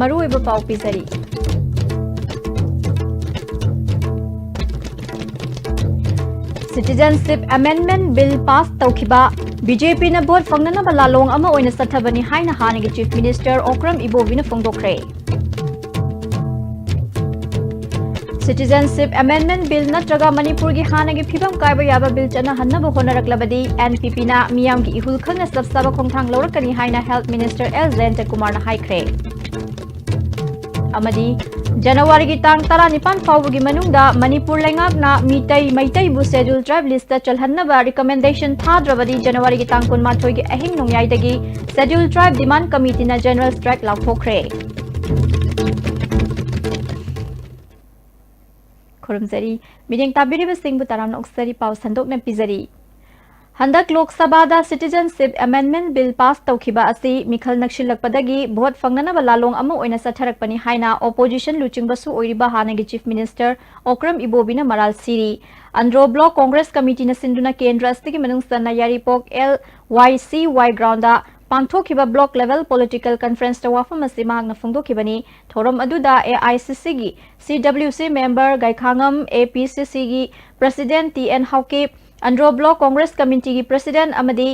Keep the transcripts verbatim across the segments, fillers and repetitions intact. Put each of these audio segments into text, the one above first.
ꯃꯔꯨꯑꯣꯏꯕ ꯄꯥꯎ ꯄꯤꯖꯔꯤ꯫ Citizenship Amendment Bill pass ꯇꯧꯈꯤꯕ ꯕꯤ ꯖꯦ ꯄꯤꯅ ꯚꯣꯠ ꯐꯪꯅꯅꯕ ꯂꯥꯂꯣꯡ ꯑꯃ ꯑꯣꯏꯅ ꯆꯠꯊꯕꯅꯤ ꯍꯥꯏꯅ ꯍꯥꯟꯅꯒꯤ Chief Minister Okram ꯏꯕꯣꯕꯤꯅ ꯐꯣꯡꯗꯣꯛꯈ꯭ꯔꯦ꯫ Citizenship Amendment Bill ꯅꯠꯇ꯭ꯔꯒ ꯃꯅꯤꯄꯨꯔꯒꯤ ꯍꯥꯟꯅꯒꯤ ꯐꯤꯕꯝ ꯀꯥꯏꯕ ꯌꯥꯕ bill ꯆꯠꯅꯍꯟꯅꯕ ꯍꯣꯠꯅꯔꯛꯂꯕꯗꯤ N P P ꯅ ꯃꯤꯌꯥꯝꯒꯤ ꯏꯍꯨꯜ ꯈꯪꯅ ꯆꯞ ꯆꯥꯕ ꯈꯣꯡꯊꯥꯡ ꯂꯧꯔꯛꯀꯅꯤ ꯍꯥꯏꯅ Health Minister ꯑꯦꯜ ꯖꯌꯟꯇꯀꯨꯃꯥꯔꯅ ꯍꯥꯏꯈ꯭ꯔꯦ꯫ ꯑꯃꯗꯤ ꯖꯅꯋꯥꯔꯤꯒꯤ ꯇꯥꯡ ꯇꯔꯥꯅꯤꯄꯥꯟ ꯐꯥꯎꯕꯒꯤ ꯃꯅꯨꯡꯗ ꯃꯅꯤꯄꯨꯔ ꯂꯩꯉꯥꯛꯅ Meitei ꯃꯩꯇꯩꯕꯨ Scheduled Tribe list ꯆꯜꯍꯟꯅꯕ recommendation ꯊꯥꯗ꯭ꯔꯕꯗꯤ ꯖꯅꯋꯥꯔꯤꯒꯤ ꯇꯥꯡ ꯀꯨꯟꯃꯥꯊꯣꯏꯒꯤ ꯑꯍꯤꯡ ꯅꯣꯡꯌꯥꯏꯗꯒꯤ Scheduled Tribe Demand Committeeꯅ general strike ꯂꯥꯎꯊꯣꯛꯈ꯭ꯔꯦ꯫ ꯈꯨꯔꯨꯝꯖꯔꯤ꯫ ꯃꯤꯠꯌꯦꯡ ꯇꯥꯕꯤꯔꯤꯕꯁꯤꯡꯕꯨ ꯇꯔꯥꯝꯅ ꯑꯣꯛꯆꯔꯤ꯫ ꯄꯥꯎ ꯁꯟꯗꯣꯛꯅ ꯄꯤꯖꯔꯤ꯫ ꯍꯟꯗꯛ ꯂꯣꯛ ꯁꯚꯥꯗ Citizenship Amendment Bill pass ꯇꯧꯈꯤꯕ ꯑꯁꯤ ꯃꯤꯈꯜ ꯅꯛꯁꯤꯜꯂꯛꯄꯗꯒꯤ ꯚꯣꯠ ꯐꯪꯅꯅꯕ ꯂꯥꯂꯣꯡ ꯑꯃ ꯑꯣꯏꯅ ꯆꯠꯊꯔꯛꯄꯅꯤ ꯍꯥꯏꯅ opposition ꯂꯨꯆꯤꯡꯕꯁꯨ ꯑꯣꯏꯔꯤꯕ ꯍꯥꯟꯅꯒꯤ Chief Minister ꯑꯣꯀ꯭ꯔꯝ ꯏꯕꯣꯕꯤꯅ ꯃꯔꯥꯜ ꯁꯤꯔꯤ꯫ ꯑꯟꯗ꯭ꯔꯣ Block Congress Committeeꯅ ꯁꯤꯟꯗꯨꯅ ꯀꯦꯟꯗ꯭ꯔ ꯑꯁꯤꯒꯤ ꯃꯅꯨꯡ ꯆꯟꯅ ꯌꯥꯏꯔꯤꯄꯣꯛ L Y C Y groundꯗ ꯄꯥꯡꯊꯣꯛꯈꯤꯕ Block Level Political Conferenceꯇ ꯋꯥꯐꯝ ꯑꯁꯤ ꯃꯍꯥꯛꯅ ꯐꯣꯡꯗꯣꯛꯈꯤꯕꯅꯤ꯫ ꯊꯧꯔꯝ ꯑꯗꯨꯗ A I C Cꯒꯤ C W C member ꯒꯥꯏꯈꯥꯉꯝ, A P C Cꯒꯤ President T N Haokip, Andro Block Congress Committeeꯒꯤ President ꯑꯃꯗꯤ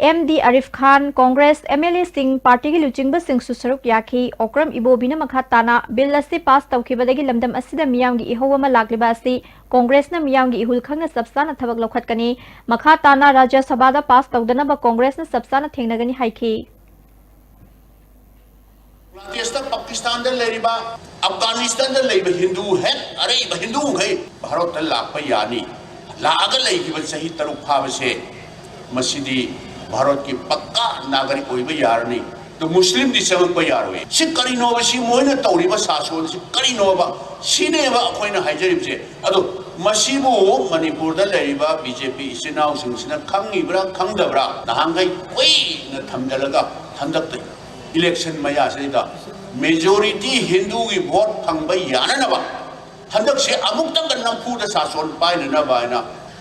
M D ꯑꯔꯤꯐ ꯈꯥꯟ, Congress M L Aꯁꯤꯡ, partyꯒꯤ ꯂꯨꯆꯤꯡꯕꯁꯤꯡꯁꯨ ꯁꯔꯨꯛ ꯌꯥꯈꯤ꯫ ꯑꯣꯀ꯭ꯔꯝ ꯏꯕꯣꯕꯤꯅ ꯃꯈꯥ ꯇꯥꯅ bill ꯑꯁꯤ pass ꯇꯧꯈꯤꯕꯗꯒꯤ ꯂꯝꯗꯝ ꯑꯁꯤꯗ ꯃꯤꯌꯥꯝꯒꯤ ꯏꯍꯧ ꯑꯃ ꯂꯥꯛꯂꯤꯕ ꯑꯁꯤ Congressꯅ ꯃꯤꯌꯥꯝꯒꯤ ꯏꯍꯨꯜ ꯈꯪꯅ ꯆꯞ ꯆꯥꯅ ꯊꯕꯛ ꯂꯧꯈꯠꯀꯅꯤ꯫ ꯃꯈꯥ ꯇꯥꯅ ꯔꯥꯖ꯭ꯌ ꯁꯚꯥꯗ pass ꯇꯧꯗꯅꯕ Congressꯅ ꯆꯞ ꯆꯥꯅ ꯊꯦꯡꯅꯒꯅꯤ ꯍꯥꯏꯈꯤ꯫ ꯕꯪꯒ꯭ꯂꯥꯗꯦꯁꯇ, ꯄꯥꯀꯤꯁꯇꯥꯟꯗ ꯂꯩꯔꯤꯕ, ꯑꯐꯒꯥꯅꯤꯁꯇꯥꯟꯗ ꯂꯩꯕ ꯍꯤꯟꯗꯨ ꯍꯦꯛ ꯑꯔꯩꯕ ꯍꯤꯟꯗꯨꯈꯩ ꯚꯥꯔꯠꯇ ꯂꯥꯛꯄ ꯌꯥꯅꯤ꯫ ꯂꯥꯛꯑꯒ ꯂꯩꯈꯤꯕ ꯆꯍꯤ ꯇꯔꯨꯛ ꯐꯥꯕꯁꯦ, ꯃꯁꯤꯗꯤ ꯚꯥꯔꯠꯀꯤ ꯄꯛꯀꯥ ꯅꯥꯒꯔꯤꯛ ꯑꯣꯏꯕ ꯌꯥꯔꯅꯤ꯫ ꯑꯗꯣ ꯃꯨꯁꯂꯤꯝꯗꯤ ꯆꯪꯉꯛꯄ ꯌꯥꯔꯣꯏ꯫ ꯁꯤ ꯀꯔꯤꯅꯣꯕ? ꯁꯤ ꯃꯣꯏꯅ ꯇꯧꯔꯤꯕ ꯁꯥꯁꯣꯟꯁꯤ ꯀꯔꯤꯅꯣꯕ? ꯁꯤꯅꯦꯕ ꯑꯩꯈꯣꯏꯅ ꯍꯥꯏꯖꯔꯤꯕꯁꯦ꯫ ꯑꯗꯣ ꯃꯁꯤꯕꯨ ꯃꯅꯤꯄꯨꯔꯗ ꯂꯩꯔꯤꯕ B J P ꯏꯆꯤꯟ ꯏꯅꯥꯎꯁꯤꯡꯁꯤꯅ ꯈꯪꯉꯤꯕ꯭ꯔꯥ ꯈꯪꯗꯕ꯭ꯔꯥ? ꯅꯍꯥꯟꯈꯩ ꯀꯨꯏꯅ ꯊꯝꯖꯤꯜꯂꯒ ꯍꯟꯗꯛꯇ election ꯃꯌꯥꯁꯤꯗ majority ꯍꯤꯟꯗꯨꯒꯤ vote ꯐꯪꯕ ꯌꯥꯅꯅꯕ ꯍꯟꯗꯛꯁꯦ ꯑꯃꯨꯛꯇꯪꯒ ꯅꯝꯐꯨꯗ ꯁꯥꯁꯣꯟ ꯄꯥꯏꯅꯅꯕ ꯍꯥꯏꯅ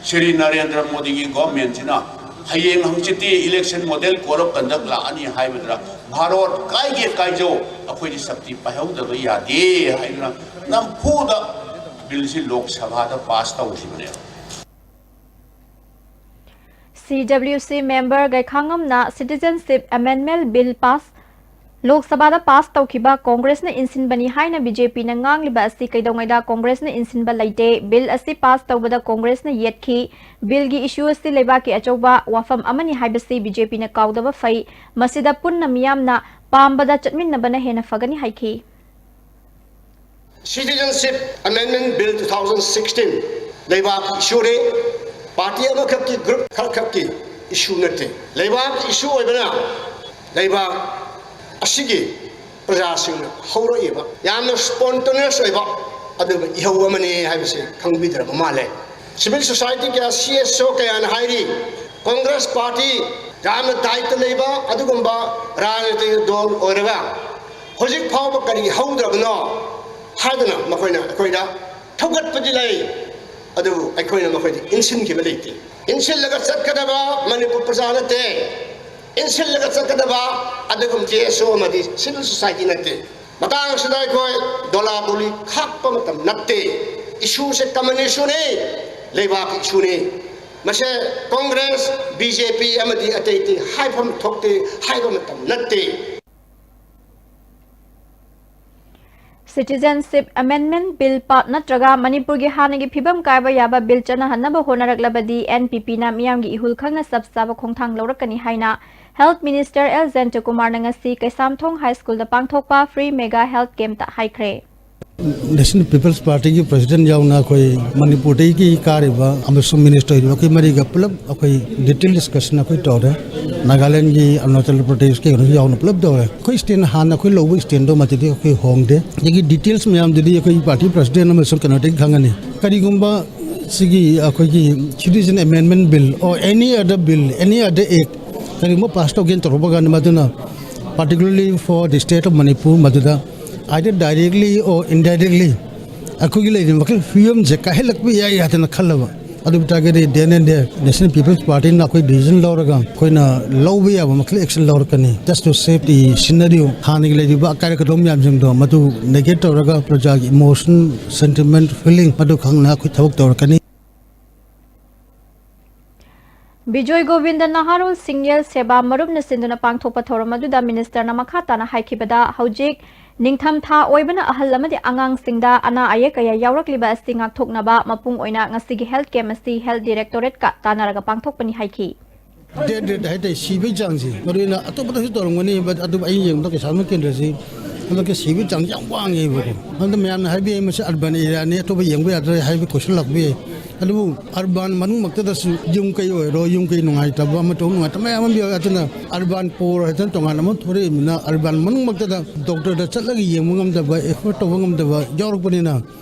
ꯁ꯭ꯔꯤ ꯅꯔꯦꯟꯗ꯭ꯔ ꯃꯣꯗꯤꯒꯤ governmentꯁꯤꯅ ꯍꯌꯦꯡ ꯍꯪꯆꯤꯠꯇꯤ election model code of conduct ꯂꯥꯛꯑꯅꯤ ꯍꯥꯏꯕꯗꯨꯗ ꯚꯥꯔꯣꯠ ꯀꯥꯏꯒꯦ ꯀꯥꯏꯖꯧ, ꯑꯩꯈꯣꯏꯗꯤ ꯁꯛꯇꯤ ꯄꯥꯏꯍꯧꯗꯕ ꯌꯥꯗꯦ ꯍꯥꯏꯗꯨꯅ ꯅꯝꯐꯨꯗ ꯕꯤꯜꯁꯤ ꯂꯣꯛ ꯁꯚꯥꯗ pass ꯇꯧꯈꯤꯕꯅꯦꯕ꯫ C W C member ꯒꯩꯈꯥꯉꯝꯅ Citizenship Amendment Bill pass, Lok ꯁꯚꯥꯗ ꯄꯥꯁ ꯇꯧꯈꯤꯕ ꯀꯣꯡꯒ꯭ꯔꯦꯁꯅ ꯏꯟꯁꯤꯟꯕꯅꯤ ꯍꯥꯏꯅ ꯕꯤ ꯖꯦ ꯄꯤꯅ ꯉꯥꯡꯂꯤꯕ ꯑꯁꯤ ꯀꯩꯗꯧꯉꯩꯗ ꯀꯣꯡꯒ꯭ꯔꯦꯁꯅ ꯏꯟꯁꯤꯟꯕ ꯂꯩꯇꯦ꯫ ꯕꯤꯜ ꯑꯁꯤ ꯄꯥꯁ ꯇꯧꯕꯗ ꯀꯣꯡꯒ꯭ꯔꯦꯁꯅ ꯌꯦꯠꯈꯤ꯫ ꯕꯤꯜꯒꯤ ꯏꯁꯨ ꯑꯁꯤ ꯂꯩꯕꯥꯛꯀꯤ ꯑꯆꯧꯕ ꯋꯥꯐꯝ ꯑꯃꯅꯤ ꯍꯥꯏꯕꯁꯤ ꯕꯤ ꯖꯦ ꯄꯤꯅ ꯀꯥꯎꯗꯕ ꯐꯩ꯫ ꯃꯁꯤꯗ ꯄꯨꯟꯅ ꯃꯤꯌꯥꯝꯅ ꯄꯥꯝꯕꯗ ꯆꯠꯃꯤꯟꯅꯕꯅ ꯍꯦꯟꯅ ꯐꯒꯅꯤ ꯍꯥꯏꯈꯤ꯫ Citizenship Amendment Bill two thousand sixteen ꯂꯩꯕꯥꯛꯀꯤ ꯏꯁꯨꯅꯤ꯫ ꯄꯥꯔꯇꯤ ꯑꯃꯈꯛꯀꯤ, ꯒ꯭ꯔꯨꯞ ꯈꯔꯈꯛꯀꯤ ꯏꯁꯨ ꯅꯠꯇꯦ꯫ ꯂꯩꯕꯥꯛꯀꯤ ꯏꯁꯨ ꯑꯣꯏꯕꯅ ꯂꯩꯕꯥꯛ ꯑꯁꯤꯒꯤ ꯄ꯭ꯔꯖꯥꯁꯤꯡꯅ ꯍꯧꯔꯛꯏꯕ ꯌꯥꯝꯅ spontaneous ꯑꯣꯏꯕ ꯑꯗꯨꯒ ꯏꯍꯧ ꯑꯃꯅꯤ ꯍꯥꯏꯕꯁꯤ ꯈꯪꯕꯤꯗ꯭ꯔꯕ ꯃꯥꯜꯂꯦ꯫ Civil society ꯀꯌꯥ, ꯁꯤ ꯑꯦꯁ ꯑꯣ ꯀꯌꯥꯅ ꯍꯥꯏꯔꯤ, ꯀꯣꯡꯒ꯭ꯔꯦꯁ ꯄꯥꯔꯇꯤ ꯌꯥꯝꯅ ꯗꯥꯏꯇ ꯂꯩꯕ ꯑꯗꯨꯒꯨꯝꯕ ꯔꯥꯖꯅꯤꯇꯤꯒꯤ ꯗꯣꯜ ꯑꯣꯏꯔꯒ ꯍꯧꯖꯤꯛ ꯐꯥꯎꯕ ꯀꯔꯤ ꯍꯧꯗ꯭ꯔꯕꯅꯣ ꯍꯥꯏꯗꯅ ꯃꯈꯣꯏꯅ ꯑꯩꯈꯣꯏꯗ ꯊꯧꯒꯠꯄꯗꯤ ꯂꯩ, ꯑꯗꯨꯕꯨ ꯑꯩꯈꯣꯏꯅ ꯃꯈꯣꯏꯗ ꯏꯟꯁꯤꯟꯈꯤꯕ ꯂꯩꯇꯦ꯫ ꯏꯟꯁꯤꯜꯂꯒ ꯆꯠꯀꯗꯕ ꯃꯅꯤꯄꯨꯔ ꯄ꯭ꯔꯖꯥ ꯅꯠꯇꯦ, ꯏꯟꯁꯤꯜꯂꯒ ꯆꯠꯀꯗꯕ ꯑꯗꯨꯒꯨꯝ ꯖꯦ ꯑꯦꯁ ꯑꯣ ꯑꯃꯗꯤ civil society ꯅꯠꯇꯦ꯫ ꯃꯇꯥꯡ ꯑꯁꯤꯗ ꯑꯩꯈꯣꯏ ꯗꯣꯂꯥ ꯗꯣꯂꯤ ꯈꯥꯛꯄ ꯃꯇꯝ ꯅꯠꯇꯦ꯫ ꯏꯁꯨꯁꯦ common ꯏꯁꯨꯅꯤ, ꯂꯩꯕꯥꯛꯀꯤ ꯏꯁꯨꯅꯤ꯫ ꯃꯁꯦ ꯀꯣꯡꯒ꯭ꯔꯦꯁ, ꯕꯤ ꯖꯦ ꯄꯤ ꯑꯃꯗꯤ ꯑꯇꯩ ꯑꯇꯩ ꯍꯥꯏꯐꯝ ꯊꯣꯛꯇꯦ, ꯍꯥꯏꯕ ꯃꯇꯝ ꯅꯠꯇꯦ꯫ Citizenship Amendment Bill ꯄꯥ-, ꯅꯠꯇ꯭ꯔꯒ ꯃꯅꯤꯄꯨꯔꯒꯤ ꯍꯥꯟꯅꯒꯤ ꯐꯤꯕꯝ ꯀꯥꯏꯕ ꯌꯥꯕ ꯕꯤꯜ ꯆꯠꯅꯍꯟꯅꯕ ꯍꯣꯠꯅꯔꯛꯂꯕꯗꯤ ꯑꯦꯟ ꯄꯤ ꯄꯤꯅ ꯃꯤꯌꯥꯝꯒꯤ ꯏꯍꯨꯜ ꯈꯪꯅ ꯆꯞ ꯆꯥꯕ ꯈꯣꯡꯊꯥꯡ ꯂꯧꯔꯛꯀꯅꯤ ꯍꯥꯏꯅ Health Minister ꯑꯦꯜ ꯖꯌꯟꯇꯀꯨꯃꯥꯔꯅ ꯉꯁꯤ ꯀꯩꯁꯥꯝꯊꯣꯡ ꯍꯥꯏ ꯁ꯭ꯀꯨꯜꯗ ꯄꯥꯡꯊꯣꯛꯄ Free Mega Health Campꯇ ꯍꯥꯏꯈ꯭ꯔꯦ꯫ National People's Partyꯒꯤ president ꯌꯥꯎꯅ ꯑꯩꯈꯣꯏ ꯃꯅꯤꯄꯨꯔꯗꯒꯤ ꯀꯥꯔꯤꯕ ꯑꯃꯁꯨꯡ minister ꯑꯣꯏꯔꯤꯕ ꯑꯩꯈꯣꯏ ꯃꯔꯤꯒ ꯄꯨꯂꯞ ꯑꯩꯈꯣꯏ detail discussion ꯑꯩꯈꯣꯏ ꯇꯧꯔꯦ꯫ ꯅꯥꯒꯥꯂꯦꯟꯒꯤ, ꯑꯔꯨꯅꯥꯆꯜ ꯄ꯭ꯔꯗꯦꯁꯀꯤ ꯀꯩꯅꯣꯁꯨ ꯌꯥꯎꯅ ꯄꯨꯂꯞ ꯇꯧꯔꯦ꯫ ꯑꯩꯈꯣꯏ stand ꯍꯥꯟꯅ ꯑꯩꯈꯣꯏ ꯂꯧꯕ standꯗꯣ ꯃꯗꯨꯗꯤ ꯑꯩꯈꯣꯏ ꯍꯣꯡꯗꯦ꯫ ꯑꯗꯒꯤ details ꯃꯌꯥꯝꯗꯨꯗꯤ ꯑꯩꯈꯣꯏ party president ꯑꯃꯁꯨꯡ ꯀꯩꯅꯣꯗꯒꯤ ꯈꯪꯒꯅꯤ꯫ ꯀꯔꯤꯒꯨꯝꯕ ꯁꯤꯒꯤ ꯑꯩꯈꯣꯏꯒꯤ Citizen Amendment Bill or any other bill, any other act ꯀꯔꯤꯒꯨꯝꯕ pass ꯇꯧꯒꯦꯅ ꯇꯧꯔꯛꯄ ꯀꯥꯟꯗ ꯃꯗꯨꯅ particularly for the state of Manipur ꯃꯗꯨꯗ either directly or indirectly ꯑꯩꯈꯣꯏꯒꯤ ꯂꯩꯔꯤꯕ ꯃꯈꯩ ꯐꯤꯕꯝꯁꯦ ꯀꯥꯏꯍꯜꯂꯛꯄ ꯌꯥꯏ ꯍꯥꯏꯗꯅ ꯈꯜꯂꯕ꯫ ꯑꯗꯨ ꯑꯣꯏꯇꯥꯔꯒꯗꯤ then and there National People's Partyꯅ ꯑꯩꯈꯣꯏ decision ꯂꯧꯔꯒ ꯑꯩꯈꯣꯏꯅ ꯂꯧꯕ ꯌꯥꯕ ꯃꯈꯩ action ꯂꯧꯔꯛꯀꯅꯤ, just to save the scenario꯫ ꯍꯥꯟꯅꯒꯤ ꯂꯩꯔꯤꯕ ꯑꯀꯥꯏ ꯑꯀꯇꯣꯛ ꯃꯌꯥꯝꯁꯤꯡꯗꯣ ꯃꯗꯨ negate ꯇꯧꯔꯒ ꯄ꯭ꯔꯖꯥꯒꯤ emotion, sentiment, feeling ꯃꯗꯨ ꯈꯪꯅ ꯑꯩꯈꯣꯏ ꯊꯕꯛ ꯇꯧꯔꯛꯀꯅꯤ꯫ ꯕꯤꯖꯣꯏ ꯒꯣꯕꯤꯟꯗ ꯅꯍꯥꯔꯣꯜ ꯁꯤꯡꯌꯦꯜ ꯁꯦꯕꯥ ꯃꯔꯨꯞꯅ ꯁꯤꯟꯗꯨꯅ ꯄꯥꯡꯊꯣꯛꯄ ꯊꯧꯔꯝ ꯑꯗꯨꯗ ꯃꯤꯅꯤꯁꯇꯔꯅ ꯃꯈꯥ ꯇꯥꯅ ꯍꯥꯏꯈꯤꯕꯗ, ꯍꯧꯖꯤꯛ ꯅꯤꯡꯊꯝ ꯊꯥ ꯑꯣꯏꯕꯅ ꯑꯍꯜ ꯑꯃꯗꯤ ꯑꯉꯥꯡꯁꯤꯡꯗ ꯑꯅꯥ ꯑꯌꯦꯛ ꯀꯌꯥ ꯌꯥꯎꯔꯛꯂꯤꯕ ꯑꯁꯤ ꯉꯥꯛꯊꯣꯛꯅꯕ ꯃꯄꯨꯡ ꯑꯣꯏꯅ ꯉꯁꯤꯒꯤ health camp ꯑꯁꯤ health directorateꯀ ꯇꯥꯟꯅꯔꯒ ꯄꯥꯡꯊꯣꯛꯄꯅꯤ ꯍꯥꯏꯈꯤ꯫ Death rate ꯍꯥꯏꯇꯥꯔꯦ, ꯁꯤꯕꯒꯤ ꯆꯥꯡꯁꯦ, ꯃꯔꯨ ꯑꯣꯏꯅ ꯑꯇꯣꯞꯄꯗꯁꯨ ꯇꯧꯔꯝꯒꯅꯤ, but ꯑꯗꯨꯕꯨ ꯑꯩꯅ ꯌꯦꯡꯕꯗ ꯀꯩꯁꯥꯝꯊꯣꯡ ꯀꯦꯟꯗ꯭ꯔꯁꯤ ꯍꯟꯗꯛꯀꯤ ꯁꯤꯕꯒꯤ ꯆꯥꯡꯁꯦ ꯌꯥꯝ ꯋꯥꯡꯉꯦꯕꯀꯣ꯫ ꯑꯗꯨꯅ ꯃꯌꯥꯝꯅ ꯍꯥꯏꯕꯤ, "ꯃꯁꯤ urban areaꯅꯤ, ꯑꯇꯣꯞꯄ ꯌꯦꯡꯕ ꯌꯥꯗ꯭ꯔꯦ" ꯍꯥꯏꯕ ꯀꯣꯏꯁꯜꯂꯛꯄ ꯌꯥꯏ꯫ ꯑꯗꯨꯕꯨ urban ꯃꯅꯨꯡꯃꯛꯇꯗꯁꯨ ꯌꯨꯝ ꯀꯩ ꯑꯣꯏꯔꯣ, ꯌꯨꯝ ꯀꯩ ꯅꯨꯡꯉꯥꯏꯇꯕ, ꯑꯃ ꯇꯧꯕ ꯅꯨꯡꯉꯥꯏꯇꯕ ꯃꯌꯥꯝ ꯑꯃ ꯌꯥꯎꯋꯦ꯫ ꯑꯗꯨꯅ urban poor ꯍꯥꯏꯗꯅ ꯇꯣꯉꯥꯟꯅ ꯑꯃ ꯊꯣꯔꯛꯏꯕꯅꯤꯅ, urban ꯃꯅꯨꯡꯃꯛꯇꯗ doctorꯗ ꯆꯠꯂꯒ ꯌꯦꯡꯕ ꯉꯝꯗꯕ, afford ꯇꯧꯕ ꯉꯝꯗꯕ ꯌꯥꯎꯔꯛꯄꯅꯤꯅ,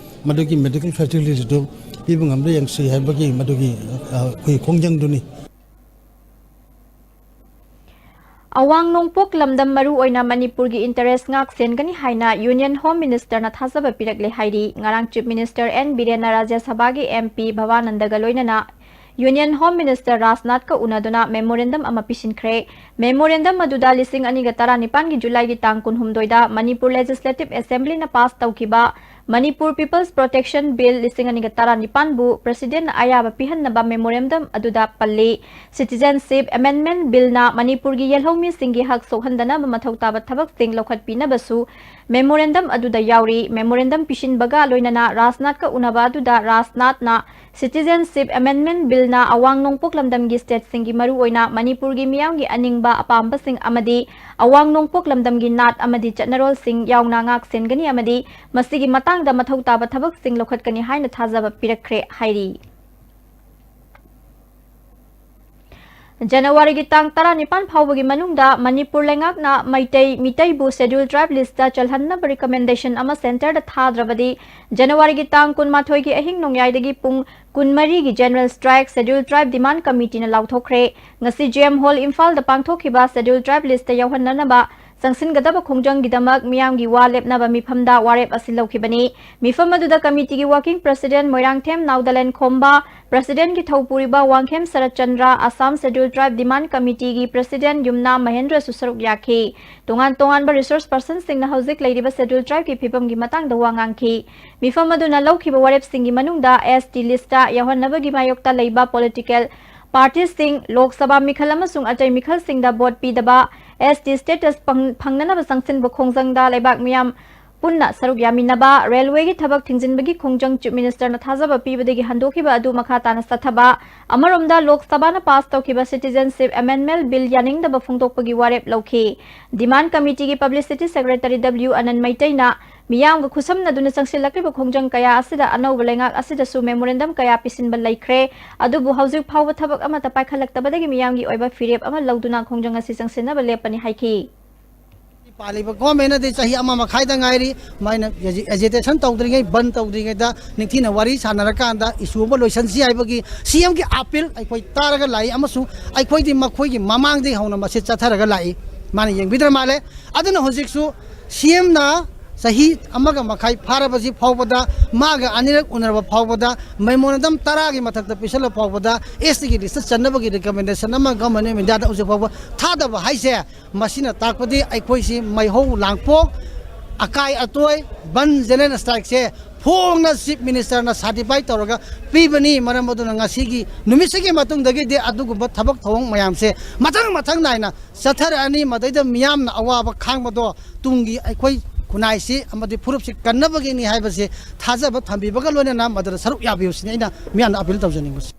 ꯃꯗꯨꯒꯤ medical facilitiesꯗꯨ ꯄꯤꯕ ꯉꯝꯕ꯭ꯔꯥ ꯌꯦꯡꯁꯤ ꯍꯥꯏꯕꯒꯤ ꯃꯗꯨꯒꯤ, ꯑ, ꯑꯩꯈꯣꯏ ꯈꯣꯡꯖꯪꯗꯨꯅꯤ꯫ ꯑꯋꯥꯡ ꯅꯣꯡꯄꯣꯛ ꯂꯝꯗꯝ, ꯃꯔꯨ ꯑꯣꯏꯅ ꯃꯅꯤꯄꯨꯔꯒꯤ interest ꯉꯥꯛ ꯁꯦꯟꯒꯅꯤ ꯍꯥꯏꯅ Union Home Ministerꯅ ꯊꯥꯖꯕ ꯄꯤꯔꯛꯂꯦ ꯍꯥꯏꯔꯤ꯫ ꯉꯔꯥꯡ Chief Minister ꯑꯦꯟ ꯕꯤꯔꯦꯟꯅ ꯔꯥꯖ꯭ꯌ ꯁꯚꯥꯒꯤ MP ꯚꯕꯥꯅꯟꯗꯒ ꯂꯣꯏꯅꯅ Union Home Minister ꯔꯥꯖꯅꯥꯊꯀ ꯎꯅꯗꯨꯅ memorandum ꯑꯃ ꯄꯤꯁꯤꯟꯈ꯭ꯔꯦ꯫ Memorandum ꯑꯗꯨꯗ ꯂꯤꯁꯤꯡ ꯑꯅꯤꯒ ꯇꯔꯥꯅꯤꯄꯥꯟꯒꯤ ꯖꯨꯂꯥꯏꯒꯤ ꯇꯥꯡ ꯀꯨꯟꯍꯨꯝꯗꯣꯏꯗ ꯃꯅꯤꯄꯨꯔ Legislative Assemblyꯅ pass ꯇꯧꯈꯤꯕ Manipur People's Protection Bill ꯂꯤꯁꯤꯡ ꯑꯅꯤꯒ ꯇꯔꯥꯅꯤꯄꯥꯟꯕꯨ Presidentꯅ ꯑꯌꯥꯕ ꯄꯤꯍꯟꯅꯕ memorandum ꯑꯗꯨꯗ ꯄꯜꯂꯤ꯫ Citizenship Amendment Billꯅ ꯃꯅꯤꯄꯨꯔꯒꯤ ꯌꯦꯜꯍꯧꯃꯤꯁꯤꯡꯒꯤ ꯍꯛ ꯁꯣꯛꯍꯟꯗꯅꯕ ꯃꯊꯧ ꯇꯥꯕ ꯊꯕꯛꯁꯤꯡ ꯂꯧꯈꯠꯄꯤꯅꯕꯁꯨ memorandum ꯑꯗꯨꯗ ꯌꯥꯎꯔꯤ꯫ Memorandum ꯄꯤꯁꯤꯟꯕꯒ ꯂꯣꯏꯅꯅ ꯔꯥꯖꯅꯥꯊꯀ ꯎꯅꯕ ꯑꯗꯨꯗ ꯔꯥꯖꯅꯥꯊꯅ Citizenship Amendment Billꯅ ꯑꯋꯥꯡ ꯅꯣꯡꯄꯣꯛ ꯂꯝꯗꯝꯒꯤ stateꯁꯤꯡꯒꯤ, ꯃꯔꯨꯑꯣꯏꯅ ꯃꯅꯤꯄꯨꯔꯒꯤ ꯃꯤꯌꯥꯝꯒꯤ ꯑꯅꯤꯡꯕ ꯑꯄꯥꯝꯕꯁꯤꯡ ꯑꯃꯗꯤ ꯑꯋꯥꯡ ꯅꯣꯡꯄꯣꯛ ꯂꯝꯗꯝꯒꯤ ꯅꯥꯠ ꯑꯃꯗꯤ ꯆꯠꯅꯔꯣꯜꯁꯤꯡ ꯌꯥꯎꯅ ꯉꯥꯛ ꯁꯦꯟꯒꯅꯤ ꯑꯃꯗꯤ ꯃꯁꯤꯒꯤ ꯃꯇꯥꯡꯗ ꯃꯊꯧ ꯇꯥꯕ ꯊꯕꯛꯁꯤꯡ ꯂꯧꯈꯠꯀꯅꯤ ꯍꯥꯏꯅ ꯊꯥꯖꯕ ꯄꯤꯔꯛꯈ꯭ꯔꯦ ꯍꯥꯏꯔꯤ꯫ ꯖꯅꯋꯥꯔꯤꯒꯤ ꯇꯥꯡ ꯇꯔꯥꯅꯤꯄꯥꯟ ꯐꯥꯎꯕꯒꯤ ꯃꯅꯨꯡꯗ ꯃꯅꯤꯄꯨꯔ ꯂꯩꯉꯥꯛꯅ ꯃꯩꯇꯩ ꯃꯤꯇꯩꯕꯨ Scheduled Tribe listꯇ ꯆꯜꯍꯟꯅꯕ recommendation ꯑꯃ centreꯗ ꯊꯥꯗ꯭ꯔꯕꯗꯤ ꯖꯅꯋꯥꯔꯤꯒꯤ ꯇꯥꯡ ꯀꯨꯟꯃꯥꯊꯣꯏꯒꯤ ꯑꯍꯤꯡ ꯅꯣꯡꯌꯥꯏꯗꯒꯤ ꯄꯨꯡ ꯀꯨꯟꯃꯔꯤꯒꯤ General Strike Scheduled Tribe Demand Committeeꯅ ꯂꯥꯎꯊꯣꯛꯈ꯭ꯔꯦ꯫ ꯉꯁꯤ J M Hall ꯏꯝꯐꯥꯜꯗ ꯄꯥꯡꯊꯣꯛꯈꯤꯕ Scheduled Tribe listꯇ ꯌꯥꯎꯍꯟꯅꯅꯕ ꯆꯪꯁꯤꯟꯒꯗꯕ ꯈꯣꯡꯖꯪꯒꯤꯗꯃꯛ ꯃꯤꯌꯥꯝꯒꯤ ꯋꯥ ꯂꯦꯞꯅꯕ ꯃꯤꯐꯝꯗ ꯋꯥꯔꯦꯞ ꯑꯁꯤ ꯂꯧꯈꯤꯕꯅꯤ꯫ ꯃꯤꯐꯝ ꯑꯗꯨꯗ ꯀꯃꯤꯇꯤꯒꯤ working president ꯃꯣꯏꯔꯥꯡꯊꯦꯝ ꯅꯥꯎꯗꯂꯦꯟ ꯈꯣꯝꯕ, presidentꯀꯤ ꯊꯧꯄꯨꯔꯤꯕ Wangkhem Saratchandra, Assam Scheduled Tribe Demand Committeeꯒꯤ president ꯌꯨꯝꯅꯥꯝ ꯃꯍꯦꯟꯗ꯭ꯔꯁꯨ ꯁꯔꯨꯛ ꯌꯥꯈꯤ꯫ ꯇꯣꯉꯥꯟ ꯇꯣꯉꯥꯟꯕ resource personꯁꯤꯡꯅ ꯍꯧꯖꯤꯛ ꯂꯩꯔꯤꯕ Scheduled Tribeꯀꯤ ꯐꯤꯕꯝꯒꯤ ꯃꯇꯥꯡꯗ ꯋꯥ ꯉꯥꯡꯈꯤ꯫ ꯃꯤꯐꯝ ꯑꯗꯨꯅ ꯂꯧꯈꯤꯕ ꯋꯥꯔꯦꯞꯁꯤꯡꯒꯤ ꯃꯅꯨꯡꯗ ST listꯇ ꯌꯥꯎꯍꯟꯅꯕꯒꯤ ꯃꯥꯌꯣꯛꯇ ꯂꯩꯕ political partyꯁꯤꯡ, ꯂꯣꯛ ꯁꯚꯥ ꯃꯤꯈꯜ ꯑꯃꯁꯨꯡ ꯑꯇꯩ ꯃꯤꯈꯜꯁꯤꯡꯗ vote ꯄꯤꯗꯕ, ST status ꯐꯪ-, ꯐꯪꯅꯅꯕ ꯆꯪꯁꯤꯟꯕ ꯈꯣꯡꯖꯪꯗ ꯂꯩꯕꯥꯛ ꯃꯤꯌꯥꯝ ꯄꯨꯟꯅ ꯁꯔꯨꯛ ꯌꯥꯃꯤꯟꯅꯕ, railwayꯒꯤ ꯊꯕꯛ ꯊꯤꯡꯖꯤꯟꯕꯒꯤ ꯈꯣꯡꯖꯪ Chief Ministerꯅ ꯊꯥꯖꯕ ꯄꯤꯕꯗꯒꯤ ꯍꯟꯗꯣꯛꯈꯤꯕ ꯑꯗꯨ ꯃꯈꯥ ꯇꯥꯅ ꯆꯠꯊꯕ, ꯑꯃꯔꯣꯝꯗ ꯂꯣꯛ ꯁꯚꯥꯅ pass ꯇꯧꯈꯤꯕ Citizenship Amendment Bill ꯌꯥꯅꯤꯡꯗꯕ ꯐꯣꯡꯗꯣꯛꯄꯒꯤ ꯋꯥꯔꯦꯞ ꯂꯧꯈꯤ꯫ Demand Committeeꯒꯤ publicity secretary W ꯑꯅꯟ ꯃꯩꯇꯩꯅ ꯃꯤꯌꯥꯝꯒ ꯈꯨꯠꯁꯝꯅꯗꯨꯅ ꯆꯪꯁꯤꯜꯂꯛꯂꯤꯕ ꯈꯣꯡꯖꯪ ꯀꯌꯥ ꯑꯁꯤꯗ ꯑꯅꯧꯕ ꯂꯩꯉꯥꯛ ꯑꯁꯤꯗꯁꯨ memorandum ꯀꯌꯥ ꯄꯤꯁꯤꯟꯕ ꯂꯩꯈ꯭ꯔꯦ, ꯑꯗꯨꯕꯨ ꯍꯧꯖꯤꯛ ꯐꯥꯎꯕ ꯊꯕꯛ ꯑꯃꯠꯇ ꯄꯥꯏꯈꯠꯂꯛꯇꯕꯗꯒꯤ ꯃꯤꯌꯥꯝꯒꯤ ꯑꯣꯏꯕ ꯐꯤꯔꯦꯞ ꯑꯃ ꯂꯧꯗꯨꯅ ꯈꯣꯡꯖꯪ ꯑꯁꯤ ꯆꯪꯁꯤꯟꯅꯕ ꯂꯦꯞꯄꯅꯤ ꯍꯥꯏꯈꯤ꯫ ꯄꯥꯜꯂꯤꯕ governmentꯅꯗꯤ ꯆꯍꯤ ꯑꯃ ꯃꯈꯥꯏꯗ ꯉꯥꯏꯔꯤ, ꯃꯥꯏꯅ ꯑꯦꯖꯤ-, agitation ꯇꯧꯗ꯭ꯔꯤꯉꯩ, ꯕꯟ ꯇꯧꯗ꯭ꯔꯤꯉꯩꯗ ꯅꯤꯡꯊꯤꯅ ꯋꯥꯔꯤ ꯁꯥꯟꯅꯔꯀꯥꯟꯗ issue ꯑꯃ ꯂꯣꯏꯁꯤꯟꯁꯤ ꯍꯥꯏꯕꯒꯤ CMꯒꯤ appeal ꯑꯩꯈꯣꯏ ꯇꯥꯔꯒ ꯂꯥꯛꯏ, ꯑꯃꯁꯨꯡ ꯑꯩꯈꯣꯏꯗꯤ ꯃꯈꯣꯏꯒꯤ ꯃꯃꯥꯡꯗꯒꯤ ꯍꯧꯅ ꯃꯁꯤ ꯆꯠꯊꯔꯒ ꯂꯥꯛꯏ꯫ ꯃꯥꯅ ꯌꯦꯡꯕꯤꯗ꯭ꯔ ꯃꯥꯜꯂꯦ꯫ ꯑꯗꯨꯅ ꯍꯧꯖꯤꯛꯁꯨ CMꯅ ꯆꯍꯤ ꯑꯃꯒ ꯃꯈꯥꯏ ꯐꯥꯔꯕꯁꯤ ꯐꯥꯎꯕꯗ, ꯃꯥꯒ ꯑꯅꯤꯔꯛ ꯎꯅꯔꯕ ꯐꯥꯎꯕꯗ, memorandum ꯇꯔꯥꯒꯤ ꯃꯊꯛꯇ ꯄꯤꯁꯜꯂꯕ ꯐꯥꯎꯕꯗ, STꯒꯤ listꯇ ꯆꯟꯅꯕꯒꯤ recommendation ꯑꯃ Government of Indiaꯗ ꯍꯧꯖꯤꯛ ꯐꯥꯎꯕ ꯊꯥꯗꯕ ꯍꯥꯏꯁꯦ, ꯃꯁꯤꯅ ꯇꯥꯛꯄꯗꯤ ꯑꯩꯈꯣꯏꯁꯤ ꯃꯩꯍꯧ ꯂꯥꯡꯄꯣꯛ, ꯑꯀꯥꯏ ꯑꯇꯣꯏ, ꯕꯟ general strikeꯁꯦ ꯐꯣꯡꯅ Chief Ministerꯅ certify ꯇꯧꯔꯒ ꯄꯤꯕꯅꯤ꯫ ꯃꯔꯝ ꯑꯗꯨꯅ ꯉꯁꯤꯒꯤ ꯅꯨꯃꯤꯠꯁꯤꯒꯤ ꯃꯇꯨꯡꯗꯒꯤꯗꯤ ꯑꯗꯨꯒꯨꯝꯕ ꯊꯕꯛ ꯊꯧꯑꯣꯡ ꯃꯌꯥꯝꯁꯦ ꯃꯊꯪ ꯃꯊꯪ ꯅꯥꯏꯅ ꯆꯠꯊꯔꯛꯑꯅꯤ꯫ ꯃꯗꯩꯗ ꯃꯤꯌꯥꯝꯅ ꯑꯋꯥꯕ ꯈꯥꯡꯕꯗꯣ ꯇꯨꯡꯒꯤ ꯑꯩꯈꯣꯏ ꯈꯨꯟꯅꯥꯏꯁꯤ ꯑꯃꯗꯤ ꯐꯨꯔꯨꯞꯁꯤ ꯀꯟꯅꯕꯒꯤꯅꯤ ꯍꯥꯏꯕꯁꯦ ꯊꯥꯖꯕ ꯊꯝꯕꯤꯕꯒ ꯂꯣꯏꯅꯅ ꯃꯗꯨꯗ ꯁꯔꯨꯛ ꯌꯥꯕꯤꯌꯨ ꯁꯤꯅꯤ ꯑꯩꯅ ꯃꯤꯌꯥꯝꯗ appeal ꯇꯧꯖꯅꯤꯡꯕꯁꯦ꯫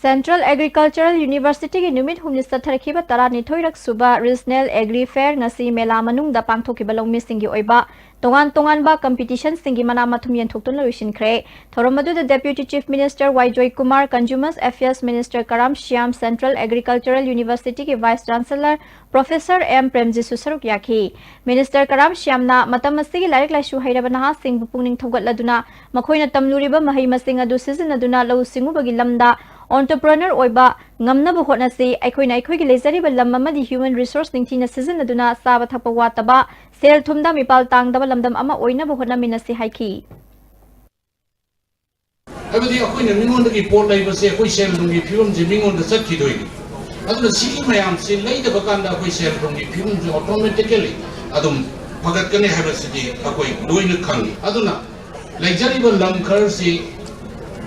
Central Agricultural Universityꯒꯤ ꯅꯨꯃꯤꯠ ꯍꯨꯝꯅꯤ ꯆꯠꯊꯔꯛꯈꯤꯕ ꯇꯔꯥꯅꯤꯊꯣꯏꯔꯛ ꯁꯨꯕ Regional Agri Fair ꯉꯁꯤ ꯃꯦꯂꯥ ꯃꯅꯨꯡꯗ ꯄꯥꯡꯊꯣꯛꯈꯤꯕ ꯂꯧꯃꯤꯁꯤꯡꯒꯤ ꯑꯣꯏꯕ ꯇꯣꯉꯥꯟ ꯇꯣꯉꯥꯟꯕ competitionꯁꯤꯡꯒꯤ ꯃꯅꯥ ꯃꯊꯨꯝ ꯌꯦꯟꯊꯣꯛꯇꯨꯅ ꯂꯣꯏꯁꯤꯟꯈ꯭ꯔꯦ꯫ ꯊꯧꯔꯝ ꯑꯗꯨꯗ Deputy Chief Minister Y Joykumar, Consumers Affairs Minister Karam Shyam, Central Agricultural Universityꯒꯤ Vice Chancellor Professor ꯑꯦꯝ ꯄ꯭ꯔꯦꯝꯖꯤꯠꯁꯨ ꯁꯔꯨꯛ ꯌꯥꯈꯤ꯫ Minister ꯀꯔꯥꯝ ꯁ꯭ꯌꯥꯝꯅ ꯃꯇꯝ ꯑꯁꯤꯒꯤ ꯂꯥꯏꯔꯤꯛ ꯂꯥꯏꯁꯨ ꯍꯩꯔꯕ ꯅꯍꯥꯁꯤꯡꯕꯨ ꯄꯨꯛꯅꯤꯡ ꯊꯧꯒꯠꯂꯗꯨꯅ ꯃꯈꯣꯏꯅ ꯇꯝꯂꯨꯔꯤꯕ ꯃꯍꯩ ꯃꯁꯤꯡ ꯑꯗꯨ ꯁꯤꯖꯤꯟꯅꯗꯨꯅ ꯂꯧꯎ ꯁꯤꯡꯎꯕꯒꯤ ꯂꯝꯗ entrepreneur ꯑꯣꯏꯕ ꯉꯝꯅꯕ ꯍꯣꯠꯅꯁꯤ꯫ ꯑꯩꯈꯣꯏꯅ ꯑꯩꯈꯣꯏꯒꯤ ꯂꯩꯖꯔꯤꯕ ꯂꯝ ꯑꯃꯗꯤ human resource ꯅꯤꯡꯊꯤꯅ ꯁꯤꯖꯤꯟꯅꯗꯨꯅ ꯆꯥꯕ ꯊꯛꯄ ꯋꯥꯠꯇꯕ, ꯁꯦꯜ ꯊꯨꯝꯗ ꯃꯤꯄꯥꯜ ꯇꯥꯡꯗꯕ ꯂꯝꯗꯝ ꯑꯃ ꯑꯣꯏꯅꯕ ꯍꯣꯠꯅꯃꯤꯟꯅꯁꯤ ꯍꯥꯏꯈꯤ꯫ ꯍꯥꯏꯕꯗꯤ ꯑꯩꯈꯣꯏꯅ ꯃꯤꯉꯣꯟꯗꯒꯤ ꯄꯣꯠ ꯂꯩꯕꯁꯦ ꯑꯩꯈꯣꯏ ꯁꯦꯜ ꯊꯨꯝꯒꯤ ꯐꯤꯕꯝꯁꯦ ꯃꯤꯉꯣꯟꯗ ꯆꯠꯈꯤꯗꯣꯏꯅꯤ꯫ ꯑꯗꯨꯅ ꯁꯤꯒꯤ ꯃꯌꯥꯝꯁꯦ ꯂꯩꯗꯕ ꯀꯥꯟꯗ ꯑꯩꯈꯣꯏ ꯁꯦꯜ ꯊꯨꯝꯒꯤ ꯐꯤꯕꯝꯁꯦ automatically ꯑꯗꯨꯝ ꯐꯒꯠꯀꯅꯤ ꯍꯥꯏꯕꯁꯤꯗꯤ ꯑꯩꯈꯣꯏ ꯂꯣꯏꯅ ꯈꯪꯉꯤ꯫ ꯑꯗꯨꯅ ꯂꯩꯖꯔꯤꯕ ꯂꯝ ꯈꯔꯁꯤ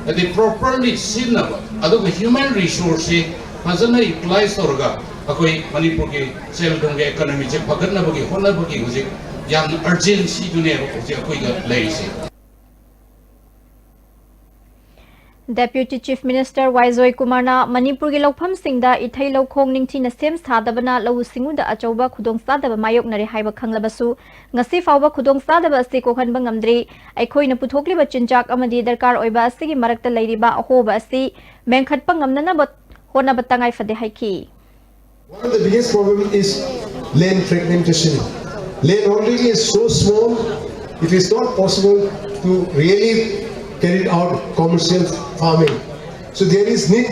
ꯍꯥꯏꯗꯤ properly ꯁꯤꯖꯤꯟꯅꯕ, ꯑꯗꯨꯒ human resource ꯁꯤ ꯐꯖꯅ utilize ꯇꯧꯔꯒ ꯑꯩꯈꯣꯏ ꯃꯅꯤꯄꯨꯔꯒꯤ ꯁꯦꯜ ꯊꯨꯝꯒꯤ economy ꯁꯦ ꯐꯒꯠꯅꯕꯒꯤ ꯍꯣꯠꯅꯕꯒꯤ ꯍꯧꯖꯤꯛ ꯌꯥꯝꯅ urgency ꯗꯨꯅꯦꯕ ꯍꯧꯖꯤꯛ ꯑꯩꯈꯣꯏꯗ ꯂꯩꯔꯤꯁꯦ꯫ Deputy Chief Minister ꯋꯥꯏ ꯖꯣꯏꯀꯨꯃꯥꯔꯅ ꯃꯅꯤꯄꯨꯔꯒꯤ ꯂꯧꯐꯝꯁꯤꯡꯗ ꯏꯊꯩ ꯂꯧꯈꯣꯡ ꯅꯤꯡꯊꯤꯅ ꯁꯦꯝ ꯁꯥꯗꯕꯅ ꯂꯧꯎ ꯁꯤꯡꯎꯗ ꯑꯆꯧꯕ ꯈꯨꯗꯣꯡꯆꯥꯗꯕ ꯃꯥꯌꯣꯛꯅꯔꯦ ꯍꯥꯏꯕ ꯈꯪꯂꯕꯁꯨ, ꯉꯁꯤ ꯐꯥꯎꯕ ꯈꯨꯗꯣꯡꯆꯥꯗꯕ ꯑꯁꯤ ꯀꯣꯛꯍꯟꯕ ꯉꯝꯗ꯭ꯔꯤ꯫ ꯑꯩꯈꯣꯏꯅ ꯄꯨꯊꯣꯛꯂꯤꯕ ꯆꯤꯟꯖꯥꯛ ꯑꯃꯗꯤ ꯗꯔꯀꯥꯔ ꯑꯣꯏꯕ ꯑꯁꯤꯒꯤ ꯃꯔꯛꯇ ꯂꯩꯔꯤꯕ ꯑꯍꯣꯕ ꯑꯁꯤ ꯃꯦꯟꯈꯠꯄ ꯉꯝꯅꯅꯕ ꯍꯣꯠꯅꯕ ꯇꯉꯥꯏ ꯐꯗꯦ ꯍꯥꯏꯈꯤ꯫ One of the biggest problem is land fragmentation. Land already is so small, it is not possible to really carry out commercial farming. So there is need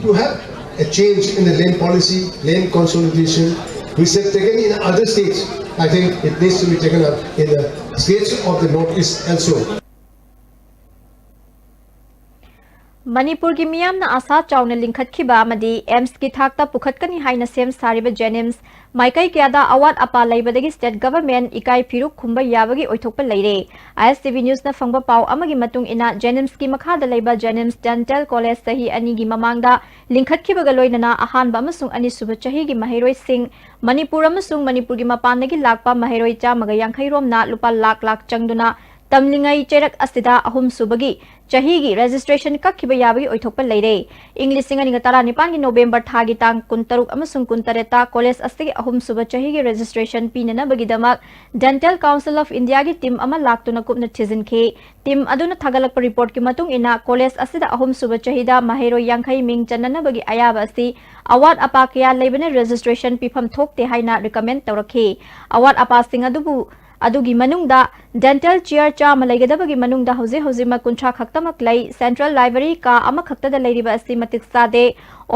to have a change in the land policy, land consolidation, which have taken in other states. I think it needs to be taken up in the states of the Northeast also. ꯃꯅꯤꯄꯨꯔꯒꯤ ꯃꯤꯌꯥꯝꯅ ꯑꯥꯁꯥ ꯆꯥꯎꯅ ꯂꯤꯡꯈꯠꯈꯤꯕ ꯑꯃꯗꯤ ꯑꯦꯝꯁꯀꯤ ꯊꯥꯛꯇ ꯄꯨꯈꯠꯀꯅꯤ ꯍꯥꯏꯅ ꯁꯦꯝ ꯁꯥꯔꯤꯕ ꯖꯦꯅꯤꯝꯁ ꯃꯥꯏꯀꯩ ꯀꯌꯥꯗ ꯑꯋꯥꯠ ꯑꯄꯥ ꯂꯩꯕꯗꯒꯤ state government ꯏꯀꯥꯏ ꯐꯤꯔꯨꯛ ꯈꯨꯝꯕ ꯌꯥꯕꯒꯤ ꯑꯣꯏꯊꯣꯛꯄ ꯂꯩꯔꯦ꯫ ISTV Newsꯅ ꯐꯪꯕ ꯄꯥꯎ ꯑꯃꯒꯤ ꯃꯇꯨꯡ ꯏꯟꯅ, ꯖꯦꯅꯤꯝꯁꯀꯤ ꯃꯈꯥꯗ ꯂꯩꯕ ꯖꯦꯅꯤꯝꯁ ꯗꯦꯟꯇꯦꯜ ꯀꯣꯂꯦꯖ ꯆꯍꯤ ꯑꯅꯤꯒꯤ ꯃꯃꯥꯡꯗ ꯂꯤꯡꯈꯠꯈꯤꯕꯒ ꯂꯣꯏꯅꯅ ꯑꯍꯥꯟꯕ ꯑꯃꯁꯨꯡ ꯑꯅꯤꯁꯨꯕ ꯆꯍꯤꯒꯤ ꯃꯍꯩꯔꯣꯏꯁꯤꯡ ꯃꯅꯤꯄꯨꯔ ꯑꯃꯁꯨꯡ ꯃꯅꯤꯄꯨꯔꯒꯤ ꯃꯄꯥꯟꯗꯒꯤ ꯂꯥꯛꯄ ꯃꯍꯩꯔꯣꯏ ꯆꯥꯝꯃꯒ ꯌꯥꯡꯈꯩ ꯔꯣꯝꯅ ꯂꯨꯄꯥ ꯂꯥꯛ ꯂꯥꯛ ꯆꯪꯗꯨꯅ ꯇꯝꯂꯤꯉꯩ ꯆꯩꯔꯛ ꯑꯁꯤꯗ ꯑꯍꯨꯝꯁꯨꯕꯒꯤ ꯆꯍꯤꯒꯤ registration ꯀꯛꯈꯤꯕ ꯌꯥꯕꯒꯤ ꯑꯣꯏꯊꯣꯛꯄ ꯂꯩꯔꯦ꯫ ꯏꯪ ꯂꯤꯁꯤꯡ ꯑꯅꯤꯒ ꯇꯔꯥꯅꯤꯄꯥꯟꯒꯤ November ꯊꯥꯒꯤ ꯇꯥꯡ ꯀꯨꯟꯇꯔꯨꯛ ꯑꯃꯁꯨꯡ ꯀꯨꯟꯇꯔꯦꯠꯇ ꯀꯣꯂꯦꯖ ꯑꯁꯤꯒꯤ ꯑꯍꯨꯝꯁꯨꯕ ꯆꯍꯤꯒꯤ registration ꯄꯤꯅꯅꯕꯒꯤꯗꯃꯛ Dental Council of Indiaꯒꯤ team ꯑꯃ ꯂꯥꯛꯇꯨꯅ ꯀꯨꯞꯅ ꯊꯤꯖꯤꯟꯈꯤ꯫ Team ꯑꯗꯨꯅ ꯊꯥꯒꯠꯂꯛꯄ reportꯀꯤ ꯃꯇꯨꯡ ꯏꯟꯅ, ꯀꯣꯂꯦꯖ ꯑꯁꯤꯗ ꯑꯍꯨꯝꯁꯨꯕ ꯆꯍꯤꯗ ꯃꯍꯩꯔꯣꯏ ꯌꯥꯡꯈꯩ ꯃꯤꯡ ꯆꯟꯅꯅꯕꯒꯤ ꯑꯌꯥꯕ ꯑꯁꯤ ꯑꯋꯥꯠ ꯑꯄꯥ ꯀꯌꯥ ꯂꯩꯕꯅ registration ꯄꯤꯐꯝ ꯊꯣꯛꯇꯦ ꯍꯥꯏꯅ recommend ꯇꯧꯔꯛꯈꯤ꯫ ꯑꯋꯥꯠ ꯑꯄꯥꯁꯤꯡ ꯑꯗꯨꯕꯨ ꯑꯗꯨꯒꯤ ꯃꯅꯨꯡꯗ dental chair ꯆꯥꯝꯃ ꯂꯩꯒꯗꯕꯒꯤ ꯃꯅꯨꯡꯗ ꯍꯧꯖꯤꯛ ꯍꯧꯖꯤꯛꯃꯛ ꯀꯨꯟꯊ꯭ꯔꯥ ꯈꯛꯇꯃꯛ ꯂꯩ꯫ Central library ꯀꯥ ꯑꯃꯈꯛꯇꯗ ꯂꯩꯔꯤꯕ ꯑꯁꯤ ꯃꯇꯤꯛ ꯆꯥꯗꯦ꯫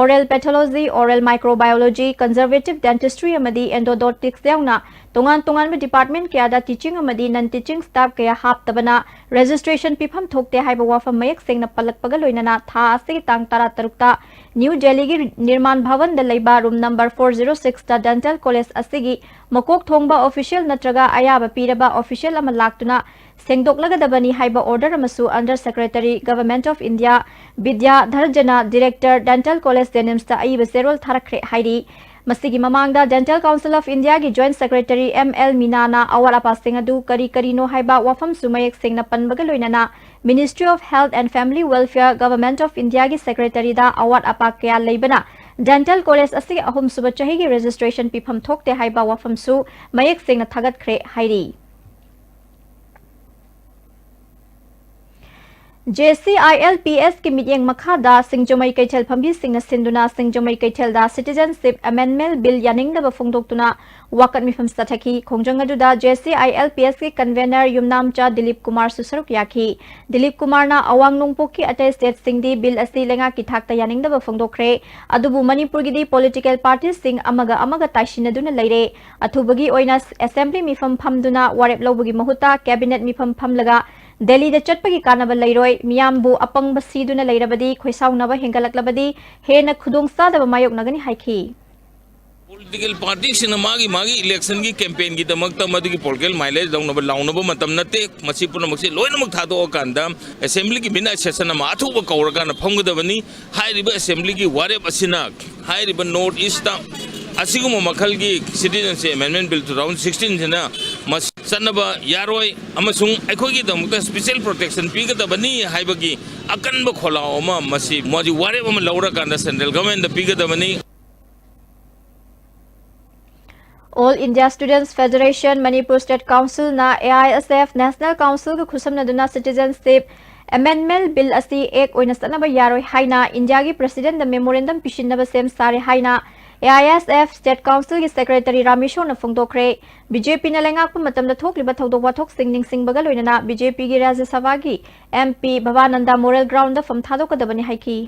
Oral pathology, oral microbiology, conservative dentistry ꯑꯃꯗꯤ endodontics ꯌꯥꯎꯅ ꯇꯣꯉꯥꯟ ꯇꯣꯉꯥꯟꯕ department ꯀꯌꯥꯗ teaching ꯑꯃꯗꯤ non teaching staff ꯀꯌꯥ ꯍꯥꯞꯇꯕꯅ registration ꯄꯤꯐꯝ ꯊꯣꯛꯇꯦ ꯍꯥꯏꯕ ꯋꯥꯐꯝ ꯃꯌꯦꯛ ꯁꯦꯡꯅ ꯄꯜꯂꯛꯄꯒ ꯂꯣꯏꯅꯅ ꯊꯥ ꯑꯁꯤꯒꯤ ꯇꯥꯡ ꯇꯔꯥ ꯇꯔꯨꯛꯇ New Delhi ꯒꯤ Nirman Bhavan ꯗ ꯂꯩꯕ room number four zero six ꯇ dental college ꯑꯁꯤꯒꯤ ꯃꯀꯣꯛ ꯊꯣꯡꯕ official ꯅꯠꯇ꯭ꯔꯒ ꯑꯌꯥꯕ ꯄꯤꯔꯕ official ꯑꯃ ꯂꯥꯛꯇꯨꯅ ꯁꯦꯡꯗꯣꯛꯂꯒꯗꯕꯅꯤ ꯍꯥꯏꯕ order ꯑꯃꯁꯨ Under Secretary, Government of India, Vidya ꯙꯔꯖꯅ, Director, Dental College, JNIMS ꯇ ꯑꯏꯕ ꯆꯦꯔꯣꯜ ꯊꯥꯔꯛꯈ꯭ꯔꯦ ꯍꯥꯏꯔꯤ꯫ ꯃꯁꯤꯒꯤ ꯃꯃꯥꯡꯗ Dental Council of India ꯒꯤ Joint Secretary M L ꯃꯤꯅꯥꯅ ꯑꯋꯥꯠ ꯑꯄꯥꯁꯤꯡ ꯑꯗꯨ ꯀꯔꯤ ꯀꯔꯤꯅꯣ ꯍꯥꯏꯕ ꯋꯥꯐꯝꯁꯨ ꯃꯌꯦꯛ ꯁꯦꯡꯅ ꯄꯟꯕꯒ ꯂꯣꯏꯅꯅ Ministry of Health and Family Welfare, Government of India ꯒꯤ Secretary ꯗ ꯑꯋꯥꯠ ꯑꯄꯥ ꯀꯌꯥ ꯂꯩꯕꯅ dental college ꯑꯁꯤꯒꯤ ꯑꯍꯨꯝꯁꯨꯕ ꯆꯍꯤꯒꯤ registration ꯄꯤꯐꯝ ꯊꯣꯛꯇꯦ ꯍꯥꯏꯕ ꯋꯥꯐꯝꯁꯨ ꯃꯌꯦꯛ ꯁꯦꯡꯅ ꯊꯥꯒꯠꯈ꯭ꯔꯦ ꯍꯥꯏꯔꯤ꯫ JCILPS ꯀꯤ ꯃꯤꯠꯌꯦꯡ ꯃꯈꯥꯗ ꯁꯤꯡꯖꯃꯩ ꯀꯩꯊꯦꯜ ꯐꯝꯕꯤꯁꯤꯡꯅ ꯁꯤꯟꯗꯨꯅ ꯁꯤꯡꯖꯃꯩ ꯀꯩꯊꯦꯜꯗ Citizenship Amendment Bill ꯌꯥꯅꯤꯡꯗꯕ ꯐꯣꯡꯗꯣꯛꯇꯨꯅ ꯋꯥꯀꯠ ꯃꯤꯐꯝ ꯆꯠꯊꯈꯤ꯫ ꯈꯣꯡꯖꯪ ꯑꯗꯨꯗ JCILPS ꯀꯤ convener ꯌꯨꯝꯅꯥꯝꯆꯥ ꯗꯤꯂꯤꯞ ꯀꯨꯃꯥꯔꯁꯨ ꯁꯔꯨꯛ ꯌꯥꯈꯤ꯫ ꯗꯤꯂꯤꯞ ꯀꯨꯃꯥꯔꯅ ꯑꯋꯥꯡ ꯅꯣꯡꯄꯣꯛꯀꯤ ꯑꯇꯩ state ꯁꯤꯡꯗꯤ bill ꯑꯁꯤ ꯂꯩꯉꯥꯛꯀꯤ ꯊꯥꯛꯇ ꯌꯥꯅꯤꯡꯗꯕ ꯐꯣꯡꯗꯣꯛꯈ꯭ꯔꯦ꯫ ꯑꯗꯨꯕꯨ ꯃꯅꯤꯄꯨꯔꯒꯤꯗꯤ political party ꯁꯤꯡ ꯑꯃꯒ ꯑꯃꯒ ꯇꯥꯏꯁꯤꯟꯅꯗꯨꯅ ꯂꯩꯔꯦ꯫ ꯑꯊꯨꯕꯒꯤ ꯑꯣꯏꯅ assembly ꯃꯤꯐꯝ ꯐꯝꯗꯨꯅ ꯋꯥꯔꯦꯞ ꯂꯧꯕꯒꯤ ꯃꯍꯨꯠꯇ cabinet ꯃꯤꯐꯝ ꯐꯝꯂꯒ ꯗꯦꯜꯂꯤꯗ ꯆꯠꯄꯒꯤ ꯀꯥꯟꯅꯕ ꯂꯩꯔꯣꯏ꯫ ꯃꯤꯌꯥꯝꯕꯨ ꯑꯄꯪꯕ ꯁꯤꯗꯨꯅ ꯂꯩꯔꯕꯗꯤ ꯈꯣꯏꯁꯥꯎꯅꯕ ꯍꯦꯟꯒꯠꯂꯛꯂꯕꯗꯤ ꯍꯦꯟꯅ ꯈꯨꯗꯣꯡꯆꯥꯗꯕ ꯃꯥꯌꯣꯛꯅꯒꯅꯤ ꯍꯥꯏꯈꯤ꯫ Political party ꯁꯤꯡꯅ ꯃꯥꯒꯤ ꯃꯥꯒꯤ election ꯒꯤ campaign ꯒꯤꯗꯃꯛꯇ ꯃꯗꯨꯒꯤ political mileage ꯂꯧꯅꯕ ꯂꯥꯎꯅꯕ ꯃꯇꯝ ꯅꯠꯇꯦ꯫ ꯃꯁꯤ ꯄꯨꯝꯅꯃꯛꯁꯤ ꯂꯣꯏꯅꯃꯛ ꯊꯥꯗꯣꯛꯑꯀꯥꯟꯗ assembly ꯒꯤ midnight session ꯑꯃ ꯑꯊꯨꯕ ꯀꯧꯔꯀꯥꯟꯗ ꯐꯝꯒꯗꯕꯅꯤ꯫ ꯍꯥꯏꯔꯤꯕ assembly ꯒꯤ ꯋꯥꯔꯦꯞ ꯑꯁꯤꯅ ꯍꯥꯏꯔꯤꯕ North East ꯇ ꯑꯁꯤꯒꯨꯝꯕ ꯃꯈꯜꯒꯤ Citizenship Amendment Bill two thousand sixteen ꯁꯤꯅ ꯃꯁꯤ ꯆꯠꯅꯕ ꯌꯥꯔꯣꯏ ꯑꯃꯁꯨꯡ ꯑꯩꯈꯣꯏꯒꯤꯗꯃꯛꯇ special protection ꯄꯤꯒꯗꯕꯅꯤ ꯍꯥꯏꯕꯒꯤ ꯑꯀꯟꯕ ꯈꯣꯜꯂꯥꯎ ꯑꯃ ꯃꯁꯤ ꯃꯣꯗꯤ ꯋꯥꯔꯦꯞ ꯑꯃ ꯂꯧꯔꯀꯥꯟꯗ central government ꯇ ꯄꯤꯒꯗꯕꯅꯤ꯫ All India Students Federation, Manipur State Council ꯅ AISF National Council ꯒ ꯈꯨꯠꯁꯝꯅꯗꯨꯅ Citizenship Amendment Bill ꯑꯁꯤ act ꯑꯣꯏꯅ ꯆꯠꯅꯕ ꯌꯥꯔꯣꯏ ꯍꯥꯏꯅ ꯏꯟꯗꯤꯌꯥꯒꯤ President ꯗ memorandum ꯄꯤꯁꯤꯟꯅꯕ ꯁꯦꯝ ꯁꯥꯔꯦ ꯍꯥꯏꯅ A I S F State Councilꯒꯤ Secretary ꯔꯥꯃꯦꯁꯣꯔꯅ ꯐꯣꯡꯗꯣꯛꯈ꯭ꯔꯦ꯫ ꯕꯤ ꯖꯦ ꯄꯤꯅ ꯂꯩꯉꯥꯛꯄ ꯃꯇꯝꯗ ꯊꯣꯛꯂꯤꯕ ꯊꯧꯗꯣꯛ ꯋꯥꯊꯣꯛꯁꯤꯡ ꯅꯤꯡꯁꯤꯡꯕꯒ ꯂꯣꯏꯅꯅ ꯕꯤ ꯖꯦ ꯄꯤꯒꯤ ꯔꯥꯖ꯭ꯌ ꯁꯚꯥꯒꯤ ꯑꯦꯝ ꯄꯤ ꯚꯕꯥꯅꯟꯗ Morale Groundꯗ ꯐꯝ ꯊꯥꯗꯣꯛꯀꯗꯕꯅꯤ ꯍꯥꯏꯈꯤ꯫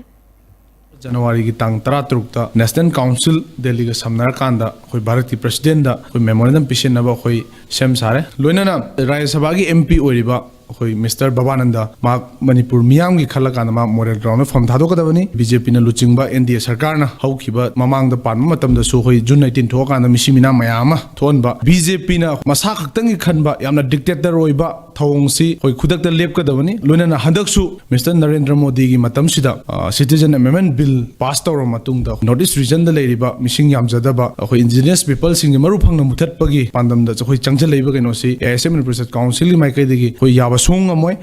ꯖꯅꯋꯥꯔꯤꯒꯤ ꯇꯥꯡ ꯇꯔꯥ ꯇꯔꯨꯛꯇ National Council ꯗꯦꯜꯂꯤꯒ ꯁꯝꯅꯔꯀꯥꯟꯗ ꯑꯩꯈꯣꯏ ꯚꯥꯔꯠꯀꯤ Presidentꯗ ꯑꯩꯈꯣꯏ memorandum ꯄꯤꯁꯤꯟꯅꯕ ꯑꯩꯈꯣꯏ ꯁꯦꯝ ꯁꯥꯔꯦ꯫ ꯂꯣꯏꯅꯅ ꯔꯥꯖ꯭ꯌ ꯁꯚꯥꯒꯤ ꯑꯦꯝ ꯄꯤ ꯑꯣꯏꯔꯤꯕ ꯑꯩꯈꯣꯏ Mister ꯚꯕꯥꯅꯟꯗ ꯃꯍꯥꯛ ꯃꯅꯤꯄꯨꯔ ꯃꯤꯌꯥꯝꯒꯤ ꯈꯜꯂꯀꯥꯟꯗ ꯃꯍꯥꯛ Morale Groundꯗ ꯐꯝ ꯊꯥꯗꯣꯛꯀꯗꯕꯅꯤ꯫ ꯕꯤ ꯖꯦ ꯄꯤꯅ ꯂꯨꯆꯤꯡꯕ ꯑꯦꯟ ꯗꯤ ꯑꯦ ꯁꯔꯀꯥꯔꯅ ꯍꯧꯈꯤꯕ ꯃꯃꯥꯡꯗ ꯄꯥꯟꯕ ꯃꯇꯝꯗꯁꯨ ꯑꯩꯈꯣꯏ June nineteen ꯊꯣꯛꯑꯀꯥꯟꯗ ꯃꯤꯁꯤ ꯃꯤꯅꯥ ꯃꯌꯥꯝ ꯑꯃ ꯊꯣꯛꯍꯟꯕ, ꯕꯤ ꯖꯦ ꯄꯤꯅ ꯃꯁꯥ ꯈꯛꯇꯪꯒꯤ ꯈꯟꯕ ꯌꯥꯝꯅ dictator ꯑꯣꯏꯕ ꯊꯧꯑꯣꯡꯁꯤ ꯑꯩꯈꯣꯏ ꯈꯨꯗꯛꯇ ꯂꯦꯞꯀꯗꯕꯅꯤ꯫ ꯂꯣꯏꯅꯅ ꯍꯟꯗꯛꯁꯨ Mister ꯅꯔꯦꯟꯗ꯭ꯔ ꯃꯣꯗꯤꯒꯤ ꯃꯇꯝꯁꯤꯗ, ꯑ, Citizen Amendment Bill pass ꯇꯧꯔꯕ ꯃꯇꯨꯡꯗ North East regionꯗ ꯂꯩꯔꯤꯕ ꯃꯤꯁꯤꯡ ꯌꯥꯝꯖꯗꯕ ꯑꯩꯈꯣꯏ indigenous peopleꯁꯤꯡꯁꯦ ꯃꯔꯨ ꯐꯪꯅ ꯃꯨꯊꯠꯄꯒꯤ ꯄꯥꯟꯗꯝꯗ ꯑꯩꯈꯣꯏ ꯆꯪꯁꯤꯜꯂꯛꯏꯕ ꯀꯩꯅꯣꯁꯤ ꯑꯦ I S F Manipur State Councilꯒꯤ ꯃꯥꯏꯀꯩꯗꯒꯤ ꯑꯩꯈꯣꯏ ꯌꯥꯕ ꯁꯨꯡ ꯉꯝꯃꯣꯏ꯫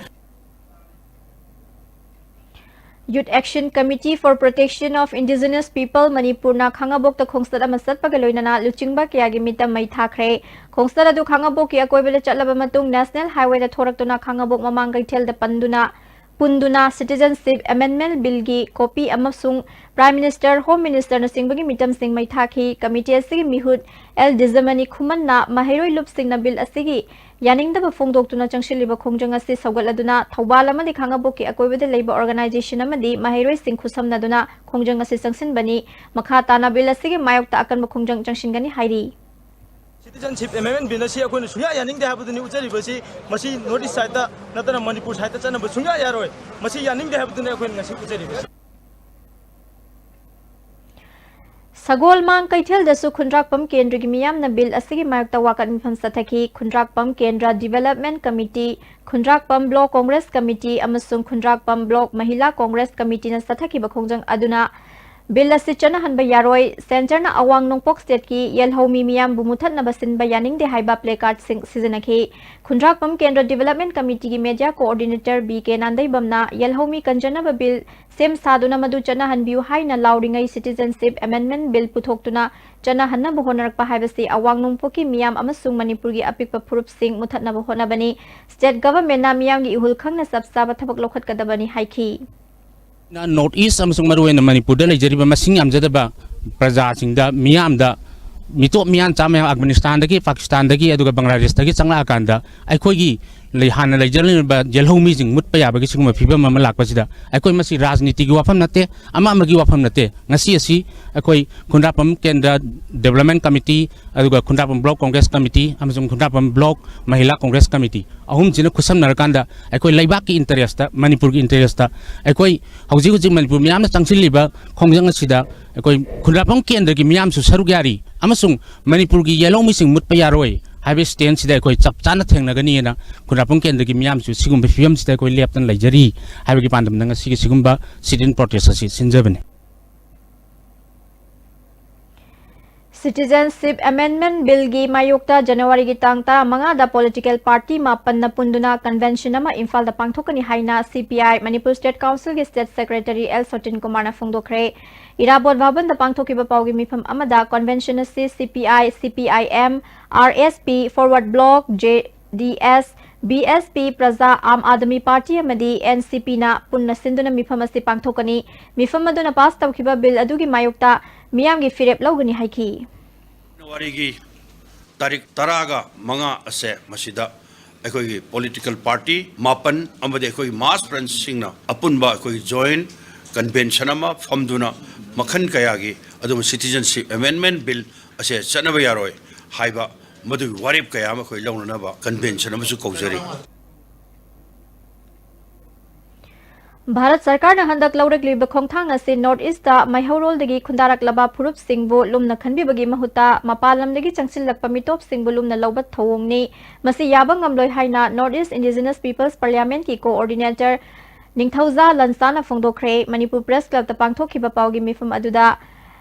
Youth Action Committee for Protection of Indigenous People ꯃꯅꯤꯄꯨꯔꯅ ꯈꯥꯉꯕꯣꯛꯇ ꯈꯣꯡꯆꯠ ꯑꯃ ꯆꯠꯄꯒ ꯂꯣꯏꯅꯅ ꯂꯨꯆꯤꯡꯕ ꯀꯌꯥꯒꯤ ꯃꯤꯇꯝ ꯃꯩ ꯊꯥꯈ꯭ꯔꯦ꯫ ꯈꯣꯡꯆꯠ ꯑꯗꯨ ꯈꯥꯉꯕꯣꯛꯀꯤ ꯑꯀꯣꯏꯕꯗ ꯆꯠꯂꯕ ꯃꯇꯨꯡ National Highwayꯗ ꯊꯣꯔꯛꯇꯨꯅ ꯈꯥꯉꯕꯣꯛ ꯃꯃꯥꯡ ꯀꯩꯊꯦꯜꯗ ꯄꯟꯗꯨꯅ, ꯄꯨꯟꯗꯨꯅ Citizenship Amendment Billꯒꯤ copy ꯑꯃꯁꯨꯡ Prime Minister, Home Ministerꯅꯆꯤꯡꯕꯒꯤ ꯃꯤꯇꯝꯁꯤꯡ ꯃꯩ ꯊꯥꯈꯤ꯫ Committee ꯑꯁꯤꯒꯤ ꯃꯤꯍꯨꯠ ꯑꯦꯜ ꯗꯤꯖꯃꯅꯤ ꯈꯨꯃꯟꯅ ꯃꯍꯩꯔꯣꯏ ꯂꯨꯞꯁꯤꯡꯅ bill ꯑꯁꯤꯒꯤ ꯌꯥꯅꯤꯡꯗꯕ ꯐꯣꯡꯗꯣꯛꯇꯨꯅ ꯆꯪꯁꯤꯜꯂꯤꯕ ꯈꯣꯡꯖꯪ ꯑꯁꯤ ꯁꯧꯒꯠꯂꯗꯨꯅ ꯊꯧꯕꯥꯜ ꯑꯃꯗꯤ ꯈꯥꯉꯕꯣꯛꯀꯤ ꯑꯀꯣꯏꯕꯗ ꯂꯩꯕ organization ꯑꯃꯗꯤ ꯃꯍꯩꯔꯣꯏꯁꯤꯡ ꯈꯨꯠꯁꯝꯅꯗꯨꯅ ꯈꯣꯡꯖꯪ ꯑꯁꯤ ꯆꯪꯁꯤꯟꯕꯅꯤ꯫ ꯃꯈꯥ ꯇꯥꯅ bill ꯑꯁꯤꯒꯤ ꯃꯥꯌꯣꯛꯇ ꯑꯀꯟꯕ ꯈꯣꯡꯖꯪ ꯆꯪꯁꯤꯟꯒꯅꯤ ꯍꯥꯏꯔꯤ꯫ Citizenship Amendment Bill ꯑꯁꯤ ꯑꯩꯈꯣꯏꯅ ꯁꯨꯡꯌꯥ ꯌꯥꯅꯤꯡꯗꯦ ꯍꯥꯏꯕꯗꯨꯅꯤ ꯎꯠꯆꯔꯤꯕꯁꯤ꯫ ꯃꯁꯤ North East sideꯇ ꯅꯠꯇꯅ ꯃꯅꯤꯄꯨꯔ sideꯇ ꯆꯠꯅꯕ ꯁꯨꯡꯌꯥ ꯌꯥꯔꯣꯏ꯫ ꯃꯁꯤ ꯌꯥꯅꯤꯡꯗꯦ ꯍꯥꯏꯕꯗꯨꯅꯤ ꯑꯩꯈꯣꯏꯅ ꯉꯁꯤ ꯎꯠꯆꯔꯤꯕꯁꯤ꯫ ꯁꯒꯣꯜꯃꯥꯡ ꯀꯩꯊꯦꯜꯗꯁꯨ ꯈꯨꯟꯗ꯭ꯔꯥꯛꯄꯝ ꯀꯦꯟꯗ꯭ꯔꯒꯤ ꯃꯤꯌꯥꯝꯅ bill ꯑꯁꯤꯒꯤ ꯃꯥꯌꯣꯛꯇ ꯋꯥꯀꯠ ꯃꯤꯐꯝ ꯆꯠꯊꯈꯤ꯫ ꯈꯨꯟꯗ꯭ꯔꯥꯛꯄꯝ ꯀꯦꯟꯗ꯭ꯔ Development Committee, ꯈꯨꯟꯗ꯭ꯔꯥꯛꯄꯝ Block Congress Committee ꯑꯃꯁꯨꯡ ꯈꯨꯟꯗ꯭ꯔꯥꯛꯄꯝ Block ꯃꯍꯤꯂꯥ Congress Committeeꯅ ꯆꯠꯊꯈꯤꯕ ꯈꯣꯡꯖꯪ ꯑꯗꯨꯅ bill ꯑꯁꯤ ꯆꯠꯅꯍꯟꯕ ꯌꯥꯔꯣꯏ, Centreꯅ ꯑꯋꯥꯡ ꯅꯣꯡꯄꯣꯛ stateꯀꯤ ꯌꯦꯜꯍꯧꯃꯤ ꯃꯤꯌꯥꯝꯕꯨ ꯃꯨꯊꯠꯅꯕ ꯁꯤꯟꯕ ꯌꯥꯅꯤꯡꯗꯦ ꯍꯥꯏꯕ placardꯁꯤꯡ ꯁꯤꯖꯤꯟꯅꯈꯤ꯫ ꯈꯨꯟꯗ꯭ꯔꯥꯛꯄꯝ ꯀꯦꯟꯗ꯭ꯔ Development Committeeꯒꯤ media coordinator ꯕꯤ ꯀꯦ ꯅꯥꯟꯗꯩꯕꯝꯅ ꯌꯦꯜꯍꯧꯃꯤ ꯀꯟꯖꯅꯕ bill ꯁꯦꯝ ꯁꯥꯗꯨꯅ ꯃꯗꯨ ꯆꯠꯅꯍꯟꯕꯤꯌꯨ ꯍꯥꯏꯅ ꯂꯥꯎꯔꯤꯉꯩ Citizenship Amendment Bill ꯄꯨꯊꯣꯛꯇꯨꯅ ꯆꯠꯅꯍꯟꯅꯕ ꯍꯣꯠꯅꯔꯛꯄ ꯍꯥꯏꯕꯁꯤ ꯑꯋꯥꯡ ꯅꯣꯡꯄꯣꯛꯀꯤ ꯃꯤꯌꯥꯝ ꯑꯃꯁꯨꯡ ꯃꯅꯤꯄꯨꯔꯒꯤ ꯑꯄꯤꯛꯄ ꯐꯨꯔꯨꯞꯁꯤꯡ ꯃꯨꯊꯠꯅꯕ ꯍꯣꯠꯅꯕꯅꯤ꯫ State Governmentꯅ ꯃꯤꯌꯥꯝꯒꯤ ꯏꯍꯨꯜ ꯈꯪꯅ ꯆꯞ ꯆꯥꯕ ꯊꯕꯛ ꯂꯧꯈꯠꯀꯗꯕꯅꯤ ꯍꯥꯏꯈꯤ꯫ ꯅꯣꯔꯠ ꯏꯁ ꯑꯃꯁꯨꯡ ꯃꯔꯨꯑꯣꯏꯅ ꯃꯅꯤꯄꯨꯔꯗ ꯂꯩꯖꯔꯤꯕ ꯃꯁꯤꯡ ꯌꯥꯝꯖꯗꯕ ꯄ꯭ꯔꯖꯥꯁꯤꯡꯗ, ꯃꯤꯌꯥꯝꯗ, ꯃꯤꯇꯣꯞ ꯃꯤꯌꯥꯟ ꯆꯥꯝꯃ ꯌꯥꯝ ꯑꯐꯒꯥꯅꯤꯁꯇꯥꯟꯗꯒꯤ, ꯄꯥꯀꯤꯁꯇꯥꯟꯗꯒꯤ, ꯑꯗꯨꯒ ꯕꯪꯒ꯭ꯂꯥꯗꯦꯁꯇꯒꯤ ꯆꯪꯂꯛꯑꯀꯥꯟꯗ ꯑꯩꯈꯣꯏꯒꯤ ꯂꯩ-, ꯍꯥꯟꯅ ꯂꯩꯖꯔꯝꯂꯤꯕ ꯌꯦꯜꯍꯧꯃꯤꯁꯤꯡ ꯃꯨꯠꯄ ꯌꯥꯕꯒꯤ ꯁꯤꯒꯨꯝꯕ ꯐꯤꯕꯝ ꯑꯃ ꯂꯥꯛꯄꯁꯤꯗ, ꯑꯩꯈꯣꯏ ꯃꯁꯤ ꯔꯥꯖꯅꯤꯇꯤꯒꯤ ꯋꯥꯐꯝ ꯅꯠꯇꯦ, ꯑꯃ ꯑꯃꯒꯤ ꯋꯥꯐꯝ ꯅꯠꯇꯦ꯫ ꯉꯁꯤ ꯑꯁꯤ ꯑꯩꯈꯣꯏ ꯈꯨꯟꯗ꯭ꯔꯥꯛꯄꯝ ꯀꯦꯟꯗ꯭ꯔ ꯗꯦꯕꯂꯞꯃꯦꯟ ꯀꯃꯤꯇꯤ, ꯑꯗꯨꯒ ꯈꯨꯟꯗ꯭ꯔꯥꯛꯄꯝ ꯕ꯭ꯂꯣꯛ ꯀꯣꯡꯒ꯭ꯔꯦꯁ ꯀꯃꯤꯇꯤ ꯑꯃꯁꯨꯡ ꯈꯨꯟꯗ꯭ꯔꯥꯛꯄꯝ ꯕ꯭ꯂꯣꯛ ꯃꯍꯤꯂꯥ ꯀꯣꯡꯒ꯭ꯔꯦꯁ ꯀꯃꯤꯇꯤ ꯑꯍꯨꯝꯁꯤꯅ ꯈꯨꯠꯁꯝꯅꯔꯀꯥꯟꯗ ꯑꯩꯈꯣꯏ ꯂꯩꯕꯥꯛꯀꯤ ꯏꯟꯇꯔꯦꯁꯇ, ꯃꯅꯤꯄꯨꯔꯒꯤ ꯏꯟꯇꯔꯦꯁꯇ, ꯑꯩꯈꯣꯏ ꯍꯧꯖꯤꯛ ꯍꯧꯖꯤꯛ ꯃꯅꯤꯄꯨꯔ ꯃꯤꯌꯥꯝꯅ ꯆꯪꯁꯤꯜꯂꯤꯕ ꯈꯣꯡꯖꯪ ꯑꯁꯤꯗ ꯑꯩꯈꯣꯏ ꯈꯨꯟꯗ꯭ꯔꯥꯛꯄꯝ ꯀꯦꯟꯗ꯭ꯔꯒꯤ ꯃꯤꯌꯥꯝꯁꯨ ꯁꯔꯨꯛ ꯌꯥꯔꯤ ꯑꯃꯁꯨꯡ ꯃꯅꯤꯄꯨꯔꯒꯤ ꯌꯦꯜꯍꯧꯃꯤꯁꯤꯡ ꯃꯨꯠꯄ ꯌꯥꯔꯣꯏ ꯍꯥꯏꯕ ꯁ꯭ꯇꯦꯟꯁꯤꯗ ꯑꯩꯈꯣꯏ ꯆꯞ ꯆꯥꯅ ꯊꯦꯡꯅꯒꯅꯤꯅ ꯈꯨꯟꯗ꯭ꯔꯥꯛꯄꯝ ꯀꯦꯟꯗ꯭ꯔꯒꯤ ꯃꯤꯌꯥꯝꯁꯨ ꯁꯤꯒꯨꯝꯕ ꯐꯤꯕꯝꯁꯤꯗ ꯑꯩꯈꯣꯏ ꯂꯦꯞꯇꯅ ꯂꯩꯖꯔꯤ ꯍꯥꯏꯕꯒꯤ ꯄꯥꯟꯗꯝꯗ ꯉꯁꯤꯒꯤ ꯁꯤꯒꯨꯝꯕ sit-in protest ꯑꯁꯤ ꯁꯤꯟꯖꯕꯅꯤ꯫ Citizenship Amendment Billꯒꯤ ꯃꯥꯌꯣꯛꯇ ꯖꯅꯋꯥꯔꯤꯒꯤ ꯇꯥꯡ ꯇꯔꯥꯃꯉꯥꯗ political party ꯃꯥꯄꯟꯅ ꯄꯨꯟꯗꯨꯅ convention ꯑꯃ ꯏꯝꯐꯥꯜꯗ ꯄꯥꯡꯊꯣꯛꯀꯅꯤ ꯍꯥꯏꯅ C P I Manipur State Councilꯒꯤ State Secretary L ꯁꯣꯇꯤꯟ ꯀꯨꯃꯥꯔꯅ ꯐꯣꯡꯗꯣꯛꯈ꯭ꯔꯦ꯫ ꯏꯔꯥꯕꯣꯠ ꯚꯕꯟꯗ ꯄꯥꯡꯊꯣꯛꯈꯤꯕ ꯄꯥꯎꯒꯤ ꯃꯤꯐꯝ ꯑꯃꯗ convention ꯑꯁꯤ C P I, C P I M, R S P, Forward Bloc, J D S, B S P, ꯄ꯭ꯔꯖꯥ, ꯑꯥꯝ ꯑꯥꯗꯃꯤ ꯄꯥꯔꯇꯤ ꯑꯃꯗꯤ N C Pꯅ ꯄꯨꯟꯅ ꯁꯤꯟꯗꯨꯅ ꯃꯤꯐꯝ ꯑꯁꯤ ꯄꯥꯡꯊꯣꯛꯀꯅꯤ꯫ ꯃꯤꯐꯝ ꯑꯗꯨꯅ pass ꯇꯧꯈꯤꯕ bill ꯑꯗꯨꯒꯤ ꯃꯥꯌꯣꯛꯇ ꯃꯤꯌꯥꯝꯒꯤ ꯐꯤꯔꯦꯞ ꯂꯧꯒꯅꯤ ꯍꯥꯏꯈꯤ꯫ ꯖꯅꯋꯥꯔꯤꯒꯤ ꯇꯥꯔꯤꯛ ꯇꯔꯥꯒ ꯃꯉꯥ ꯑꯁꯦ ꯃꯁꯤꯗ ꯑꯩꯈꯣꯏꯒꯤ political party ꯃꯥꯄꯟ ꯑꯃꯗꯤ ꯑꯩꯈꯣꯏꯒꯤ mass friendsꯁꯤꯡꯅ ꯑꯄꯨꯟꯕ ꯑꯩꯈꯣꯏꯒꯤ joint convention ꯑꯃ ꯐꯝꯗꯨꯅ ꯃꯈꯜ ꯀꯌꯥꯒꯤ ꯑꯗꯨꯒꯨꯝꯕ Citizenship Amendment Bill ꯑꯁꯦ ꯆꯠꯅꯕ ꯌꯥꯔꯣꯏ ꯍꯥꯏꯕ ꯃꯗꯨꯒꯤ ꯋꯥꯔꯦꯞ ꯀꯌꯥ ꯑꯃ ꯑꯩꯈꯣꯏ ꯂꯧꯅꯅꯕ convention ꯑꯃꯁꯨ ꯀꯧꯖꯔꯤ꯫ ꯚꯥꯔꯠ ꯁꯔꯀꯥꯔꯅ ꯍꯟꯗꯛ ꯂꯧꯔꯛꯂꯤꯕ ꯈꯣꯡꯊꯥꯡ ꯑꯁꯤ North Eastꯇ ꯃꯩꯍꯧꯔꯣꯜꯗꯒꯤ ꯈꯨꯟꯗꯥꯔꯛꯂꯕ ꯐꯨꯔꯨꯞꯁꯤꯡꯕꯨ ꯂꯨꯝꯅ ꯈꯟꯕꯤꯕꯒꯤ ꯃꯍꯨꯠꯇ ꯃꯄꯥꯟ ꯂꯝꯗꯒꯤ ꯆꯪꯁꯤꯜꯂꯛꯄ ꯃꯤꯇꯣꯞꯁꯤꯡꯕꯨ ꯂꯨꯝꯅ ꯂꯧꯕ ꯊꯧꯑꯣꯡꯅꯤ꯫ ꯃꯁꯤ ꯌꯥꯕ ꯉꯝꯂꯣꯏ ꯍꯥꯏꯅ North East Indigenous People's Parliamentꯀꯤ coordinator ꯅꯤꯡꯊꯧꯖꯥ ꯂꯟꯁꯥꯅ ꯐꯣꯡꯗꯣꯛꯈ꯭ꯔꯦ꯫ Manipur Press Clubꯇ ꯄꯥꯡꯊꯣꯛꯈꯤꯕ ꯄꯥꯎꯒꯤ ꯃꯤꯐꯝ ꯑꯗꯨꯗ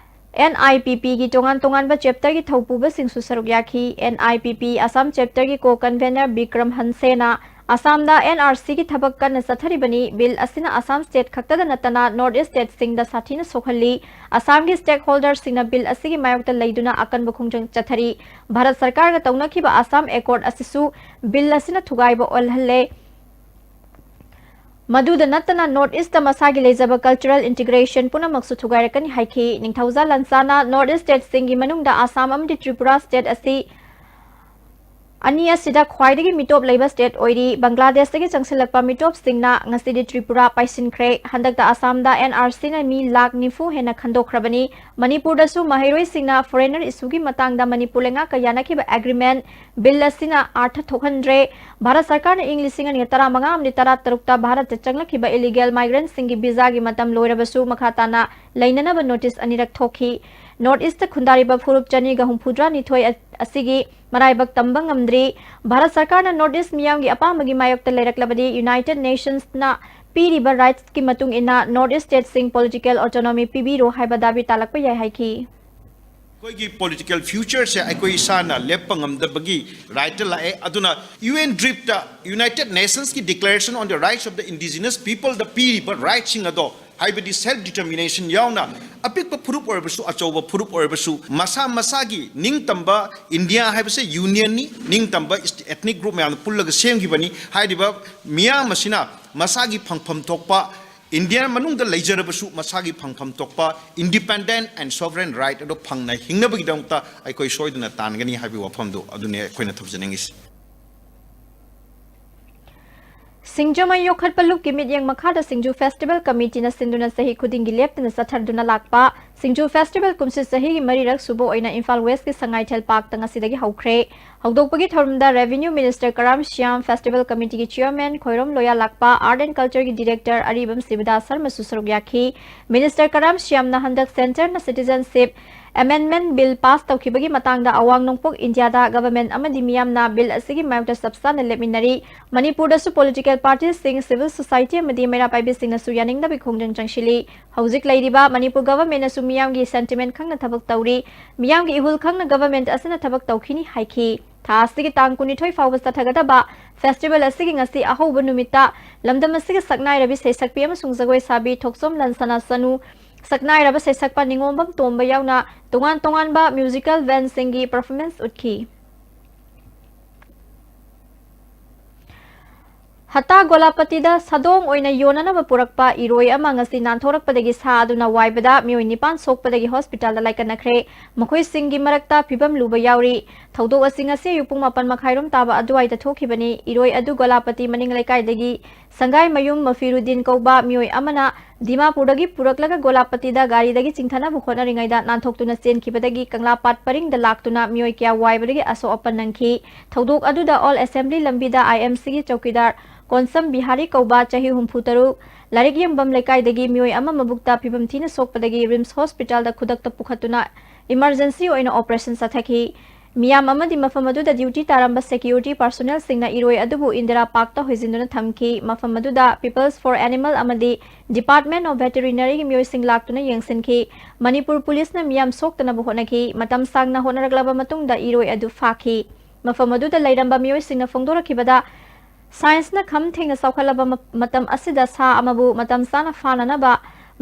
N I P Pꯒꯤ ꯇꯣꯉꯥꯟ ꯇꯣꯉꯥꯟꯕ chapterꯒꯤ ꯊꯧꯄꯨꯕꯁꯤꯡꯁꯨ ꯁꯔꯨꯛ ꯌꯥꯈꯤ꯫ N I P P Assam chapterꯒꯤ co-convener Bikram ꯍꯟꯁꯦꯅ ꯑꯁꯥꯝꯗ N R Cꯒꯤ ꯊꯕꯛ ꯀꯟꯅ ꯆꯠꯊꯔꯤꯕꯅꯤ꯫ Bill ꯑꯁꯤꯅ ꯑꯁꯥꯝ state ꯈꯛꯇꯗ ꯅꯠꯇꯅ North East stateꯁꯤꯡꯗ ꯁꯥꯊꯤꯅ ꯁꯣꯛꯍꯜꯂꯤ꯫ ꯑꯁꯥꯝꯒꯤ stakeholderꯁꯤꯡꯅ bill ꯑꯁꯤꯒꯤ ꯃꯥꯌꯣꯛꯇ ꯂꯩꯗꯨꯅ ꯑꯀꯟꯕ ꯈꯣꯡꯖꯪ ꯆꯠꯊꯔꯤ꯫ ꯚꯥꯔꯠ ꯁꯔꯀꯥꯔꯒ ꯇꯧꯅꯈꯤꯕ ꯑꯁꯥꯝ accord ꯑꯁꯤꯁꯨ bill ꯑꯁꯤꯅ ꯊꯨꯒꯥꯏꯕ ꯑꯣꯜꯍꯜꯂꯦ꯫ ꯃꯗꯨꯗ ꯅꯠꯇꯅ North East ꯇ ꯃꯁꯥꯒꯤ ꯂꯩꯖꯕ cultural integration ꯄꯨꯝꯅꯃꯛꯁꯨ ꯊꯨꯒꯥꯏꯔꯛꯀꯅꯤ ꯍꯥꯏꯈꯤ꯫ ꯅꯤꯡꯊꯧꯖꯥ ꯂꯟꯁꯥꯅ North East state ꯁꯤꯡꯒꯤ ꯃꯅꯨꯡꯗ ꯑꯁꯥꯝ ꯑꯃꯗꯤ ꯇ꯭ꯔꯤꯄꯨꯔꯥ state ꯑꯁꯤ ꯑꯅꯤ ꯑꯁꯤꯗ ꯈ꯭ꯋꯥꯏꯗꯒꯤ ꯃꯤꯇꯣꯞ ꯂꯩꯕ state ꯑꯣꯏꯔꯤ꯫ ꯕꯪꯒ꯭ꯂꯥꯗꯦꯁꯇꯒꯤ ꯆꯪꯁꯤꯜꯂꯛꯄ ꯃꯤꯇꯣꯞꯁꯤꯡꯅ ꯉꯁꯤꯗꯤ ꯇ꯭ꯔꯤꯄꯨꯔꯥ ꯄꯥꯏꯁꯤꯟꯈ꯭ꯔꯦ꯫ ꯍꯟꯗꯛꯇ ꯑꯁꯥꯝꯗ N R C ꯅ ꯃꯤ ꯂꯥꯈ ꯅꯤꯐꯨ ꯍꯦꯟꯅ ꯈꯟꯗꯣꯛꯈ꯭ꯔꯕꯅꯤ꯫ ꯃꯅꯤꯄꯨꯔꯗꯁꯨ ꯃꯍꯩꯔꯣꯏꯁꯤꯡꯅ foreigner issue ꯒꯤ ꯃꯇꯥꯡꯗ ꯃꯅꯤꯄꯨꯔ ꯂꯩꯉꯥꯛꯀ ꯌꯥꯅꯈꯤꯕ agreement bill ꯑꯁꯤꯅ ꯑꯥꯔꯊ ꯊꯣꯛꯍꯟꯗ꯭ꯔꯦ꯫ ꯚꯥꯔꯠ ꯁꯔꯀꯥꯔꯅ ꯏꯪ ꯂꯤꯁꯤꯡ ꯑꯅꯤ ꯇꯔꯥꯃꯉꯥ ꯑꯃꯗꯤ ꯇꯔꯥꯇꯔꯨꯛꯇ ꯚꯥꯔꯠꯇ ꯆꯪꯂꯛꯈꯤꯕ illegal migrant ꯁꯤꯡꯒꯤ visa ꯒꯤ ꯃꯇꯝ ꯂꯣꯏꯔꯕꯁꯨ ꯃꯈꯥ ꯇꯥꯅ ꯂꯩꯅꯅꯕ notice ꯑꯅꯤꯔꯛ ꯊꯣꯛꯈꯤ꯫ North East ꯇ ꯈꯨꯟꯗꯥꯔꯤꯕ ꯐꯨꯔꯨꯞ ꯆꯅꯤꯒ ꯍꯨꯝꯐꯨꯇꯔꯥꯅꯤꯊꯣꯏ ꯑ-, ꯑꯁꯤꯒꯤ ꯃꯔꯥꯏꯕꯛ ꯇꯝꯕ ꯉꯝꯗ꯭ꯔꯤ꯫ ꯚꯥꯔꯠ ꯁꯔꯀꯥꯔꯅ North East ꯃꯤꯌꯥꯝꯒꯤ ꯑꯄꯥꯝꯕꯒꯤ ꯃꯥꯌꯣꯛꯇ ꯂꯩꯔꯛꯂꯕꯗꯤ United Nations ꯅ ꯄꯤꯔꯤꯕ rights ꯀꯤ ꯃꯇꯨꯡ ꯏꯟꯅ North East state ꯁꯤꯡ political autonomy ꯄꯤꯕꯤꯔꯣ ꯍꯥꯏꯕ ꯗꯥꯕꯤ ꯇꯥꯂꯛꯄ ꯌꯥꯏ ꯍꯥꯏꯈꯤ꯫ ꯑꯩꯈꯣꯏꯒꯤ political future ꯁꯦ ꯑꯩꯈꯣꯏ ꯏꯁꯥꯅ ꯂꯦꯞꯄ ꯉꯝꯗꯕꯒꯤ right ꯂꯥꯛꯑꯦ꯫ ꯑꯗꯨꯅ U N DRIP ꯇ, United Nations ꯀꯤ Declaration on the Rights of the Indigenous People ꯗ ꯄꯤꯔꯤꯕ right ꯁꯤꯡ ꯑꯗꯣ, ꯍꯥꯏꯕꯗꯤ self determination ꯌꯥꯎꯅ, ꯑꯄꯤꯛꯄ ꯐꯨꯔꯨꯞ ꯑꯣꯏꯔꯕꯁꯨ, ꯑꯆꯧꯕ ꯐꯨꯔꯨꯞ ꯑꯣꯏꯔꯕꯁꯨ, ꯃꯁꯥ ꯃꯁꯥꯒꯤ ꯅꯤꯡꯇꯝꯕ, ꯏꯟꯗꯤꯌꯥ ꯍꯥꯏꯕꯁꯦ union ꯅꯤ, ꯅꯤꯡꯇꯝꯕ ethnic group ꯃꯌꯥꯝꯅ ꯄꯨꯜꯂꯒ ꯁꯦꯝꯈꯤꯕꯅꯤ꯫ ꯍꯥꯏꯔꯤꯕ ꯃꯤꯌꯥꯝ ꯑꯁꯤꯅ ꯃꯁꯥꯒꯤ ꯐꯪꯐꯝ ꯊꯣꯛꯄ, ꯏꯟꯗꯤꯌꯥ ꯃꯅꯨꯡꯗ ꯂꯩꯖꯔꯕꯁꯨ, ꯃꯁꯥꯒꯤ ꯐꯪꯐꯝ ꯊꯣꯛꯄ independent and sovereign right ꯑꯗꯨ ꯐꯪꯅ ꯍꯤꯡꯅꯕꯒꯤꯗꯃꯛꯇ ꯑꯩꯈꯣꯏ ꯁꯣꯏꯗꯅ ꯇꯥꯟꯒꯅꯤ ꯍꯥꯏꯕꯒꯤ ꯋꯥꯐꯝꯗꯨ ꯑꯗꯨꯅꯤ ꯑꯩꯈꯣꯏꯅ ꯊꯝꯖꯅꯤꯡꯉꯤꯁꯤ꯫ ꯁꯤꯡꯖꯃꯩ ꯌꯣꯛꯈꯠꯄ ꯂꯨꯞꯀꯤ ꯃꯤꯠꯌꯦꯡ ꯃꯈꯥꯗ ꯁꯤꯡꯖꯨ festival committee ꯅ ꯁꯤꯟꯗꯨꯅ ꯆꯍꯤ ꯈꯨꯗꯤꯡꯒꯤ ꯂꯦꯞꯇꯅ ꯆꯠꯊꯗꯨꯅ ꯂꯥꯛꯄ ꯁꯤꯡꯖꯨ festival ꯀꯨꯝꯁꯤ ꯆꯍꯤꯒꯤ ꯃꯔꯤꯔꯛ ꯁꯨꯕ ꯑꯣꯏꯅ ꯏꯝꯐꯥꯜ West ꯀꯤ ꯁꯉꯥꯏꯊꯦꯜ park ꯇ ꯉꯁꯤꯗꯒꯤ ꯍꯧꯈ꯭ꯔꯦ꯫ ꯍꯧꯗꯣꯛꯄꯒꯤ ꯊꯧꯔꯝꯗ Revenue Minister Karam Shyam, festival committee ꯒꯤ chairman ꯈꯣꯏꯔꯣꯝ ꯂꯣꯌꯥ ꯂꯥꯛꯄ, Art and Culture ꯒꯤ director ꯑꯔꯤꯕꯝ ꯁꯤꯕꯗꯥꯁ ꯁꯔꯃꯁꯨ ꯁꯔꯨꯛ ꯌꯥꯈꯤ꯫ Minister ꯀꯔꯥꯝ ꯁ꯭ꯌꯥꯝꯅ ꯍꯟꯗꯛ centre ꯅ citizenship amendment bill pass ꯇꯧꯈꯤꯕꯒꯤ ꯃꯇꯥꯡꯗ ꯑꯋꯥꯡ ꯅꯣꯡꯄꯣꯛ ꯏꯟꯗꯤꯌꯥꯗ government ꯑꯃꯗꯤ ꯃꯤꯌꯥꯝꯅ bill ꯑꯁꯤꯒꯤ ꯃꯥꯌꯣꯛꯇ ꯆꯞ ꯆꯥꯅ ꯂꯦꯞꯃꯤꯟꯅꯔꯤ꯫ ꯃꯅꯤꯄꯨꯔꯗꯁꯨ political party ꯁꯤꯡ, civil society ꯑꯃꯗꯤ ꯃꯩꯔꯥ ꯄꯥꯏꯕꯤꯁꯤꯡꯅꯁꯨ ꯌꯥꯅꯤꯡꯗꯕꯒꯤ ꯈꯣꯡꯖꯪ ꯆꯪꯁꯤꯜꯂꯤ꯫ ꯍꯧꯖꯤꯛ ꯂꯩꯔꯤꯕ ꯃꯅꯤꯄꯨꯔ government ꯅꯁꯨ ꯃꯤꯌꯥꯝꯒꯤ sentiment ꯈꯪꯅ ꯊꯕꯛ ꯇꯧꯔꯤ꯫ ꯃꯤꯌꯥꯝꯒꯤ ꯏꯍꯨꯜ ꯈꯪꯅ government ꯑꯁꯤꯅ ꯊꯕꯛ ꯇꯧꯈꯤꯅꯤ ꯍꯥꯏꯈꯤ꯫ ꯊꯥ ꯑꯁꯤꯒꯤ ꯇꯥꯡ ꯀꯨꯟꯅꯤꯊꯣꯏ ꯐꯥꯎꯕ ꯆꯠꯊꯒꯗꯕ festival ꯑꯁꯤꯒꯤ ꯉꯁꯤ ꯑꯍꯧꯕ ꯅꯨꯃꯤꯠꯇ ꯂꯝꯗꯝ ꯑꯁꯤꯒꯤ ꯁꯛꯅꯥꯏꯔꯕꯤ ꯁꯩꯁꯛꯄꯤ ꯑꯃꯁꯨꯡ ꯖꯒꯣꯏ ꯁꯥꯕꯤ ꯊꯣꯛꯆꯣꯝ ꯂꯟꯁꯅꯥ ꯆꯅꯨ, ꯁꯛꯅꯥꯏꯔꯕ ꯁꯩꯁꯛꯄ ꯅꯤꯉꯣꯝꯕꯝ ꯇꯣꯝꯕ ꯌꯥꯎꯅ ꯇꯣꯉꯥꯟ ꯇꯣꯉꯥꯟꯕ musical band ꯁꯤꯡꯒꯤ performance ꯎꯠꯈꯤ꯫ ꯍꯇꯥ ꯒꯣꯂꯥꯄꯇꯤꯗ ꯁꯥꯗꯣꯡ ꯑꯣꯏꯅ ꯌꯣꯟꯅꯅꯕ ꯄꯨꯔꯛꯄ ꯏꯔꯣꯏ ꯑꯃ ꯉꯁꯤ ꯅꯥꯟꯊꯣꯔꯛꯄꯗꯒꯤ ꯁꯥ ꯑꯗꯨꯅ ꯋꯥꯏꯕꯗ ꯃꯤꯑꯣꯏ ꯅꯤꯄꯥꯟ ꯁꯣꯛꯄꯗꯒꯤ ꯍꯣꯁꯄꯤꯇꯥꯜꯗ ꯂꯥꯏꯀꯠꯅꯈ꯭ꯔꯦ꯫ ꯃꯈꯣꯏꯁꯤꯡꯒꯤ ꯃꯔꯛꯇ ꯐꯤꯕꯝ ꯂꯨꯕ ꯌꯥꯎꯔꯤ꯫ ꯊꯧꯗꯣꯛ ꯑꯁꯤ ꯉꯁꯤ ꯑꯌꯨꯛ ꯄꯨꯡ ꯃꯥꯄꯟ ꯃꯈꯥꯏꯔꯣꯝ ꯇꯥꯕ ꯑꯗꯨꯋꯥꯏꯗ ꯊꯣꯛꯈꯤꯕꯅꯤ꯫ ꯏꯔꯣꯏ ꯑꯗꯨ ꯒꯣꯂꯥꯄꯇꯤ ꯃꯅꯤꯡ ꯂꯩꯀꯥꯏꯗꯒꯤ ꯁꯪꯒꯥꯏꯃꯌꯨꯝ ꯃꯐꯤꯔꯨꯗꯤꯟ ꯀꯧꯕ ꯃꯤꯑꯣꯏ ꯑꯃꯅ ꯗꯤꯃꯥꯄꯨꯔꯗꯒꯤ ꯄꯨꯔꯛꯂꯒ ꯒꯣꯂꯥꯄꯇꯤꯗ ꯒꯥꯔꯤꯗꯒꯤ ꯆꯤꯡꯊꯅꯕ ꯍꯣꯠꯅꯔꯤꯉꯩꯗ ꯅꯥꯟꯊꯣꯛꯇꯨꯅ ꯆꯦꯟꯈꯤꯕꯗꯒꯤ ꯀꯪꯂꯥꯄꯥꯠ ꯄꯔꯤꯡꯗ ꯂꯥꯛꯇꯨꯅ ꯃꯤꯑꯣꯏ ꯀꯌꯥ ꯋꯥꯏꯕꯗꯒꯤ ꯑꯁꯣꯛ ꯑꯄꯟ ꯅꯪꯈꯤ꯫ ꯊꯧꯗꯣꯛ ꯑꯗꯨꯗ ꯑꯣꯜ ꯑꯦꯁꯦꯝꯕ꯭ꯂꯤ ꯂꯝꯕꯤꯗ ꯑꯥꯏ ꯑꯦꯝ ꯁꯤꯒꯤ ꯆꯧꯀꯤꯗꯥꯔ ꯀꯣꯟꯁꯝ ꯕꯤꯍꯥꯔꯤ ꯀꯧꯕ ꯆꯍꯤ ꯍꯨꯝꯐꯨ ꯇꯔꯨꯛ, ꯂꯥꯏꯔꯤꯛ ꯌꯦꯡꯐꯝ ꯂꯩꯀꯥꯏꯗꯒꯤ ꯃꯤꯑꯣꯏ ꯑꯃ ꯃꯕꯨꯛꯇ ꯐꯤꯕꯝ ꯊꯤꯅ ꯁꯣꯛꯄꯗꯒꯤ ꯔꯤꯝꯁ ꯍꯣꯁꯄꯤꯇꯥꯜꯗ ꯈꯨꯗꯛꯇ ꯄꯨꯈꯠꯇꯨꯅ ꯏꯃꯔꯖꯦꯟꯁꯤ ꯑꯣꯏꯅ ꯑꯣꯄꯔꯦꯁꯟ ꯆꯠꯊꯈꯤ꯫ ꯃꯤꯌꯥꯝ ꯑꯃꯗꯤ ꯃꯐꯝ ꯑꯗꯨꯗ ꯗ꯭ꯌꯨꯇꯤ ꯇꯥꯔꯝꯕ ꯁꯦꯀ꯭ꯌꯨꯔꯤꯇꯤ ꯄꯥꯔꯁꯣꯅꯦꯜꯁꯤꯡꯅ ꯏꯔꯣꯏ ꯑꯗꯨꯕꯨ ꯏꯟꯗꯤꯔꯥ ꯄꯥꯔꯛꯇ ꯍꯣꯏꯖꯤꯟꯗꯨꯅ ꯊꯝꯈꯤ꯫ ꯃꯐꯝ ꯑꯗꯨꯗ People's for Animal ꯑꯃꯗꯤ Department of Veterinary ꯒꯤ ꯃꯤꯑꯣꯏꯁꯤꯡ ꯂꯥꯛꯇꯨꯅ ꯌꯦꯡꯁꯤꯟꯈꯤ꯫ ꯃꯅꯤꯄꯨꯔ ꯄꯨꯂꯤꯁꯅ ꯃꯤꯌꯥꯝ ꯁꯣꯛꯇꯅꯕ ꯍꯣꯠꯅꯈꯤ꯫ ꯃꯇꯝ ꯁꯥꯡꯅ ꯍꯣꯠꯅꯔꯛꯂꯕ ꯃꯇꯨꯡꯗ ꯏꯔꯣꯏ ꯑꯗꯨ ꯐꯥꯈꯤ꯫ ꯃꯐꯝ ꯑꯗꯨꯗ ꯂꯩꯔꯝꯕ ꯃꯤꯑꯣꯏꯁꯤꯡꯅ ꯐꯣꯡꯗꯣꯔꯛꯈꯤꯕꯗ, ꯁꯥꯏꯟꯁꯅ ꯈꯝ ꯊꯦꯡꯅ ꯆꯥꯎꯈꯠꯂꯕ ꯃ-, ꯃꯇꯝ ꯑꯁꯤꯗ ꯁꯥ ꯑꯃꯕꯨ ꯃꯇꯝ ꯆꯥꯅ ꯐꯥꯅꯅꯕ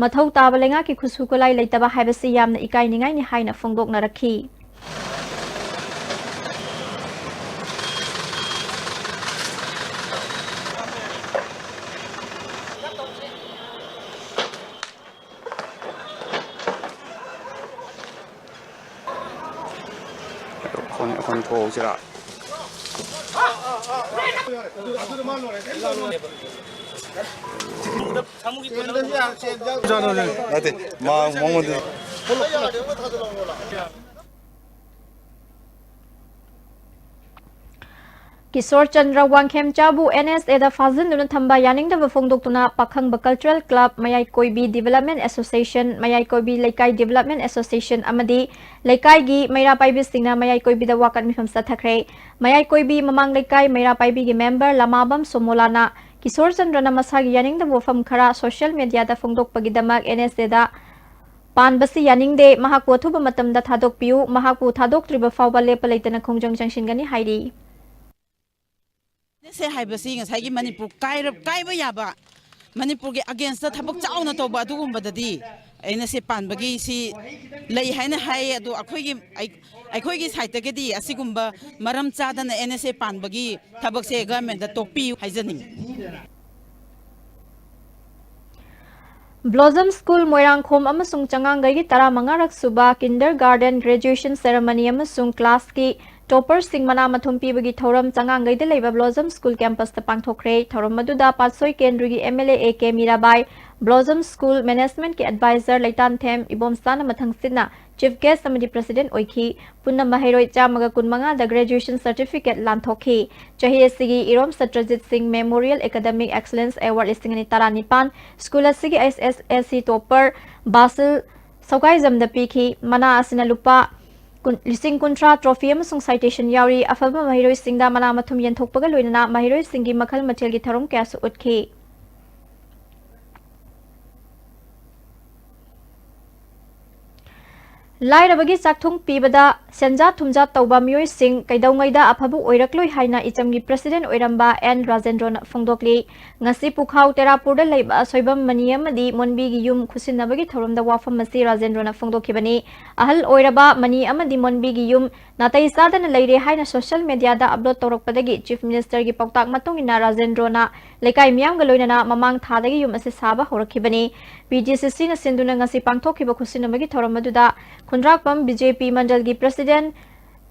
ꯃꯊꯧ ꯇꯥꯕ ꯂꯩꯉꯥꯛꯀꯤ ꯈꯨꯠꯁꯨ ꯈꯨꯠꯂꯥꯏ ꯂꯩꯇꯕ ꯍꯥꯏꯕꯁꯤ ꯌꯥꯝꯅ ꯏꯀꯥꯏꯅꯤꯡꯉꯥꯏꯅꯤ ꯍꯥꯏꯅ ꯐꯣꯡꯗꯣꯛꯅꯔꯛꯈꯤ꯫ ꯑꯩꯈꯣꯏ, ꯑꯩꯈꯣꯏ ꯊꯣꯛꯍꯧꯁꯤꯔꯥ? ꯅꯠꯇꯦ, ꯃꯥ ꯃꯉꯣꯟꯗ꯫ ꯀꯤꯁꯣꯔ ꯆꯟꯗ꯭ꯔ ꯋꯥꯡꯈꯦꯝꯆꯥꯕꯨ ꯑꯦꯟ ꯑꯦꯁ ꯑꯦꯗ ꯐꯥꯖꯤꯟꯗꯨꯅ ꯊꯝꯕ ꯌꯥꯅꯤꯡꯗꯕ ꯐꯣꯡꯗꯣꯛꯇꯨꯅ ꯄꯥꯈꯪꯕ ꯀꯜꯆꯔꯦꯜ ꯀ꯭ꯂꯕ, ꯃꯌꯥꯏ ꯀꯣꯏꯕꯤ ꯗꯤꯚꯦꯂꯞꯃꯦꯟ ꯑꯦꯁꯣꯁꯤꯌꯦꯁꯟ, ꯃꯌꯥꯏ ꯀꯣꯏꯕꯤ ꯂꯩꯀꯥꯏ ꯗꯤꯚꯦꯂꯞꯃꯦꯟ ꯑꯦꯁꯣꯁꯤꯌꯦꯁꯟ ꯑꯃꯗꯤ ꯂꯩꯀꯥꯏꯒꯤ ꯃꯩꯔꯥ ꯄꯥꯏꯕꯤꯁꯤꯡꯅ ꯃꯌꯥꯏ ꯀꯣꯏꯕꯤꯗ ꯋꯥꯀꯠ ꯃꯤꯐꯝ ꯆꯠꯊꯈ꯭ꯔꯦ꯫ ꯃꯌꯥꯏ ꯀꯣꯏꯕꯤ ꯃꯃꯥꯡ ꯂꯩꯀꯥꯏ ꯃꯩꯔꯥ ꯄꯥꯏꯕꯤꯒꯤ ꯃꯦꯝꯕꯔ ꯂꯃꯥꯕꯝ ꯁꯣꯃꯣꯂꯥꯅ ꯀꯤꯁꯣꯔ ꯆꯟꯗ꯭ꯔꯅ ꯃꯁꯥꯒꯤ ꯌꯥꯅꯤꯡꯗꯕ ꯋꯥꯐꯝ ꯈꯔ ꯁꯣꯁꯤꯌꯦꯜ ꯃꯦꯗꯤꯌꯥꯗ ꯐꯣꯡꯗꯣꯛꯄꯒꯤꯗꯃꯛ ꯑꯦꯟ ꯑꯦꯁ ꯑꯦꯗ ꯄꯥꯟꯕꯁꯤ ꯌꯥꯅꯤꯡꯗꯦ, ꯃꯍꯥꯛꯄꯨ ꯑꯊꯨꯕ ꯃꯇꯝꯗ ꯊꯥꯗꯣꯛꯄꯤꯌꯨ, ꯃꯍꯥꯛꯄꯨ ꯊꯥꯗꯣꯛꯇ꯭ꯔꯤꯕ ꯐꯥꯎꯕ ꯂꯦꯞꯄ ꯂꯩꯇꯅ ꯈꯣꯡꯖꯪ ꯆꯪꯁꯤꯟꯒꯅꯤ ꯍꯥꯏꯔꯤ꯫ ꯑꯦꯟ ꯑꯦꯁ ꯑꯦ ꯍꯥꯏꯕꯁꯤ ꯉꯁꯥꯏꯒꯤ ꯃꯅꯤꯄꯨꯔ ꯀꯥꯏꯔ-, ꯀꯥꯏꯕ ꯌꯥꯕ, ꯃꯅꯤꯄꯨꯔꯒꯤ ꯑꯒꯦꯟꯁꯇ ꯊꯕꯛ ꯆꯥꯎꯅ ꯇꯧꯕ ꯑꯗꯨꯒꯨꯝꯕꯗꯗꯤ ꯑꯦꯟ ꯑꯦꯁ ꯑꯦ ꯄꯥꯟꯕꯒꯤ ꯁꯤ ꯂꯩ ꯍꯥꯏꯅ ꯍꯥꯏꯌꯦ꯫ ꯑꯗꯣ ꯑꯩꯈꯣꯏꯒꯤ ꯑꯩ- ꯑꯩꯈꯣꯏꯒꯤ ꯁꯥꯏꯠꯇꯒꯤꯗꯤ ꯑꯁꯤꯒꯨꯝꯕ ꯃꯔꯝ ꯆꯥꯗꯅ ꯑꯦꯟ ꯑꯦꯁ ꯑꯦ ꯄꯥꯟꯕꯒꯤ ꯊꯕꯛꯁꯦ ꯒꯚꯔꯟꯃꯦꯟꯠꯇ ꯇꯣꯛꯄꯤꯌꯨ ꯍꯥꯏꯖꯅꯤꯡꯉꯤ꯫ ꯕ꯭ꯂꯣꯖꯝ ꯁ꯭ꯀꯨꯜ ꯃꯣꯏꯔꯥꯡꯈꯣꯝ ꯑꯃꯁꯨꯡ ꯆꯉꯥꯡꯒꯩꯒꯤ ꯇꯔꯥꯃꯉꯥꯔꯛ ꯁꯨꯕ ꯀꯤꯟꯗꯔ ꯒꯥꯔꯗꯦꯟ ꯒ꯭ꯔꯦꯖꯨꯑꯦꯁꯟ ꯁꯦꯔꯦꯃꯅꯤ ꯑꯃꯁꯨꯡ ꯀ꯭ꯂꯥꯁꯀꯤ ꯇꯣꯄꯔꯁꯤꯡ ꯃꯅꯥ ꯃꯊꯨꯝ ꯄꯤꯕꯒꯤ ꯊꯧꯔꯝ ꯆꯉꯥꯡꯒꯩꯗ ꯂꯩꯕ ꯕ꯭ꯂꯣꯖꯝ ꯁ꯭ꯀꯨꯜ ꯀꯦꯝꯄꯁꯇ ꯄꯥꯡꯊꯣꯛꯈ꯭ꯔꯦ꯫ ꯊꯧꯔꯝ ꯑꯗꯨꯗ ꯄꯥꯠꯁꯣꯏ ꯀꯦꯟꯗ꯭ꯔꯒꯤ M L A A K Mirabai, Blossom school ꯃꯦꯅꯦꯖꯃꯦꯟꯠꯀꯤ ꯑꯦꯗꯚꯥꯏꯖꯔ ꯂꯩꯇꯥꯟꯊꯦꯝ ꯏꯕꯣꯝꯆꯥꯅ ꯃꯊꯪꯁꯤꯠꯅ ꯆꯤꯐ ꯒꯦꯁ꯭ꯠ ꯑꯃꯗꯤ ꯄ꯭ꯔꯦꯁꯤꯗꯦꯟꯠ ꯑꯣꯏꯈꯤ꯫ ꯄꯨꯟꯅ ꯃꯍꯩꯔꯣꯏ ꯆꯥꯝꯃꯒ ꯀꯨꯟꯃꯉꯥꯗ ꯒ꯭ꯔꯦꯖꯨꯑꯦꯁꯟ ꯁꯔꯇꯤꯐꯤꯀꯦꯠ ꯂꯥꯟꯊꯣꯛꯈꯤ꯫ ꯆꯍꯤ ꯑꯁꯤꯒꯤ ꯏꯔꯣꯝ ꯁꯇ꯭ꯔꯖꯤꯠ ꯁꯤꯡ ꯃꯦꯃꯣꯔꯤꯌꯦꯜ ꯑꯦꯀꯥꯗꯦꯃꯤꯛ ꯑꯦꯛꯁꯂꯦꯟꯁ ꯑꯦꯋꯥꯔꯗ ꯂꯤꯁꯤꯡ ꯑꯅꯤ ꯇꯔꯥꯅꯤꯄꯥꯟ ꯁ꯭ꯀꯨꯜ ꯑꯁꯤꯒꯤ ꯑꯦꯁ ꯑꯦꯁ ꯑꯦꯜ ꯁꯤ ꯇꯣꯄꯔ ꯕꯥꯁꯤꯜ ꯁꯧꯒꯥꯏꯖꯝꯗ ꯄꯤꯈꯤ꯫ ꯃꯅꯥ ꯑꯁꯤꯅ ꯂꯨꯄꯥ ꯀꯨꯟ, ꯂꯤꯁꯤꯡ ꯀꯨꯟꯊ꯭ꯔꯥ ꯇ꯭ꯔꯣꯐꯤ ꯑꯃꯁꯨꯡ ꯁꯥꯏꯇꯦꯁꯟ ꯌꯥꯎꯔꯤ꯫ ꯑꯐꯕ ꯃꯍꯩꯔꯣꯏꯁꯤꯡꯗ ꯃꯅꯥ ꯃꯊꯨꯝ ꯌꯦꯟꯊꯣꯛꯄꯒ ꯂꯣꯏꯅꯅ ꯃꯍꯩꯔꯣꯏꯁꯤꯡꯒꯤ ꯃꯈꯜ ꯃꯊꯦꯜꯒꯤ ꯊꯧꯔꯝ ꯀꯌꯥꯁꯨ ꯎꯠꯈꯤ꯫ ꯂꯥꯏꯔꯕꯒꯤ ꯆꯥꯛꯊꯨꯡ ꯄꯤꯕꯗ ꯁꯦꯟꯖꯥ ꯊꯨꯝꯖꯥ ꯇꯧꯕ ꯃꯤꯑꯣꯏꯁꯤꯡ ꯀꯩꯗꯧꯉꯩꯗ ꯑꯐꯕ ꯑꯣꯏꯔꯛꯂꯣꯏ ꯍꯥꯏꯅ ꯏꯆꯝꯒꯤ ꯄ꯭ꯔꯦꯁꯤꯗꯦꯟꯠ ꯑꯣꯏꯔꯝꯕ ꯑꯦꯟ ꯔꯥꯖꯦꯟꯗ꯭ꯔꯣꯅ ꯐꯣꯡꯗꯣꯛꯂꯤ꯫ ꯉꯁꯤ ꯄꯨꯈꯥꯎ ꯇꯦꯔꯥꯄꯨꯔꯗ ꯂꯩꯕ ꯑꯁꯣꯏꯕꯝ ꯃꯅꯤ ꯑꯃꯗꯤ ꯃꯣꯟꯕꯤꯒꯤ ꯌꯨꯝ ꯈꯨꯠꯁꯤꯟꯅꯕꯒꯤ ꯊꯧꯔꯝꯗ ꯋꯥꯐꯝ ꯑꯁꯤ ꯔꯥꯖꯦꯟꯗ꯭ꯔꯣꯅ ꯐꯣꯡꯗꯣꯛꯈꯤꯕꯅꯤ꯫ ꯑꯍꯜ ꯑꯣꯏꯔꯕ ꯃꯅꯤ ꯑꯃꯗꯤ ꯃꯣꯟꯕꯤꯒꯤ ꯌꯨꯝ ꯅꯥꯇꯩ ꯆꯥꯗꯅ ꯂꯩꯔꯦ ꯍꯥꯏꯅ ꯁꯣꯁꯤꯌꯦꯜ ꯃꯤꯗꯤꯌꯥꯗ ꯑꯞꯂꯣꯗ ꯇꯧꯔꯛꯄꯗꯒꯤ ꯆꯤꯐ ꯃꯤꯅꯤꯁꯇꯔꯒꯤ ꯄꯥꯎꯇꯥꯛ ꯃꯇꯨꯡ ꯏꯟꯅ ꯔꯥꯖꯦꯟꯗ꯭ꯔꯣꯅ ꯂꯩꯀꯥꯏ ꯃꯤꯌꯥꯝꯒ ꯂꯣꯏꯅꯅ ꯃꯃꯥꯡ ꯊꯥꯗꯒꯤ ꯌꯨꯝ ꯑꯁꯤ ꯁꯥꯕ ꯍꯧꯔꯛꯈꯤꯕꯅꯤ꯫ ꯄꯤ ꯗꯤ ꯁꯤ ꯁꯤꯅ ꯁꯤꯟꯗꯨꯅ ꯉꯁꯤ ꯄꯥꯡꯊꯣꯛꯈꯤꯕ ꯈꯨꯠꯁꯤꯟꯅꯕꯒꯤ ꯊꯧꯔꯝ ꯑꯗꯨꯗ ꯈꯨꯟꯗ꯭ꯔꯥꯛꯄꯝ ꯕꯤ ꯖꯦ ꯄꯤ ꯃꯟꯗꯜꯒꯤ president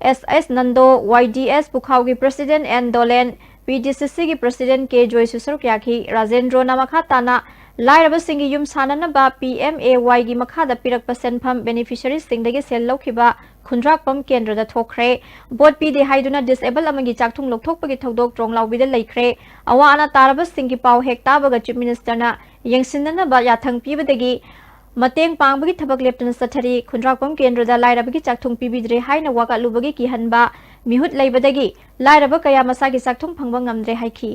S S Nando, Y D S ꯄꯨꯈꯥꯎꯒꯤ president N Dolen, P D C ꯁꯤꯒꯤ ꯄ꯭ꯔꯦꯁꯤꯗꯦꯟꯠ ꯀꯦ ꯖꯣꯏꯁꯨ ꯁꯔꯨꯛ ꯌꯥꯈꯤ꯫ ꯔꯥꯖꯦꯟꯗ꯭ꯔꯣꯅ ꯃꯈꯥ ꯇꯥꯅ ꯂꯥꯏꯔꯕꯁꯤꯡꯒꯤ ꯌꯨꯝ ꯁꯥꯅꯅꯕ ꯄꯤ ꯑꯦꯝ ꯑꯦ ꯋꯥꯏꯒꯤ ꯃꯈꯥꯗ ꯄꯤꯔꯛꯄ ꯁꯦꯟꯐꯝ ꯕꯦꯅꯤꯐꯤꯁꯔꯤꯁꯤꯡꯗꯒꯤ ꯁꯦꯜ ꯂꯧꯈꯤꯕ ꯈꯨꯟꯗ꯭ꯔꯥꯛꯄꯝ ꯀꯦꯟꯗ꯭ꯔꯗ ꯊꯣꯛꯈ꯭ꯔꯦ꯫ ꯚꯣꯠ ꯄꯤꯗꯦ ꯍꯥꯏꯗꯨꯅ ꯗꯤꯁꯑꯦꯕꯜ ꯑꯃꯒꯤ ꯆꯥꯛꯊꯨꯡ ꯂꯧꯊꯣꯛꯄꯒꯤ ꯊꯧꯗꯣꯛ ꯇ꯭ꯔꯣꯡꯂꯥꯎꯕꯤꯗ ꯂꯩꯈ꯭ꯔꯦ꯫ ꯑꯋꯥ ꯑꯅꯥ ꯇꯥꯔꯕꯁꯤꯡꯒꯤ ꯄꯥꯎ ꯍꯦꯛ ꯇꯥꯕꯒ ꯆꯤꯐ ꯃꯤꯅꯤꯁꯇꯔꯅ ꯌꯦꯡꯁꯤꯟꯅꯅꯕ ꯌꯥꯊꯪ ꯄꯤꯕꯗꯒꯤ ꯃꯇꯦꯡ ꯄꯥꯡꯕꯒꯤ ꯊꯕꯛ ꯂꯦꯞꯇꯅ ꯆꯠꯊꯔꯤ꯫ ꯈꯨꯟꯗ꯭ꯔꯥꯛꯄꯝ ꯀꯦꯟꯗ꯭ꯔꯗ ꯂꯥꯏꯔꯕꯒꯤ ꯆꯥꯛꯊꯨꯡ ꯄꯤꯕꯤꯗ꯭ꯔꯦ ꯍꯥꯏꯅ ꯋꯥꯀꯠꯂꯨꯕꯒꯤ ꯀꯤꯍꯟꯕ ꯃꯤꯍꯨꯠ ꯂꯩꯕꯗꯒꯤ ꯂꯥꯏꯔꯕ ꯀꯌꯥ ꯃꯁꯥꯒꯤ ꯆꯥꯛꯊꯨꯡ ꯐꯪꯕ ꯉꯝꯗ꯭ꯔꯦ ꯍꯥꯏꯈꯤ꯫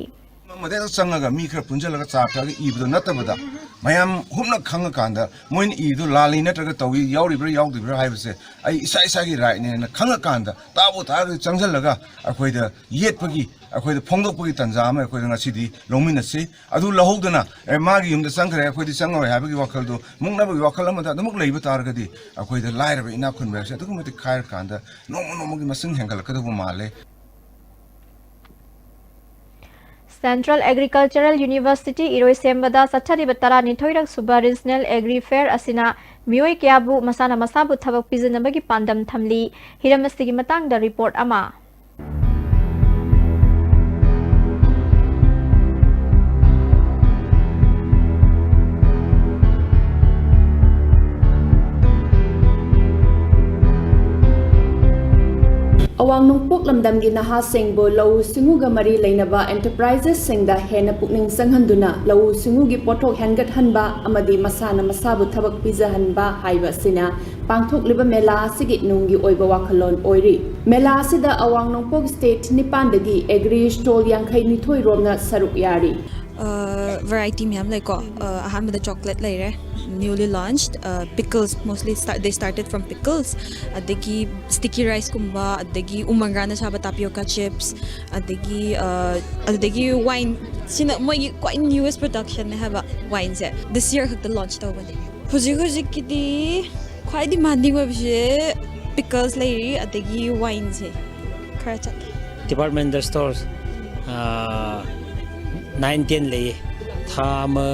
ꯑꯃꯗ ꯆꯪꯉꯒ ꯃꯤ ꯈꯔ ꯄꯨꯟꯁꯤꯜꯂꯒ ꯆꯥ ꯊꯛꯑꯒ ꯏꯕꯗꯣ ꯅꯠꯇꯕꯗ, ꯃꯌꯥꯝ ꯍꯨꯞꯅ ꯈꯪꯉꯀꯥꯟꯗ ꯃꯣꯏꯅ ꯏꯕꯗꯣ ꯂꯥꯜꯂꯤ ꯅꯠꯇ꯭ꯔꯒ ꯇꯧꯏ, ꯌꯥꯎꯔꯤꯕ꯭ꯔꯥ ꯌꯥꯎꯗ꯭ꯔꯤꯕ꯭ꯔꯥ ꯍꯥꯏꯕꯁꯦ ꯑꯩ ꯏꯁꯥ ꯏꯁꯥꯒꯤ ꯔꯥꯏꯠꯅꯦꯅ ꯈꯪꯉꯀꯥꯟꯗ, ꯇꯥꯕꯨ ꯇꯥꯔꯒꯗꯤ ꯆꯪꯁꯤꯜꯂꯒ ꯑꯩꯈꯣꯏꯗ ꯌꯦꯠꯄꯒꯤ ꯑꯩꯈꯣꯏꯗ ꯐꯣꯡꯗꯣꯛꯄꯒꯤ ꯇꯥꯟꯖꯥ ꯑꯃ ꯑꯩꯈꯣꯏꯗ ꯉꯁꯤꯗꯤ ꯂꯧꯃꯤꯟꯅꯁꯤ꯫ ꯑꯗꯨ ꯂꯧꯍꯧꯗꯅ, "ꯑꯦ, ꯃꯥꯒꯤ ꯌꯨꯝꯗ ꯆꯪꯈ꯭ꯔꯦ, ꯑꯩꯈꯣꯏꯗꯤ ꯆꯪꯉꯔꯣꯏ" ꯍꯥꯏꯕꯒꯤ ꯋꯥꯈꯜꯗꯨ, ꯃꯨꯛꯅꯕꯒꯤ ꯋꯥꯈꯜ ꯑꯃꯗ ꯑꯗꯨꯃꯛ ꯂꯩꯕ ꯇꯥꯔꯒꯗꯤ, ꯑꯩꯈꯣꯏꯗ ꯂꯥꯏꯔꯕ ꯏꯅꯥꯛ ꯈꯨꯟꯕ ꯍꯥꯏꯕꯁꯦ ꯑꯗꯨꯛꯀꯤ ꯃꯇꯤꯛ ꯈꯥꯏꯔꯀꯥꯟꯗ ꯅꯣꯡꯃ ꯅꯣꯡꯃꯒꯤ ꯃꯁꯤꯡ ꯍꯦꯟꯒꯠꯂꯛꯀꯗꯧꯕ ꯃꯥꯜꯂꯦ꯫ Central Agricultural University ꯏꯔꯣꯏꯁꯦꯝꯕꯗ ꯆꯠꯊꯔꯤꯕ ꯇꯔꯥꯅꯤꯊꯣꯏꯔꯛ ꯁꯨꯕ Regional Agri Fair ꯑꯁꯤꯅ ꯃꯤꯑꯣꯏ ꯀꯌꯥꯕꯨ ꯃꯁꯥꯅ ꯃꯁꯥꯕꯨ ꯊꯕꯛ ꯄꯤꯖꯅꯕꯒꯤ ꯄꯥꯟꯗꯝ ꯊꯝꯂꯤ꯫ ꯍꯤꯔꯝ ꯑꯁꯤꯒꯤ ꯃꯇꯥꯡꯗ report ꯑꯃ꯫ ꯑꯋꯥꯡ ꯅꯣꯡꯄꯣꯛ ꯂꯝꯗꯝꯒꯤ ꯅꯍꯥꯁꯤꯡꯕꯨ ꯂꯧꯎ ꯁꯤꯡꯎꯒ ꯃꯔꯤ ꯂꯩꯅꯕ enterprises ꯁꯤꯡꯗ ꯍꯦꯟꯅ ꯄꯨꯛꯅꯤꯡ ꯆꯪꯍꯟꯗꯨꯅ ꯂꯧꯎ ꯁꯤꯡꯎꯒꯤ ꯄꯣꯠꯊꯣꯛ ꯍꯦꯟꯒꯠꯍꯟꯕ ꯑꯃꯗꯤ ꯃꯁꯥꯅ ꯃꯁꯥꯕꯨ ꯊꯕꯛ ꯄꯤꯖꯍꯟꯕ ꯍꯥꯏꯕ ꯑꯁꯤꯅ ꯄꯥꯡꯊꯣꯛꯂꯤꯕ ꯃꯦꯂꯥ ꯑꯁꯤꯒꯤ ꯅꯨꯡꯒꯤ ꯑꯣꯏꯕ ꯋꯥꯈꯜꯂꯣꯟ ꯑꯣꯏꯔꯤ꯫ ꯃꯦꯂꯥ ꯑꯁꯤꯗ ꯑꯋꯥꯡ ꯅꯣꯡꯄꯣꯛ state ꯅꯤꯄꯥꯟꯗꯒꯤ agri stall ꯌꯥꯡꯈꯩ ꯅꯤꯊꯣꯏ ꯔꯣꯝꯅ ꯁꯔꯨꯛ ꯌꯥꯔꯤ꯫ ꯑ, variety ꯃꯌꯥꯝ ꯂꯩꯀꯣ꯫ ꯑ, ꯑꯍꯥꯟꯕꯗ chocolate ꯂꯩꯔꯦ, newly launched, ꯑ, pickles, mostly start, they started from pickles, ꯑꯗꯒꯤ sticky rice ꯀꯨꯝꯕ, ꯑꯗꯒꯤ ꯎꯃꯪꯒ꯭ꯔꯥꯅ ꯁꯥꯕ tapioca chips, ꯑꯗꯒꯤ, ꯑ, ꯑꯗꯨꯗꯒꯤ wine, ꯁꯤꯅ ꯃꯣꯏꯒꯤ ꯈ꯭ꯋꯥꯏ newest production ꯅꯦ ꯍꯥꯏꯕ wine ꯁꯦ꯫ This year ꯈꯛꯇ launch ꯇꯧꯕꯅꯦ꯫ ꯍꯧꯖꯤꯛ ꯍꯧꯖꯤꯛꯀꯤꯗꯤ ꯈ꯭ꯋꯥꯏ demanding ꯑꯣꯏꯕꯁꯦ pickles ꯂꯩꯔꯤ, ꯑꯗꯒꯤ wine ꯁꯦ ꯈꯔ ꯆꯠꯂꯤ꯫ Departmental stores, ꯑꯥ, nine ten ꯂꯩꯌꯦ꯫ ꯊꯥ ꯑꯃ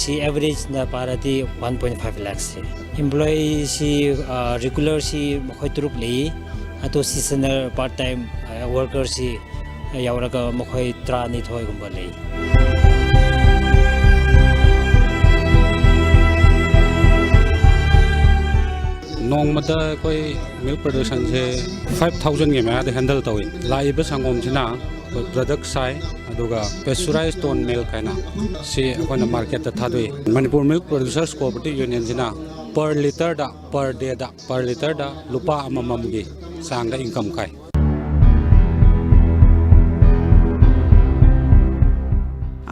ꯁꯤ average ꯅ ꯄꯥꯔꯗꯤ one point five lakhs ꯁꯦ꯫ Employee ꯁꯤ, ꯑꯥ, regular ꯁꯤ ꯃꯈꯣꯏ ꯇꯔꯨꯛ ꯂꯩꯌꯦ꯫ ꯑꯗꯣ seasonal part time, ꯑꯥ, worker ꯁꯤ ꯌꯥꯎꯔꯒ ꯃꯈꯣꯏ ꯇꯔꯥꯅꯤꯊꯣꯏꯒꯨꯝꯕ ꯂꯩ꯫ ꯅꯣꯡꯃꯗ ꯑꯩꯈꯣꯏ milk production ꯁꯦ five thousand ꯒꯤ ꯃꯌꯥꯗ handle ꯇꯧꯏ꯫ ꯂꯥꯛꯏꯕ ꯁꯪꯒꯣꯝꯁꯤꯅ ꯑꯩꯈꯣꯏ product ꯁꯥꯏ, ꯑꯗꯨꯒ pasteurized tone milk ꯍꯥꯏꯅ ꯁꯤ ꯑꯩꯈꯣꯏꯅ market ꯇ ꯊꯥꯗꯣꯛꯏ꯫ Manipur Milk Producers Cooperative Union ꯁꯤꯅ per litre ꯗ, per day ꯗ, per litre ꯗ ꯂꯨꯄꯥ ꯑꯃꯃꯝꯒꯤ ꯆꯥꯡꯗ income ꯀꯥꯏ꯫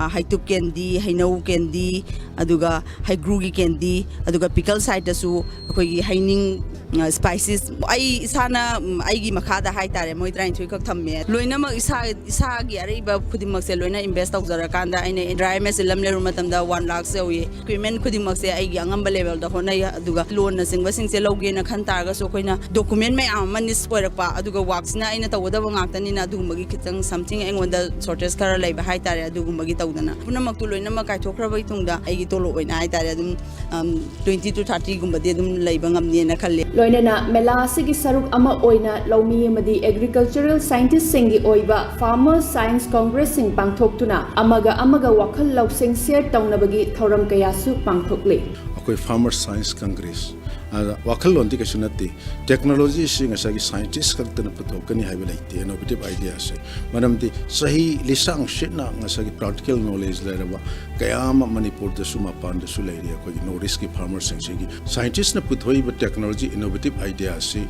ꯑ, ꯍꯩꯇꯨꯞ ꯀꯦꯟꯗꯤ, ꯍꯩꯅꯧ ꯀꯦꯟꯗꯤ, ꯑꯗꯨꯒ ꯍꯩꯒ꯭ꯔꯨꯒꯤ ꯀꯦꯟꯗꯤ, ꯑꯗꯨꯒ ꯄꯤꯀꯜ ꯁꯥꯏꯠꯇꯁꯨ ꯑꯩꯈꯣꯏꯒꯤ ꯍꯩꯅꯤꯡ, ꯁ꯭ꯄꯥꯏꯁꯤꯁ, ꯑꯩ ꯏꯁꯥꯅ, ꯎꯝ, ꯑꯩꯒꯤ ꯃꯈꯥꯗ ꯍꯥꯏꯇꯥꯔꯦ, ꯃꯣꯏ ꯇꯔꯥꯅꯤꯊꯣꯏ ꯈꯛ ꯊꯝꯃꯦ꯫ ꯂꯣꯏꯅꯃꯛ ꯏꯁꯥ, ꯏꯁꯥꯒꯤ ꯑꯔꯩꯕ ꯈꯨꯗꯤꯡꯃꯛꯁꯦ ꯂꯣꯏꯅ ꯏꯟꯚꯦꯁ ꯇꯧꯖꯔꯀꯥꯟꯗ ꯑꯩꯅ ꯗ꯭ꯔꯥꯏ ꯃꯦꯁꯁꯦ ꯂꯝ ꯂꯩꯔꯨꯕ ꯃꯇꯝꯗ ꯋꯥꯟ ꯂꯥꯛꯁ ꯌꯧꯏ꯫ ꯏꯀ꯭ꯋꯤꯞꯃꯦꯟ ꯈꯨꯗꯤꯡꯃꯛꯁꯦ ꯑꯩꯒꯤ ꯑꯉꯝꯕ ꯂꯦꯚꯦꯜꯗ ꯍꯣꯠꯅꯩ꯫ ꯑꯗꯨꯒ ꯂꯣꯟꯅꯆꯤꯡꯕꯁꯤꯡꯁꯦ ꯂꯧꯒꯦꯅ ꯈꯟ ꯇꯥꯔꯒꯁꯨ ꯑꯩꯈꯣꯏꯅ ꯗꯣꯀꯨꯃꯦꯟ ꯃꯌꯥꯝ ꯑꯃ ꯅꯤꯁ ꯑꯣꯏꯔꯛꯄ, ꯑꯗꯨꯒ ꯋꯥꯛꯁꯤꯅ ꯑꯩꯅ ꯇꯧꯒꯗꯕ ꯉꯥꯛꯇꯅꯤꯅ ꯑꯗꯨꯒꯨꯝꯕꯒꯤ ꯈꯤꯇꯪ ꯁꯝꯊꯤꯡ ꯑꯩꯉꯣꯟꯗ ꯁꯣꯔꯇꯦꯖ ꯈꯔ ꯂꯩꯕ ꯍꯥꯏꯇꯥꯔꯦ꯫ ꯑꯗꯨꯒꯨꯝꯕꯒꯤ ꯇꯧꯗꯅ ꯄꯨꯝꯅꯃꯛꯇꯨ ꯂꯣꯏꯅꯃꯛ ꯀꯥꯏꯊꯣꯛꯈ꯭ꯔꯕꯒꯤ ꯇꯨꯡꯗ ꯑꯩꯒꯤ ꯇꯣꯂꯣꯞ ꯑꯣꯏꯅ ꯍꯥꯏꯇꯥꯔꯦ ꯑꯗꯨꯝ, ꯎꯝ, ꯇ꯭ꯋꯦꯟꯇꯤ ꯇꯨ ꯊꯥꯔꯇꯤꯒꯨꯝꯕꯗꯤ ꯑꯗꯨꯝ ꯂꯩꯕ ꯉꯝꯅꯦꯅ ꯈꯜꯂꯤ꯫ ꯂꯣꯏꯅꯅ ꯃꯦꯂꯥ ꯑꯁꯤꯒꯤ ꯁꯔꯨꯛ ꯑꯃ ꯑꯣꯏꯅ ꯂꯧꯃꯤ ꯑꯃꯗꯤ ꯑꯦꯒ꯭ꯔꯤꯀꯜꯆꯔꯦꯜ ꯁꯥꯏꯟꯇꯤꯁꯁꯤꯡꯒꯤ ꯑꯣꯏꯕ ꯐꯥꯔꯃꯔ ꯁꯥꯏꯟꯁ ꯀꯣꯡꯒ꯭ꯔꯦꯁꯁꯤꯡ ꯄꯥꯡꯊꯣꯛꯇꯨꯅ ꯑꯃꯒ ꯑꯃꯒ ꯋꯥꯈꯜ ꯂꯧꯁꯤꯡ ꯁꯦꯌꯔ ꯇꯧꯅꯕꯒꯤ ꯊꯧꯔꯝ ꯀꯌꯥꯁꯨ ꯄꯥꯡꯊꯣꯛꯂꯤ꯫ ꯑꯩꯈꯣꯏ ꯐꯥꯔꯃꯔ ꯁꯥꯏꯟꯁ ꯀꯪꯒ꯭ꯔꯦꯁ, ꯑꯗ ꯋꯥꯈꯜꯂꯣꯟꯗꯤ ꯀꯩꯁꯨ ꯅꯠꯇꯦ꯫ ꯇꯦꯛꯅꯣꯂꯣꯖꯤꯁꯤ ꯉꯁꯥꯏꯒꯤ ꯁꯥꯏꯟꯇꯤꯁ ꯈꯛꯇꯅ ꯄꯨꯊꯣꯛꯀꯅꯤ ꯍꯥꯏꯕ ꯂꯩꯇꯦ, ꯏꯅꯣꯚꯦꯇꯤꯚ ꯑꯥꯏꯗꯤꯌꯥꯁꯦ꯫ ꯃꯔꯝꯗꯤ ꯆꯍꯤ ꯂꯤꯁꯥꯡ ꯁꯤꯠꯅ ꯉꯁꯥꯏꯒꯤ ꯄ꯭ꯔꯥꯛꯇꯤꯀꯦꯜ ꯅꯣꯂꯦꯖ ꯂꯩꯔꯕ ꯀꯌꯥ ꯑꯃ ꯃꯅꯤꯄꯨꯔꯗꯁꯨ ꯃꯄꯥꯟꯗꯁꯨ ꯂꯩꯔꯤ꯫ ꯑꯩꯈꯣꯏꯒꯤ ꯅꯣꯔꯠ ꯏꯁꯀꯤ ꯐꯥꯔꯃꯔꯁꯤꯡꯁꯤꯒꯤ ꯁꯥꯏꯟꯇꯤꯁꯅ ꯄꯨꯊꯣꯛꯏꯕ ꯇꯦꯛꯅꯣꯂꯣꯖꯤ, ꯏꯅꯣꯚꯦꯇꯤꯚ ꯑꯥꯏꯗꯤꯌꯥ ꯑꯁꯤ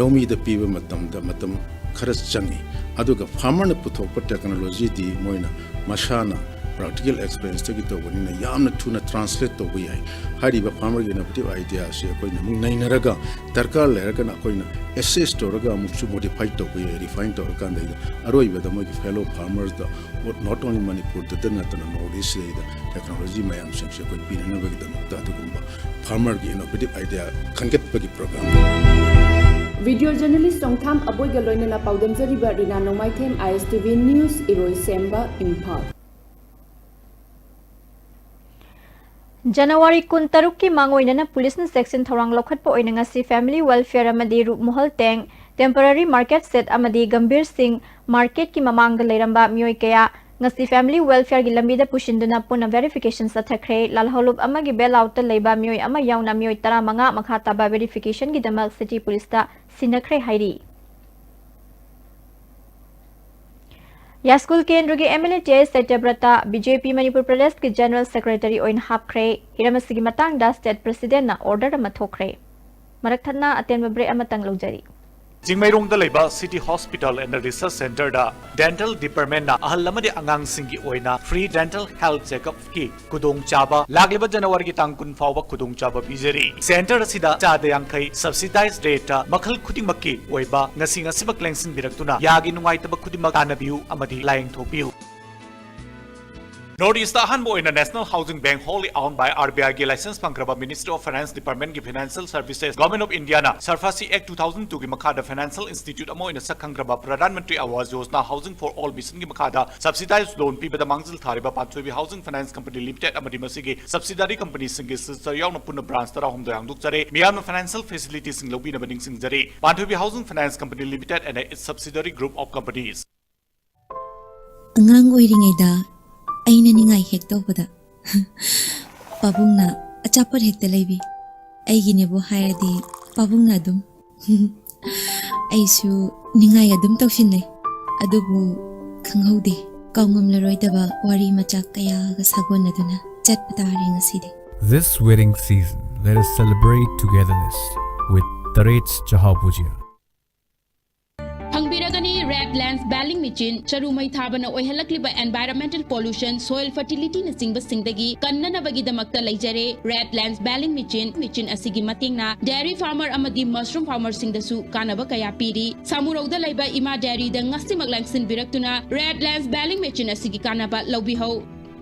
ꯂꯧꯃꯤꯗ ꯄꯤꯕ ꯃꯇꯝꯗ ꯃꯇꯝ ꯈꯔ ꯆꯪꯉꯤ꯫ ꯑꯗꯨꯒ ꯐꯥꯔꯃꯔꯅ ꯄꯨꯊꯣꯛꯄ ꯇꯦꯛꯅꯣꯂꯣꯖꯤꯗꯤ ꯃꯣꯏꯅ ꯃꯁꯥꯅ ꯄ꯭ꯔꯥꯛꯇꯤꯀꯦꯜ ꯑꯦꯛꯁꯄꯤꯔꯤꯌꯦꯟꯁꯇꯒꯤ ꯇꯧꯕꯅꯤꯅ ꯌꯥꯝꯅ ꯊꯨꯅ ꯇ꯭ꯔꯥꯟꯁꯂꯦꯠ ꯇꯧꯕ ꯌꯥꯏ꯫ ꯍꯥꯏꯔꯤꯕ ꯐꯥꯔꯃꯔꯒꯤ ꯏꯅꯣꯚꯦꯇꯤꯚ ꯑꯥꯏꯗꯤꯌꯥ ꯑꯁꯤ ꯑꯩꯈꯣꯏꯅ ꯑꯃꯨꯛ ꯅꯩꯅꯔꯒ, ꯗꯔꯀꯥꯔ ꯂꯩꯔꯒꯅ ꯑꯩꯈꯣꯏꯅ ꯑꯦꯁꯦꯁ ꯇꯧꯔꯒ ꯑꯃꯨꯛꯁꯨ ꯃꯣꯗꯤꯐꯥꯏ ꯇꯧꯕ ꯌꯥꯏ, ꯔꯤꯐꯥꯏꯟ ꯇꯧꯔꯀꯥꯟꯗ ꯑꯔꯣꯏꯕꯗ ꯃꯣꯏꯒꯤ ꯐꯦꯂꯣ ꯐꯥꯔꯃꯔꯗ, not only ꯃꯅꯤꯄꯨꯔꯗꯇ ꯅꯠꯇꯅ ꯅꯣꯔꯠ ꯏꯁꯁꯤꯗꯩꯗ ꯇꯦꯛꯅꯣꯂꯣꯖꯤ ꯃꯌꯥꯝꯁꯤꯡꯁꯦ ꯑꯩꯈꯣꯏ ꯄꯤꯅꯅꯕꯒꯤꯗꯃꯛꯇ ꯑꯗꯨꯒꯨꯝꯕ ꯐꯥꯔꯃꯔꯒꯤ ꯏꯅꯣꯚꯦꯇꯤꯚ ꯑꯥꯏꯗꯤꯌꯥ ꯈꯟꯒꯠꯄꯒꯤ ꯄ꯭ꯔꯣꯒ꯭ꯔꯥꯝ꯫ ꯚꯤꯗꯤꯑꯣ ꯖꯔꯅꯦꯂꯤꯁ ꯆꯣꯡꯊꯥꯝ ꯑꯕꯣꯏꯒ ꯂꯣꯏꯅꯅ ꯄꯥꯎꯗꯝꯖꯔꯤꯕ Rina Nongmaithem, I S T V news, ꯏꯔꯣꯏꯁꯦꯝꯕ, ꯏꯝꯐꯥꯜ꯫ ꯖꯅꯋꯥꯔꯤ ꯀꯨꯟꯇꯔꯨꯛꯀꯤ ꯃꯥꯡꯑꯣꯏꯅꯅ ꯄꯨꯂꯤꯁꯅ ꯆꯦꯛꯁꯤꯟ ꯊꯧꯔꯥꯡ ꯂꯧꯈꯠꯄ ꯑꯣꯏꯅ ꯉꯁꯤ ꯐꯦꯃꯤꯂꯤ ꯋꯦꯜꯐꯤꯌꯔ ꯑꯃꯗꯤ ꯔꯨꯞꯃꯍꯜ ꯇꯦꯡ, ꯇꯦꯝꯄꯔꯔꯤ ꯃꯥꯔꯀꯦꯠ ꯁꯦꯠ ꯑꯃꯗꯤ ꯒꯝꯚꯤꯔ ꯁꯤꯡ ꯃꯥꯔꯀꯦꯠꯀꯤ ꯃꯃꯥꯡꯗ ꯂꯩꯔꯝꯕ ꯃꯤꯑꯣꯏ ꯀꯌꯥ ꯉꯁꯤ ꯐꯦꯃꯤꯂꯤ ꯋꯦꯜꯐꯤꯌꯔꯒꯤ ꯂꯝꯕꯤꯗ ꯄꯨꯁꯤꯟꯗꯨꯅ ꯄꯨꯟꯅ ꯚꯦꯔꯤꯐꯤꯀꯦꯁꯟ ꯆꯠꯊꯈ꯭ꯔꯦ꯫ ꯂꯥꯜꯍꯧꯂꯨꯞ ꯑꯃꯒꯤ ꯕꯦꯜ ꯑꯥꯎꯠꯇ ꯂꯩꯕ ꯃꯤꯑꯣꯏ ꯑꯃ ꯌꯥꯎꯅ ꯃꯤꯑꯣꯏ ꯇꯔꯥꯃꯉꯥ ꯃꯈꯥ ꯇꯥꯕ ꯚꯦꯔꯤꯐꯤꯀꯦꯁꯟꯒꯤꯗꯃꯛ ꯁꯤꯇꯤ ꯄꯨꯂꯤꯁꯇ ꯁꯤꯟꯅꯈ꯭ꯔꯦ ꯍꯥꯏꯔꯤ꯫ ꯌꯥꯏꯁ꯭ꯀꯨꯜ ꯀꯦꯟꯗ꯭ꯔꯒꯤ M L A T I Satyabrata B J P Manipur ꯄ꯭ꯔꯗꯦꯁꯀꯤ ꯖꯦꯅꯔꯦꯜ ꯁꯦꯀ꯭ꯔꯦꯇꯔꯤ ꯑꯣꯏꯅ ꯍꯥꯞꯈ꯭ꯔꯦ꯫ ꯍꯤꯔꯝ ꯑꯁꯤꯒꯤ ꯃꯇꯥꯡꯗ ꯁ꯭ꯇꯦꯠ ꯄ꯭ꯔꯦꯁꯤꯗꯦꯟꯠꯅ ꯑꯣꯔꯗꯔ ꯑꯃ ꯊꯣꯛꯈ꯭ꯔꯦ꯫ ꯃꯔꯛ ꯊꯠꯅ ꯑꯇꯦꯟꯕ ꯕ꯭ꯔꯦꯛ ꯑꯃꯇꯪ ꯂꯧꯖꯔꯤ꯫ ꯆꯤꯡꯃꯩꯔꯣꯡꯗ ꯂꯩꯕ City Hospital and Research Centreꯗ Dental Departmentꯅ ꯑꯍꯜ ꯑꯃꯗꯤ ꯑꯉꯥꯡꯁꯤꯡꯒꯤ ꯑꯣꯏꯅ free dental health checkupꯀꯤ ꯈꯨꯗꯣꯡꯆꯥꯕ ꯂꯥꯛꯂꯤꯕ Januaryꯒꯤ ꯇꯥꯡ ꯀꯨꯟ ꯐꯥꯎꯕ ꯈꯨꯗꯣꯡꯆꯥꯕ ꯄꯤꯖꯔꯤ꯫ Centre ꯑꯁꯤꯗ ꯆꯥꯗ ꯌꯥꯡꯈꯩ subsidized rateꯇ ꯃꯈꯜ ꯈꯨꯗꯤꯡꯃꯛꯀꯤ ꯑꯣꯏꯕ ꯉꯁꯤ ꯉꯁꯤꯃꯛ ꯂꯦꯡꯁꯤꯟꯕꯤꯔꯛꯇꯨꯅ ꯌꯥꯒꯤ ꯅꯨꯡꯉꯥꯏꯇꯕ ꯈꯨꯗꯤꯡꯃꯛ ꯇꯥꯟꯅꯕꯤꯌꯨ ꯑꯃꯗꯤ ꯂꯥꯌꯦꯡꯊꯣꯛꯄꯤꯌꯨ꯫ North Eastꯇ ꯑꯍꯥꯟꯕ ꯑꯣꯏꯅ National Housing Bank wholly owned by RBIꯒꯤ license ꯐꯪꯈ꯭ꯔꯕ Ministry of Finance Departmentꯀꯤ Financial Services, Government of Indiaꯅ SARFAESI Act two thousand twoꯒꯤ ꯃꯈꯥꯗ financial institute ꯑꯃ ꯑꯣꯏꯅ ꯁꯛ ꯈꯪꯈ꯭ꯔꯕ Pradhan Mantri Awas Yojana Housing for All missionꯒꯤ ꯃꯈꯥꯗ subsidized loan ꯄꯤꯕꯗ ꯃꯥꯡꯖꯤꯜ ꯊꯥꯔꯤꯕ ꯄꯥꯟꯊꯣꯏꯕꯤ Housing Finance Company Limited ꯑꯃꯗꯤ ꯃꯁꯤꯒꯤ subsidiary companyꯁꯤꯡꯒꯤ sister ꯌꯥꯎꯅ ꯄꯨꯟꯅ branch ꯇꯔꯥꯍꯨꯝꯗꯣꯏ ꯍꯥꯡꯗꯣꯛꯆꯔꯦ꯫ ꯃꯤꯌꯥꯝꯅ financial facilitiesꯁꯤꯡ ꯂꯧꯕꯤꯅꯕ ꯅꯤꯡꯁꯤꯡꯖꯔꯤ꯫ ꯄꯥꯟꯊꯣꯏꯕꯤ Housing Finance Company Limited and its subsidiary group of companies꯫ ꯑꯉꯥꯡ ꯑꯣꯏꯔꯤꯉꯩꯗ ꯑꯩꯅ ꯅꯤꯡꯉꯥꯏ ꯍꯦꯛ ꯇꯧꯕꯗ ꯄꯥꯕꯨꯡꯅ ꯑꯆꯥꯄꯣꯠ ꯍꯦꯛꯇ ꯂꯩꯕꯤ꯫ ꯑꯩꯒꯤꯅꯦꯕꯨ ꯍꯥꯏꯔꯗꯤ ꯄꯥꯕꯨꯡꯅ ꯑꯗꯨꯝ꯫ ꯑꯩꯁꯨ ꯅꯤꯡꯉꯥꯏ ꯑꯗꯨꯝ ꯇꯧꯁꯤꯟꯅꯩ꯫ ꯑꯗꯨꯕꯨ ꯈꯪꯍꯧꯗꯦ, ꯀꯥꯎꯉꯝꯂꯔꯣꯏꯗꯕ ꯋꯥꯔꯤ ꯃꯆꯥꯛ ꯀꯌꯥꯒ ꯁꯥꯒꯣꯟꯅꯗꯨꯅ ꯆꯠꯄ ꯇꯥꯔꯦ ꯉꯁꯤꯗꯤ꯫ This wedding season, let us celebrate togetherness with Tarets Chahao Bhujia. ꯐꯪꯕꯤꯔꯒꯅꯤ Red Lens Baling Machine꯫ ꯆꯔꯨ ꯃꯩ ꯊꯥꯕꯅ ꯑꯣꯏꯍꯜꯂꯛꯂꯤꯕ environmental pollution, soil fertilityꯅꯆꯤꯡꯕꯁꯤꯡꯗꯒꯤ ꯀꯟꯅꯅꯕꯒꯤꯗꯃꯛꯇ ꯂꯩꯖꯔꯦ Red Lens Baling Machine꯫ Machine ꯑꯁꯤꯒꯤ ꯃꯇꯦꯡꯅ dairy farmer ꯑꯃꯗꯤ mushroom farmerꯁꯤꯡꯗꯁꯨ ꯀꯥꯟꯅꯕ ꯀꯌꯥ ꯄꯤꯔꯤ꯫ ꯁꯥꯃꯨꯔꯧꯗ ꯂꯩꯕ ꯏꯃꯥ dairyꯗ ꯉꯁꯤꯃꯛ ꯂꯦꯡꯁꯤꯟꯕꯤꯔꯛꯇꯨꯅ Red Lens Baling Machine ꯑꯁꯤꯒꯤ ꯀꯥꯟꯅꯕ ꯂꯧꯕꯤꯍꯧ꯫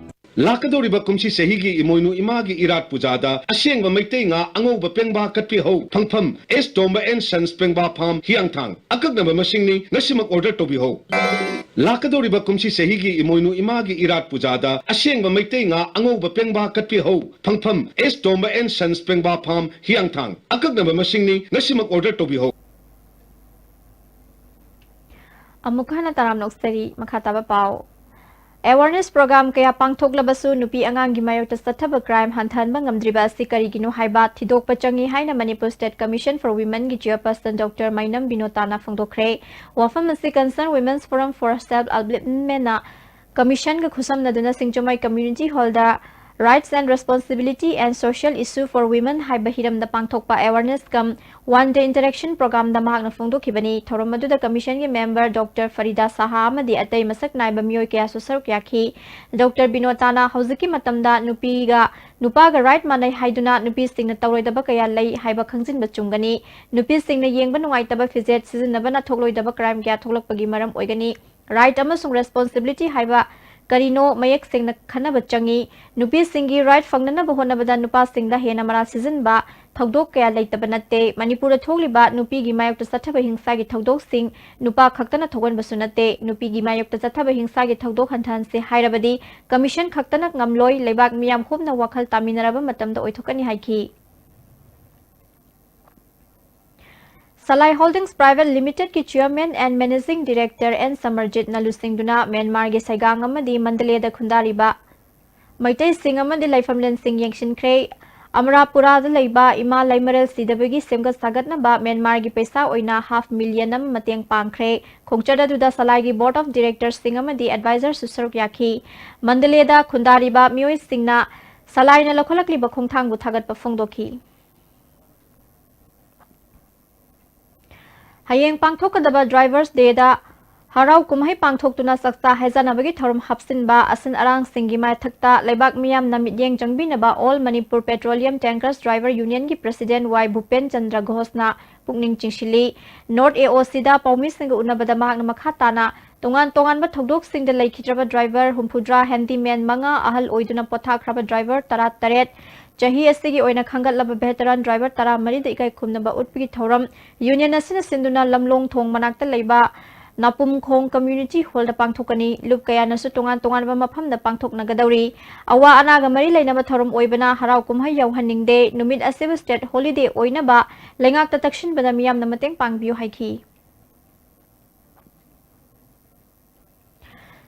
ꯂꯥꯛꯀꯗꯧꯔꯤꯕ ꯀꯨꯝꯁꯤ ꯆꯍꯤꯒꯤ ꯏꯃꯣꯏꯅꯨ ꯏꯃꯥꯒꯤ ꯏꯔꯥꯠ ꯄꯨꯖꯥꯗ ꯑꯁꯦꯡꯕ ꯃꯩꯇꯩ ꯉꯥ ꯑꯉꯧꯕ ꯄꯦꯡꯕꯥ ꯀꯠꯄꯤꯍꯧ꯫ ꯐꯪꯐꯝ, S Tomba and Sons ꯄꯦꯡꯕꯥ farm, ꯍꯤꯌꯥꯡꯊꯥꯡ꯫ ꯑꯀꯛꯅꯕ ꯃꯁꯤꯡꯅꯤ, ꯉꯁꯤꯃꯛ order ꯇꯧꯕꯤꯍꯧ꯫ ꯂꯥꯛꯀꯗꯧꯔꯤꯕ ꯀꯨꯝꯁꯤ ꯆꯍꯤꯒꯤ ꯏꯃꯣꯏꯅꯨ ꯏꯃꯥꯒꯤ ꯏꯔꯥꯠ ꯄꯨꯖꯥꯗ ꯑꯁꯦꯡꯕ ꯃꯩꯇꯩ ꯉꯥ ꯑꯉꯧꯕ ꯄꯦꯡꯕꯥ ꯀꯠꯄꯤꯍꯧ꯫ ꯐꯪꯐꯝ, S Tomba and Sons ꯄꯦꯡꯕꯥ farm, ꯍꯤꯌꯥꯡꯊꯥꯡ꯫ ꯑꯀꯛꯅꯕ ꯃꯁꯤꯡꯅꯤ, ꯉꯁꯤꯃꯛ order ꯇꯧꯕꯤꯍꯧ꯫ ꯑꯃꯨꯛ ꯍꯟꯅ ꯇꯔꯥꯝꯅ ꯑꯣꯛꯆꯔꯤ꯫ ꯃꯈꯥ ꯇꯥꯕ ꯄꯥꯎ꯫ Awareness program ꯀꯌꯥ ꯄꯥꯡꯊꯣꯛꯂꯕꯁꯨ ꯅꯨꯄꯤ ꯑꯉꯥꯡꯒꯤ ꯃꯥꯌꯣꯛꯇ ꯆꯠꯊꯕ crime ꯍꯟꯊꯍꯟꯕ ꯉꯝꯗ꯭ꯔꯤꯕ ꯑꯁꯤ ꯀꯔꯤꯒꯤꯅꯣ ꯍꯥꯏꯕ ꯊꯤꯗꯣꯛꯄ ꯆꯪꯏ ꯍꯥꯏꯅ Manipur State Commission for Womenꯒꯤ chairperson Doctor ꯃꯥꯏꯅꯝ ꯕꯤꯅꯣꯇꯥꯅ ꯐꯣꯡꯗꯣꯛꯈ꯭ꯔꯦ꯫ ꯋꯥꯐꯝ ꯑꯁꯤ Concerned Women's Forum for Self Upliftmentꯅ Commissionꯒ ꯈꯨꯠꯁꯝꯅꯗꯨꯅ Singjamei Community Hallꯗ Rights and Responsibility and Social Issue for Women ꯍꯥꯏꯕ ꯍꯤꯔꯝꯗ ꯄꯥꯡꯊꯣꯛꯄ awareness cum one day interaction programꯗ ꯃꯍꯥꯛꯅ ꯐꯣꯡꯗꯣꯛꯈꯤꯕꯅꯤ꯫ ꯊꯧꯔꯝ ꯑꯗꯨꯗ commissionꯒꯤ member Doctor ꯐꯔꯤꯗꯥ ꯁꯍꯥ ꯑꯃꯗꯤ ꯑꯇꯩ ꯃꯁꯛ ꯅꯥꯏꯕ ꯃꯤꯑꯣꯏ ꯀꯌꯥꯁꯨ ꯁꯔꯨꯛ ꯌꯥꯈꯤ꯫ Doctor ꯕꯤꯅꯣꯇꯥꯅ ꯍꯧꯖꯤꯛꯀꯤ ꯃꯇꯝꯗ ꯅꯨꯄꯤꯒ ꯅꯨꯄꯥꯒ right ꯃꯥꯟꯅꯩ ꯍꯥꯏꯗꯨꯅ ꯅꯨꯄꯤꯁꯤꯡꯅ ꯇꯧꯔꯣꯏꯗꯕ ꯀꯌꯥ ꯂꯩ ꯍꯥꯏꯕ ꯈꯪꯖꯤꯟꯕ ꯆꯨꯝꯒꯅꯤ꯫ ꯅꯨꯄꯤꯁꯤꯡꯅ ꯌꯦꯡꯕ ꯅꯨꯡꯉꯥꯏꯇꯕ ꯐꯤꯖꯦꯠ ꯁꯤꯖꯤꯟꯅꯕꯅ ꯊꯣꯛꯂꯣꯏꯗꯕ crime ꯀꯌꯥ ꯊꯣꯛꯂꯛꯄꯒꯤ ꯃꯔꯝ ꯑꯣꯏꯒꯅꯤ꯫ Right ꯑꯃꯁꯨꯡ responsibility ꯍꯥꯏꯕ ꯀꯔꯤꯅꯣ ꯃꯌꯦꯛ ꯁꯦꯡꯅ ꯈꯟꯅꯕ ꯆꯪꯏ꯫ ꯅꯨꯄꯤꯁꯤꯡꯒꯤ right ꯐꯪꯅꯅꯕ ꯍꯣꯠꯅꯕꯗ ꯅꯨꯄꯥꯁꯤꯡꯗ ꯍꯦꯟꯅ ꯃꯔꯥꯜ ꯁꯤꯖꯤꯟꯕ ꯊꯧꯗꯣꯛ ꯀꯌꯥ ꯂꯩꯇꯕ ꯅꯠꯇꯦ꯫ ꯃꯅꯤꯄꯨꯔꯗ ꯊꯣꯛꯂꯤꯕ ꯅꯨꯄꯤꯒꯤ ꯃꯥꯌꯣꯛꯇ ꯆꯠꯊꯕ ꯍꯤꯡꯁꯥꯒꯤ ꯊꯧꯗꯣꯛꯁꯤꯡ ꯅꯨꯄꯥ ꯈꯛꯇꯅ ꯊꯣꯛꯍꯟꯕꯁꯨ ꯅꯠꯇꯦ꯫ ꯅꯨꯄꯤꯒꯤ ꯃꯥꯌꯣꯛꯇ ꯆꯠꯊꯕ ꯍꯤꯡꯁꯥꯒꯤ ꯊꯧꯗꯣꯛ ꯍꯟꯊꯍꯟꯁꯦ ꯍꯥꯏꯔꯕꯗꯤ commission ꯈꯛꯇꯅ ꯉꯝꯂꯣꯏ, ꯂꯩꯕꯥꯛ ꯃꯤꯌꯥꯝ ꯍꯨꯞꯅ ꯋꯥꯈꯜ ꯇꯥꯃꯤꯟꯅꯔꯕ ꯃꯇꯝꯗ ꯑꯣꯏꯊꯣꯛꯀꯅꯤ ꯍꯥꯏꯈꯤ꯫ Salai Holdings Private Limitedꯀꯤ Chairman and Managing Director N ꯁꯃꯔꯖꯤꯠꯅ ꯂꯨꯆꯤꯡꯗꯨꯅ ꯃ꯭ꯌꯥꯟꯃꯥꯔꯒꯤ ꯁꯩꯒꯥꯡ ꯑꯃꯗꯤ ꯃꯟꯗꯂꯦꯗ ꯈꯨꯟꯗꯥꯔꯤꯕ ꯃꯩꯇꯩꯁꯤꯡ ꯑꯃꯗꯤ ꯂꯩꯐꯝꯂꯦꯟꯁꯤꯡ ꯌꯦꯡꯁꯤꯟꯈ꯭ꯔꯦ꯫ ꯑꯃꯔꯥꯄꯨꯔꯥꯗ ꯂꯩꯕ ꯏꯃꯥ ꯂꯩꯃꯔꯦꯜ ꯁꯤꯗꯕꯒꯤ ꯁꯦꯝꯒꯠ ꯁꯥꯒꯠꯅꯕ ꯃ꯭ꯌꯥꯟꯃꯥꯔꯒꯤ ꯄꯩꯁꯥ ꯑꯣꯏꯅ half million ꯑꯃ ꯃꯇꯦꯡ ꯄꯥꯡꯈ꯭ꯔꯦ꯫ ꯈꯣꯡꯆꯠ ꯑꯗꯨꯗ ꯁꯂꯥꯏꯒꯤ Board of Directorsꯁꯤꯡ ꯑꯃꯗꯤ advisorꯁꯨ ꯁꯔꯨꯛ ꯌꯥꯈꯤ꯫ ꯃꯟꯗꯂꯦꯗ ꯈꯨꯟꯗꯥꯔꯤꯕ ꯃꯤꯑꯣꯏꯁꯤꯡꯅ ꯁꯂꯥꯏꯅ ꯂꯧꯈꯠꯂꯛꯂꯤꯕ ꯈꯣꯡꯊꯥꯡꯕꯨ ꯊꯥꯒꯠꯄ ꯐꯣꯡꯗꯣꯛꯈꯤ꯫ ꯍꯌꯦꯡ ꯄꯥꯡꯊꯣꯛꯀꯗꯕ Drivers Dayꯗ ꯍꯔꯥꯎ ꯀꯨꯝꯍꯩ ꯄꯥꯡꯊꯣꯛꯇꯨꯅ ꯆꯥꯛꯆꯥ ꯍꯩꯖꯥꯟꯅꯕꯒꯤ ꯊꯧꯔꯝ ꯍꯥꯞꯆꯤꯟꯕ, ꯑꯁꯤꯟ ꯑꯔꯥꯡꯁꯤꯡꯒꯤ ꯃꯊꯛꯇ ꯂꯩꯕꯥꯛ ꯃꯤꯌꯥꯝꯅ ꯃꯤꯠꯌꯦꯡ ꯆꯪꯕꯤꯅꯕ All Manipur Petroleum Tankers Driver Unionꯒꯤ President ꯋꯥꯏ ꯚꯨꯄꯦꯟ ꯆꯟꯗ꯭ꯔ ꯘꯣꯁꯅ ꯄꯨꯛꯅꯤꯡ ꯆꯤꯡꯁꯤꯜꯂꯤ꯫ North AOCꯗ ꯄꯥꯎꯃꯤꯁꯤꯡꯒ ꯎꯅꯕꯗ ꯃꯍꯥꯛꯅ ꯃꯈꯥ ꯇꯥꯅ ꯇꯣꯉꯥꯟ ꯇꯣꯉꯥꯟꯕ ꯊꯧꯗꯣꯛꯁꯤꯡꯗ ꯂꯩꯈꯤꯗ꯭ꯔꯕ driver ꯍꯨꯝꯐꯨꯇꯔꯥ, handyman ꯃꯉꯥ, ꯑꯍꯜ ꯑꯣꯏꯗꯨꯅ ꯄꯣꯊꯥꯈ꯭ꯔꯕ driver ꯇꯔꯥꯇꯔꯦꯠ, ꯆꯍꯤ ꯑꯁꯤꯒꯤ ꯑꯣꯏꯅ ꯈꯟꯒꯠꯂꯕ veteran driver ꯇꯔꯥꯃꯔꯤꯗ ꯏꯀꯥꯏ ꯈꯨꯝꯅꯕ ꯎꯠꯄꯒꯤ ꯊꯧꯔꯝ union ꯑꯁꯤꯅ ꯁꯤꯟꯗꯨꯅ ꯂꯝꯂꯣꯡ ꯊꯣꯡ ꯃꯅꯥꯛꯇ ꯂꯩꯕ ꯅꯥꯄꯨꯝꯈꯣꯡ Community Hallꯗ ꯄꯥꯡꯊꯣꯛꯀꯅꯤ꯫ ꯂꯨꯞ ꯀꯌꯥꯅꯁꯨ ꯇꯣꯉꯥꯟ ꯇꯣꯉꯥꯟꯕ ꯃꯐꯝꯗ ꯄꯥꯡꯊꯣꯛꯅꯒꯗꯧꯔꯤ꯫ ꯑꯋꯥ ꯑꯅꯥꯒ ꯃꯔꯤ ꯂꯩꯅꯕ ꯊꯧꯔꯝ ꯑꯣꯏꯕꯅ ꯍꯔꯥꯎ ꯀꯨꯝꯍꯩ ꯌꯥꯎꯍꯟꯅꯤꯡꯗꯦ꯫ ꯅꯨꯃꯤꯠ ꯑꯁꯤꯕꯨ state holiday ꯑꯣꯏꯅꯕ ꯂꯩꯉꯥꯛꯇ ꯇꯛꯁꯤꯟꯕꯗ ꯃꯤꯌꯥꯝꯅ ꯃꯇꯦꯡ ꯄꯥꯡꯕꯤꯌꯨ ꯍꯥꯏꯈꯤ꯫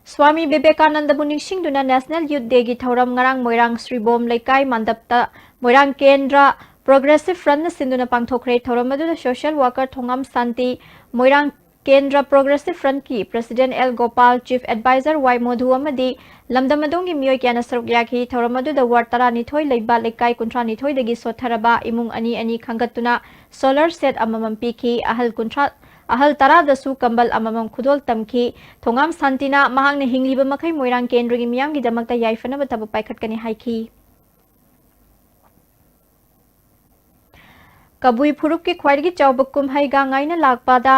ꯁ꯭ꯋꯥꯃꯤ ꯕꯤꯕꯦꯀꯥꯅꯟꯗꯕꯨ ꯅꯤꯡꯁꯤꯡꯗꯨꯅ National Youth Dayꯒꯤ ꯊꯧꯔꯝ ꯉꯔꯥꯡ ꯃꯣꯏꯔꯥꯡ ꯁ꯭ꯔꯤꯕꯣꯝ ꯂꯩꯀꯥꯏ ꯃꯟꯗꯞꯇ ꯃꯣꯏꯔꯥꯡ ꯀꯦꯟꯗ꯭ꯔ Progressive Frontꯅ ꯁꯤꯟꯗꯨꯅ ꯄꯥꯡꯊꯣꯛꯈ꯭ꯔꯦ꯫ ꯊꯧꯔꯝ ꯑꯗꯨꯗ social worker ꯊꯣꯉꯥꯝ ꯁꯥꯟꯇꯤ, ꯃꯣꯏꯔꯥꯡ ꯀꯦꯟꯗ꯭ꯔ Progressive Front ꯀꯤ President L Gopal, Chief Advisor ꯋꯥꯏ ꯃꯣꯙꯨ ꯑꯃꯗꯤ ꯂꯝꯗꯝ ꯑꯗꯣꯝꯒꯤ ꯃꯤꯑꯣꯏ ꯀꯌꯥꯅ ꯁꯔꯨꯛ ꯌꯥꯈꯤ꯫ ꯊꯧꯔꯝ ꯑꯗꯨꯗ ward ꯇꯔꯥꯅꯤꯊꯣꯏ ꯂꯩꯕ ꯂꯩꯀꯥꯏ ꯀꯨꯟꯊ꯭ꯔꯥꯅꯤꯊꯣꯏꯗꯒꯤ ꯁꯣꯠꯊꯔꯕ ꯏꯃꯨꯡ ꯑꯅꯤ ꯑꯅꯤ ꯈꯟꯒꯠꯇꯨꯅ solar set ꯑꯃꯃꯝ ꯄꯤꯈꯤ꯫ ꯑꯍꯜ ꯀꯨꯟꯊ꯭ꯔꯥ, ꯑꯍꯜ ꯇꯔꯥꯗꯁꯨ ꯀꯝꯕꯜ ꯑꯃꯃꯝ ꯈꯨꯗꯣꯜ ꯇꯝꯈꯤ꯫ ꯊꯣꯉꯥꯝ ꯁꯥꯟꯇꯤꯅ ꯃꯍꯥꯛꯅ ꯍꯤꯡꯂꯤꯕ ꯃꯈꯩ ꯃꯣꯏꯔꯥꯡ ꯀꯦꯟꯗ꯭ꯔꯒꯤ ꯃꯤꯌꯥꯝꯒꯤꯗꯃꯛꯇ ꯌꯥꯏꯐꯅꯕ ꯊꯕꯛ ꯄꯥꯏꯈꯠꯀꯅꯤ ꯍꯥꯏꯈꯤ꯫ ꯀꯕꯨꯏ ꯐꯨꯔꯨꯞꯀꯤ ꯈ꯭ꯋꯥꯏꯗꯒꯤ ꯆꯥꯎꯕ ꯀꯨꯝꯍꯩ ꯒꯥꯡ ꯉꯥꯏꯅ ꯂꯥꯛꯄꯗ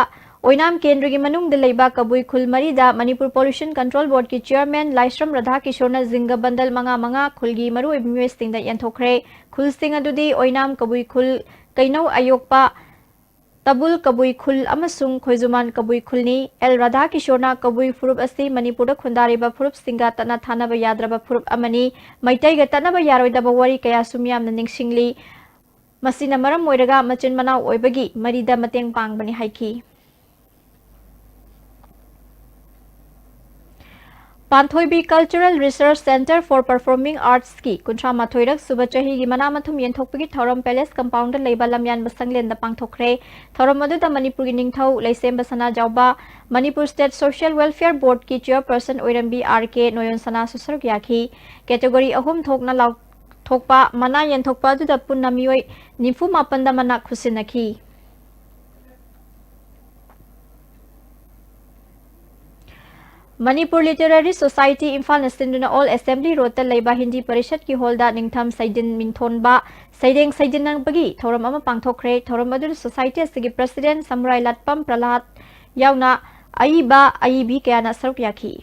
ꯑꯣꯏꯅꯥꯝ ꯀꯦꯟꯗ꯭ꯔꯒꯤ ꯃꯅꯨꯡꯗ ꯂꯩꯕ ꯀꯕꯨꯏ ꯈꯨꯜ ꯃꯔꯤꯗ ꯃꯅꯤꯄꯨꯔ Pollution Control Board ꯀꯤ Chairman ꯂꯥꯏꯁ꯭ꯔꯝ ꯔꯥꯙꯥꯀꯤꯁꯣꯔꯅ ꯖꯤꯡꯒ ꯕꯟꯗꯜ ꯃꯉꯥ ꯃꯉꯥ ꯈꯨꯜꯒꯤ ꯃꯔꯨꯑꯣꯏꯕ ꯃꯤꯑꯣꯏꯁꯤꯡꯗ ꯌꯦꯟꯊꯣꯛꯈ꯭ꯔꯦ꯫ ꯈꯨꯜꯁꯤꯡ ꯑꯗꯨꯗꯤ ꯑꯣꯏꯅꯥꯝ ꯀꯕꯨꯏ ꯈꯨꯜ, ꯀꯩꯅꯧ ꯑꯌꯣꯛꯄ, ꯇꯕꯨꯜ ꯀꯕꯨꯏ ꯈꯨꯜ ꯑꯃꯁꯨꯡ ꯈꯣꯏꯖꯨꯃꯥꯟ ꯀꯕꯨꯏ ꯈꯨꯜꯅꯤ꯫ ꯑꯦꯜ ꯔꯥꯙꯥꯀꯤꯁꯣꯔꯅ ꯀꯕꯨꯏ ꯐꯨꯔꯨꯞ ꯑꯁꯤ ꯃꯅꯤꯄꯨꯔꯗ ꯈꯨꯟꯗꯥꯔꯤꯕ ꯐꯨꯔꯨꯞꯁꯤꯡꯒ ꯇꯠꯅ ꯊꯥꯅꯕ ꯌꯥꯗ꯭ꯔꯕ ꯐꯨꯔꯨꯞ ꯑꯃꯅꯤ꯫ ꯃꯩꯇꯩꯒ ꯇꯠꯅꯕ ꯌꯥꯔꯣꯏꯗꯕ ꯋꯥꯔꯤ ꯀꯌꯥꯁꯨ ꯃꯤꯌꯥꯝꯅ ꯅꯤꯡꯁꯤꯡꯂꯤ꯫ ꯃꯁꯤꯅ ꯃꯔꯝ ꯑꯣꯏꯔꯒ ꯃꯆꯤꯟ ꯃꯅꯥꯎ ꯑꯣꯏꯕꯒꯤ ꯃꯔꯤꯗ ꯃꯇꯦꯡ ꯄꯥꯡꯕꯅꯤ ꯍꯥꯏꯈꯤ꯫ ꯄꯥꯟꯊꯣꯏꯕꯤ Cultural Research Centre for Performing Arts ꯀꯤ ꯀꯨꯟꯊ꯭ꯔꯥ ꯃꯥꯊꯣꯏꯔꯛ ꯁꯨꯕ ꯆꯍꯤꯒꯤ ꯃꯅꯥ ꯃꯊꯨꯝ ꯌꯦꯟꯊꯣꯛꯄꯒꯤ ꯊꯧꯔꯝ Palace Compound ꯗ ꯂꯩꯕ ꯂꯝꯌꯥꯟꯕ ꯁꯪꯂꯦꯟꯗ ꯄꯥꯡꯊꯣꯛꯈ꯭ꯔꯦ꯫ ꯊꯧꯔꯝ ꯑꯗꯨꯗ ꯃꯅꯤꯄꯨꯔꯒꯤ ꯅꯤꯡꯊꯧ ꯂꯩꯁꯦꯝꯕ ꯁꯅꯥꯖꯥꯎꯕ, Manipur State Social Welfare Board ꯀꯤ Chairperson ꯑꯣꯏꯔꯝꯕꯤ ꯑꯥꯔ ꯀꯦ ꯅꯣꯌꯣꯟꯁꯅꯥꯁꯨ ꯁꯔꯨꯛ ꯌꯥꯈꯤ꯫ Category ꯑꯍꯨꯝ ꯊꯣꯛꯅ ꯂꯥꯎ-, ꯊꯣꯛꯄ ꯃꯅꯥ ꯌꯦꯟꯊꯣꯛꯄ ꯑꯗꯨꯗ ꯄꯨꯟꯅ ꯃꯤꯑꯣꯏ ꯅꯤꯐꯨ ꯃꯥꯄꯟꯗ ꯃꯅꯥ ꯈꯨꯠꯁꯤꯟꯅꯈꯤ꯫ ꯃꯅꯤꯄꯨꯔ Literary Society ꯏꯝꯐꯥꯜꯅ ꯁꯤꯟꯗꯨꯅ Old Assembly Road ꯇ ꯂꯩꯕ ꯍꯤꯟꯗꯤ ꯄꯔꯤꯁꯠꯀꯤ hall ꯗ ꯅꯤꯡꯊꯝ ꯁꯩꯗꯤꯟ ꯃꯤꯡꯊꯣꯟꯕ ꯁꯩꯔꯦꯡ ꯁꯩꯗꯤꯟꯅꯕꯒꯤ ꯊꯧꯔꯝ ꯑꯃ ꯄꯥꯡꯊꯣꯛꯈ꯭ꯔꯦ꯫ ꯊꯧꯔꯝ ꯑꯗꯨꯗ society ꯑꯁꯤꯒꯤ President ꯁꯃꯨꯔꯥꯏ ꯂꯥꯠꯄꯝ ꯄ꯭ꯔꯂꯥꯗ ꯌꯥꯎꯅ ꯑꯏꯕ ꯑꯏꯕꯤ ꯀꯌꯥꯅ ꯁꯔꯨꯛ ꯌꯥꯈꯤ꯫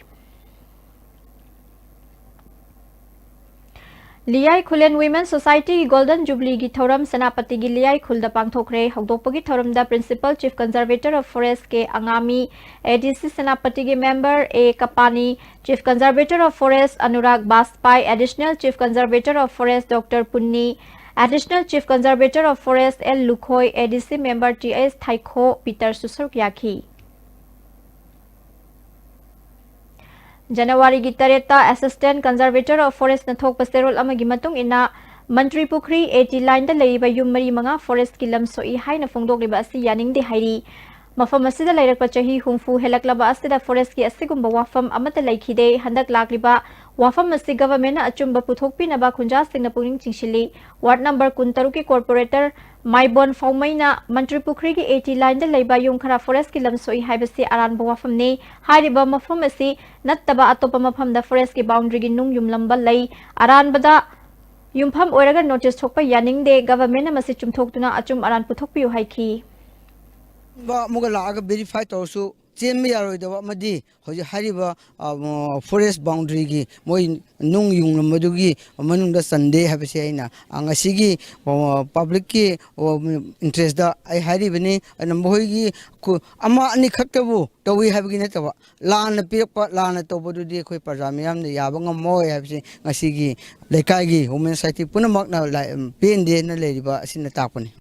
ꯂꯤꯌꯥꯏ ꯈꯨꯂꯦꯟ Women Society ꯒꯤ Golden Jubilee ꯒꯤ ꯊꯧꯔꯝ ꯁꯦꯅꯥꯄꯇꯤꯒꯤ ꯂꯤꯌꯥꯏ ꯈꯨꯜꯗ ꯄꯥꯡꯊꯣꯛꯈ꯭ꯔꯦ꯫ ꯍꯧꯗꯣꯛꯄꯒꯤ ꯊꯧꯔꯝꯗ Principal Chief Conservator of Forest K ꯑꯉꯥꯃꯤ, A D C ꯁꯦꯅꯥꯄꯇꯤꯒꯤ member A Kapani, Chief Conservator of Forest Anurag Bajpai, Additional Chief Conservator of Forest doctor Punni, Additional Chief Conservator of Forest L Lukhoi, A D C member T ꯑꯦꯁ ꯊꯥꯏꯈꯣ ꯄꯤꯇꯔꯁꯨ ꯁꯔꯨꯛ ꯌꯥꯈꯤ꯫ ꯖꯅꯋꯥꯔꯤꯒꯤ ꯇꯔꯦꯠꯇ Assistant Conservator of Forest ꯅ ꯊꯣꯛꯄ ꯆꯦꯔꯣꯜ ꯑꯃꯒꯤ ꯃꯇꯨꯡ ꯏꯟꯅ, ꯃꯟꯇ꯭ꯔꯤ ꯄꯨꯈ꯭ꯔꯤ ꯑꯦ ꯇꯤ ꯂꯥꯏꯟꯗ ꯂꯩꯔꯤꯕ ꯌꯨꯝ ꯃꯔꯤ ꯃꯉꯥ forest ꯀꯤ ꯂꯝ ꯁꯣꯛꯏ ꯍꯥꯏꯅ ꯐꯣꯡꯗꯣꯛꯂꯤꯕ ꯑꯁꯤ ꯌꯥꯅꯤꯡꯗꯦ ꯍꯥꯏꯔꯤ꯫ ꯃꯐꯝ ꯑꯁꯤꯗ ꯂꯩꯔꯛꯄ ꯆꯍꯤ ꯍꯨꯝꯐꯨ ꯍꯦꯜꯂꯛꯂꯕ ꯑꯁꯤꯗ forestꯀꯤ ꯑꯁꯤꯒꯨꯝꯕ ꯋꯥꯐꯝ ꯑꯃꯠꯇ ꯂꯩꯈꯤꯗꯦ꯫ ꯍꯟꯗꯛ ꯂꯥꯛꯂꯤꯕ ꯋꯥꯐꯝ ꯑꯁꯤ governmentꯅ ꯑꯆꯨꯝꯕ ꯄꯨꯊꯣꯛꯄꯤꯅꯕ ꯈꯨꯟꯖꯥꯁꯤꯡꯅ ꯄꯨꯛꯅꯤꯡ ꯆꯤꯡꯁꯤꯜꯂꯤ꯫ Ward number ꯀꯨꯟꯇꯔꯨꯛꯀꯤ corporator ꯃꯥꯏꯕꯣꯟ ꯐꯥꯎꯃꯩꯅ ꯃꯟꯇ꯭ꯔꯤ ꯄꯨꯈ꯭ꯔꯤꯒꯤ eighty lineꯗ ꯂꯩꯕ ꯌꯨꯝ ꯈꯔ forestꯀꯤ ꯂꯝ ꯁꯣꯛꯏ ꯍꯥꯏꯕꯁꯤ ꯑꯔꯥꯟꯕ ꯋꯥꯐꯝꯅꯤ꯫ ꯍꯥꯏꯔꯤꯕ ꯃꯐꯝ ꯑꯁꯤ ꯅꯠꯇꯕ ꯑꯇꯣꯞꯄ ꯃꯐꯝꯗ forestꯀꯤ boundaryꯒꯤ ꯅꯨꯡ ꯌꯨꯡꯂꯝꯕ ꯂꯩ꯫ ꯑꯔꯥꯟꯕꯗ ꯌꯨꯝꯐꯝ ꯑꯣꯏꯔꯒ notice ꯊꯣꯛꯄ ꯌꯥꯅꯤꯡꯗꯦ꯫ Governmentꯅ ꯃꯁꯤ ꯆꯨꯝꯊꯣꯛꯇꯨꯅ ꯑꯆꯨꯝ ꯑꯔꯥꯟ ꯄꯨꯊꯣꯛꯄꯤꯌꯨ ꯍꯥꯏꯈꯤ꯫ ꯑꯃꯨꯛꯀ ꯂꯥꯛꯑꯒ verify ꯇꯧꯔꯁꯨ ꯆꯦꯟꯕ ꯌꯥꯔꯣꯏꯗꯕ ꯑꯃꯗꯤ ꯍꯧꯖꯤꯛ ꯍꯥꯏꯔꯤꯕ, ꯑ, forest boundaryꯒꯤ ꯃꯣꯏ ꯅꯨꯡ ꯌꯨꯡꯂꯝꯕꯗꯨꯒꯤ ꯃꯅꯨꯡꯗ ꯆꯟꯗꯦ ꯍꯥꯏꯕꯁꯦ ꯑꯩꯅ, ꯑ, ꯉꯁꯤꯒꯤ, ꯑ, publicꯀꯤ, ꯑ, interestꯇ ꯑꯩ ꯍꯥꯏꯔꯤꯕꯅꯤ꯫ ꯑꯗꯨꯅ ꯃꯈꯣꯏꯒꯤ ꯈꯨ-, ꯑꯃ ꯑꯅꯤ ꯈꯛꯇꯕꯨ ꯇꯧꯏ ꯍꯥꯏꯕꯒꯤ ꯅꯠꯇꯕ, ꯂꯥꯟꯅ ꯄꯤꯔꯛꯄ, ꯂꯥꯟꯅ ꯇꯧꯕꯗꯨꯗꯤ ꯑꯩꯈꯣꯏ ꯄ꯭ꯔꯖꯥ ꯃꯤꯌꯥꯝꯅ ꯌꯥꯕ ꯉꯝꯃꯣꯏ ꯍꯥꯏꯕꯁꯤ ꯉꯁꯤꯒꯤ ꯂꯩꯀꯥꯏꯒꯤ women society ꯄꯨꯝꯅꯃꯛꯅ ꯂꯥꯏ-, ꯄꯦꯟꯗꯦꯅ ꯂꯩꯔꯤꯕ ꯑꯁꯤꯅ ꯇꯥꯛꯄꯅꯤ꯫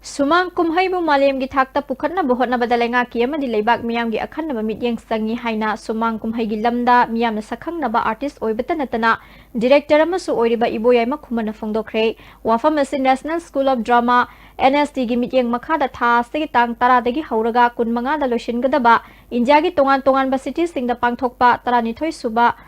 ꯁꯨꯃꯥꯡ ꯀꯨꯝꯍꯩꯕꯨ ꯃꯥꯂꯦꯝꯒꯤ ꯊꯥꯛꯇ ꯄꯨꯈꯠꯅꯕ ꯍꯣꯠꯅꯕꯗ ꯂꯩꯉꯥꯛꯀꯤ ꯑꯃꯗꯤ ꯂꯩꯕꯥꯛ ꯃꯤꯌꯥꯝꯒꯤ ꯑꯈꯟꯅꯕ ꯃꯤꯠꯌꯦꯡ ꯆꯪꯏ ꯍꯥꯏꯅ ꯁꯨꯃꯥꯡ ꯀꯨꯝꯍꯩꯒꯤ ꯂꯝꯗ ꯃꯤꯌꯥꯝꯅ ꯁꯛꯈꯪꯅꯕ artist ꯑꯣꯏꯕꯇ ꯅꯠꯇꯅ director ꯑꯃꯁꯨ ꯑꯣꯏꯔꯤꯕ ꯏꯕꯣꯌꯥꯏꯃ ꯈꯨꯃꯟꯅ ꯐꯣꯡꯗꯣꯛꯈ꯭ꯔꯦ꯫ ꯋꯥꯐꯝ ꯑꯁꯤ National School of Drama, NSDꯒꯤ ꯃꯤꯠꯌꯦꯡ ꯃꯈꯥꯗ ꯊꯥ ꯑꯁꯤꯒꯤ ꯇꯥꯡ ꯇꯔꯥꯗꯒꯤ ꯍꯧꯔꯒ ꯀꯨꯟꯃꯉꯥꯗ ꯂꯣꯏꯁꯤꯟꯒꯗꯕ ꯏꯟꯗꯤꯌꯥꯒꯤ ꯇꯣꯉꯥꯟ ꯇꯣꯉꯥꯟꯕ cityꯁꯤꯡꯗ ꯄꯥꯡꯊꯣꯛꯄ ꯇꯔꯥꯅꯤꯊꯣꯏ ꯁꯨꯕ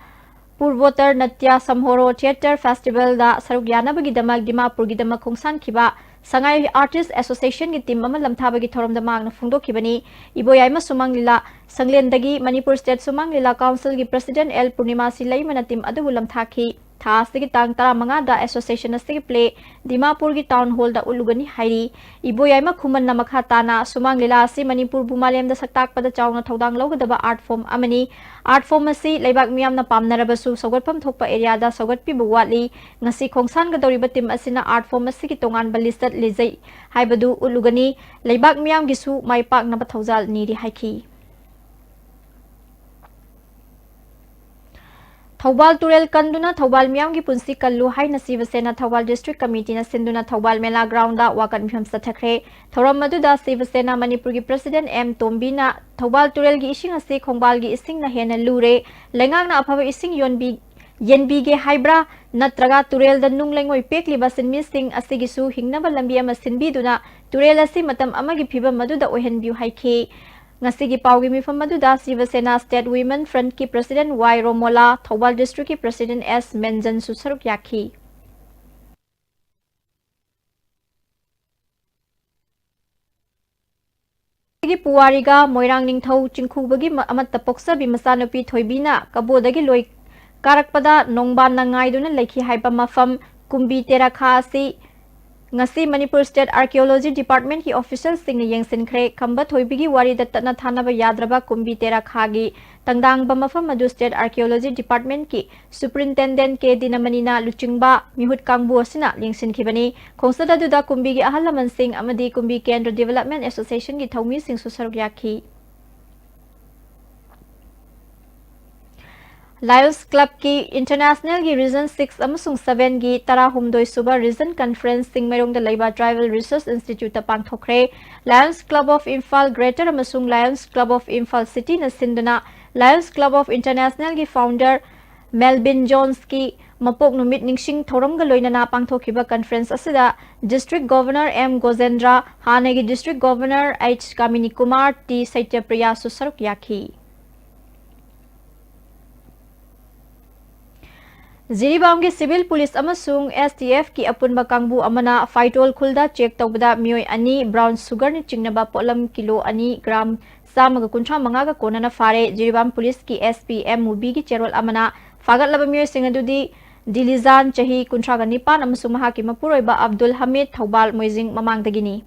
Purvottar Natya Samharo Theatre Festivalꯗ ꯁꯔꯨꯛ ꯌꯥꯅꯕꯒꯤꯗꯃꯛ ꯗꯤꯃꯥꯄꯨꯔꯒꯤꯗꯃꯛ ꯈꯣꯡꯁꯥꯟꯈꯤꯕ ꯁꯉꯥꯏ Artist Associationꯒꯤ team ꯑꯃ ꯂꯝꯊꯥꯕꯒꯤ ꯊꯧꯔꯝꯗ ꯃꯍꯥꯛꯅ ꯐꯣꯡꯗꯣꯛꯈꯤꯕꯅꯤ꯫ ꯏꯕꯣꯌꯥꯏꯃ ꯁꯨꯃꯥꯡ ꯂꯤꯂꯥ ꯁꯪꯂꯦꯟꯗꯒꯤ ꯃꯅꯤꯄꯨꯔ State ꯁꯨꯃꯥꯡ ꯂꯤꯂꯥ Councilꯒꯤ President ꯑꯦꯜ ꯄꯨꯔꯅꯤꯃꯥ ꯁꯤꯂꯩꯃꯅ team ꯑꯗꯨꯕꯨ ꯂꯝꯊꯥꯈꯤ꯫ ꯊꯥ ꯑꯁꯤꯒꯤ ꯇꯥꯡ ꯇꯔꯥꯃꯉꯥꯗ association ꯑꯁꯤꯒꯤ play ꯗꯤꯃꯥꯄꯨꯔꯒꯤ Town Hallꯗ ꯎꯠꯂꯨꯒꯅꯤ ꯍꯥꯏꯔꯤ꯫ ꯏꯕꯣꯌꯥꯏꯃ ꯈꯨꯃꯟꯅ ꯃꯈꯥ ꯇꯥꯅ ꯁꯨꯃꯥꯡ ꯂꯤꯂꯥ ꯑꯁꯤ ꯃꯅꯤꯄꯨꯔꯕꯨ ꯃꯥꯂꯦꯝꯗ ꯁꯛ ꯇꯥꯛꯄꯗ ꯆꯥꯎꯅ ꯊꯧꯗꯥꯡ ꯂꯧꯒꯗꯕ art form ꯑꯃꯅꯤ꯫ Art form ꯑꯁꯤ ꯂꯩꯕꯥꯛ ꯃꯤꯌꯥꯝꯅ ꯄꯥꯝꯅꯔꯕꯁꯨ ꯁꯧꯒꯠꯐꯝ ꯊꯣꯛꯄ areaꯗ ꯁꯧꯒꯠꯄꯤꯕ ꯋꯥꯠꯂꯤ꯫ ꯉꯁꯤ ꯈꯣꯡꯁꯥꯟꯒꯗꯧꯔꯤꯕ team ꯑꯁꯤꯅ art form ꯑꯁꯤꯒꯤ ꯇꯣꯉꯥꯟꯕ ꯂꯤꯆꯠ ꯂꯤꯖꯩ ꯍꯥꯏꯕꯗꯨ ꯎꯠꯂꯨꯒꯅꯤ꯫ ꯂꯩꯕꯥꯛ ꯃꯤꯌꯥꯝꯒꯤꯁꯨ ꯃꯥꯏ ꯄꯥꯛꯅꯕ ꯊꯧꯖꯥꯜ ꯅꯤꯔꯤ ꯍꯥꯏꯈꯤ꯫ ꯊꯧꯕꯥꯜ ꯇꯨꯔꯦꯜ ꯀꯟꯗꯨꯅ ꯊꯧꯕꯥꯜ ꯃꯤꯌꯥꯝꯒꯤ ꯄꯨꯟꯁꯤ ꯀꯜꯂꯨ ꯍꯥꯏꯅ ꯁꯤꯕ ꯁꯦꯅꯥ ꯊꯧꯕꯥꯜ district committeeꯅ ꯁꯤꯟꯗꯨꯅ ꯊꯧꯕꯥꯜ ꯃꯦꯂꯥ groundꯗ ꯋꯥꯀꯠ ꯃꯤꯐꯝ ꯆꯠꯊꯈ꯭ꯔꯦ꯫ ꯊꯧꯔꯝ ꯑꯗꯨꯗ ꯁꯤꯕ ꯁꯦꯅꯥ ꯃꯅꯤꯄꯨꯔꯒꯤ president ꯑꯦꯝ ꯇꯣꯝꯕꯤꯅ ꯊꯧꯕꯥꯜ ꯇꯨꯔꯦꯜꯒꯤ ꯏꯁꯤꯡ ꯑꯁꯤ ꯈꯣꯡꯕꯥꯜꯒꯤ ꯏꯁꯤꯡꯅ ꯍꯦꯟꯅ ꯂꯨꯔꯦ, ꯂꯩꯉꯥꯛꯅ ꯑꯐꯕ ꯏꯁꯤꯡ ꯌꯣꯟꯕꯤ-, ꯌꯦꯟꯕꯤꯒꯦ ꯍꯥꯏꯕ꯭ꯔꯥ, ꯅꯠꯇ꯭ꯔꯒ ꯇꯨꯔꯦꯜꯗ ꯅꯨꯡ ꯂꯩꯉꯣꯏ ꯄꯦꯛꯂꯤꯕ ꯁꯤꯟꯃꯤꯁꯤꯡ ꯑꯁꯤꯒꯤꯁꯨ ꯍꯤꯡꯅꯕ ꯂꯝꯕꯤ ꯑꯃ ꯁꯤꯟꯕꯤꯗꯨꯅ ꯇꯨꯔꯦꯜ ꯑꯁꯤ ꯃꯇꯝ ꯑꯃꯒꯤ ꯐꯤꯕꯝ ꯑꯗꯨꯗ ꯑꯣꯏꯍꯟꯕꯤꯌꯨ ꯍꯥꯏꯈꯤ꯫ ꯉꯁꯤꯒꯤ ꯄꯥꯎꯒꯤ ꯃꯤꯐꯝ ꯑꯗꯨꯗ ꯁꯤꯕ ꯁꯦꯅꯥ State Women Front ꯀꯤ President ꯋꯥꯏ ꯔꯣꯃꯣꯂꯥ, ꯊꯧꯕꯥꯜ District ꯀꯤ President ꯑꯦꯁ ꯃꯦꯟꯖꯟꯁꯨ ꯁꯔꯨꯛ ꯌꯥꯈꯤ꯫ ꯁꯤꯒꯤ ꯄꯨꯋꯥꯔꯤꯒ ꯃꯣꯏꯔꯥꯡ ꯅꯤꯡꯊꯧ ꯆꯤꯡꯈꯨꯕꯒꯤ ꯃ-, ꯑꯃꯠꯇ ꯄꯣꯛꯆꯕꯤ ꯃꯆꯥꯅꯨꯄꯤ ꯊꯣꯏꯕꯤꯅ ꯀꯕꯣꯗꯒꯤ ꯂꯣꯏ ꯀꯥꯔꯛꯄꯗ ꯅꯣꯡꯕꯥꯟꯅ ꯉꯥꯏꯗꯨꯅ ꯂꯩꯈꯤ ꯍꯥꯏꯕ ꯃꯐꯝ ꯀꯨꯝꯕꯤ ꯇꯦꯔꯥꯈꯥ ꯑꯁꯤ ꯉꯁꯤ ꯃꯅꯤꯄꯨꯔ State Archaeology Department ꯀꯤ official ꯁꯤꯡꯅ ꯌꯦꯡꯁꯤꯟꯈ꯭ꯔꯦ꯫ ꯈꯝꯕ ꯊꯣꯏꯕꯤꯒꯤ ꯋꯥꯔꯤꯗ ꯇꯠꯅ ꯊꯥꯅꯕ ꯌꯥꯗ꯭ꯔꯕ ꯀꯨꯝꯕꯤ ꯇꯦꯔꯥꯈꯥꯒꯤ ꯇꯪꯗꯥꯡꯕ ꯃꯐꯝ ꯑꯗꯨ State Archaeology Department ꯀꯤ Superintendent ꯀꯦ ꯗꯤꯅꯃꯅꯤꯅ ꯂꯨꯆꯤꯡꯕ ꯃꯤꯍꯨꯠ ꯀꯥꯡꯕꯨ ꯑꯁꯤꯅ ꯌꯦꯡꯁꯤꯟꯈꯤꯕꯅꯤ꯫ ꯈꯣꯡꯆꯠ ꯑꯗꯨꯗ ꯀꯨꯝꯕꯤꯒꯤ ꯑꯍꯜ ꯂꯃꯟꯁꯤꯡ ꯑꯃꯗꯤ ꯀꯨꯝꯕꯤ ꯀꯦꯟꯗ꯭ꯔ Development Association ꯒꯤ ꯊꯧꯃꯤꯁꯤꯡꯁꯨ ꯁꯔꯨꯛ ꯌꯥꯈꯤ꯫ Lions Club ꯀꯤ International ꯒꯤ Region six ꯑꯃꯁꯨꯡ seven ꯒꯤ ꯇꯔꯥꯍꯨꯝꯗꯣꯏ ꯁꯨꯕ Region Conference ꯆꯤꯡꯃꯩꯔꯣꯡꯗ ꯂꯩꯕ Tribal Research Institute ꯇ ꯄꯥꯡꯊꯣꯛꯈ꯭ꯔꯦ꯫ Lions Club of Imphal Greater ꯑꯃꯁꯨꯡ Lions Club of Imphal City ꯅ ꯁꯤꯟꯗꯨꯅ Lions Club of International ꯒꯤ founder ꯃꯦꯜꯕꯤꯟ ꯖꯣꯟꯁꯀꯤ ꯃꯄꯣꯛ ꯅꯨꯃꯤꯠ ꯅꯤꯡꯁꯤꯡ ꯊꯧꯔꯝꯒ ꯂꯣꯏꯅꯅ ꯄꯥꯡꯊꯣꯛꯈꯤꯕ conference ꯑꯁꯤꯗ District Governor ꯑꯦꯝ ꯒꯣꯖꯦꯟꯗ꯭ꯔ, ꯍꯥꯟꯅꯒꯤ District Governor H Kamini Kumar, T ꯁꯩꯇ꯭ꯌꯄ꯭ꯔꯤꯌꯥꯁꯨ ꯁꯔꯨꯛ ꯌꯥꯈꯤ꯫ ꯖꯤꯔꯤꯕꯥꯝꯒꯤ civil police ꯑꯃꯁꯨꯡ S T F ꯀꯤ ꯑꯄꯨꯟꯕ ꯀꯥꯡꯕꯨ ꯑꯃꯅ ꯐꯥꯏꯇꯣꯜ ꯈꯨꯜꯗ check ꯇꯧꯕꯗ ꯃꯤꯑꯣꯏ ꯑꯅꯤ brown sugar ꯅ ꯆꯤꯡꯅꯕ ꯄꯣꯠꯂꯝ ꯀꯤꯂꯣ ꯑꯅꯤ gram ꯆꯥꯝꯃꯒ ꯀꯨꯟꯊ꯭ꯔꯥ ꯃꯉꯥꯒ ꯀꯣꯟꯅꯅ ꯐꯥꯔꯦ꯫ ꯖꯤꯔꯤꯕꯥꯝ police ꯀꯤ S P ꯑꯦꯝ ꯃꯨꯕꯤꯒꯤ ꯆꯦꯔꯣꯜ ꯑꯃꯅ ꯐꯥꯒꯠꯂꯕ ꯃꯤꯑꯣꯏꯁꯤꯡ ꯑꯗꯨꯗꯤ ꯗꯤꯂꯤꯖꯥꯟ, ꯆꯍꯤ ꯀꯨꯟꯊ꯭ꯔꯥꯒ ꯅꯤꯄꯥꯟ, ꯑꯃꯁꯨꯡ ꯃꯍꯥꯛꯀꯤ ꯃꯄꯨꯔꯣꯏꯕ ꯑꯕꯗꯨꯜ ꯍꯃꯤꯗ, ꯊꯧꯕꯥꯜ ꯃꯣꯏꯖꯤꯡ ꯃꯃꯥꯡꯗꯒꯤꯅꯤ꯫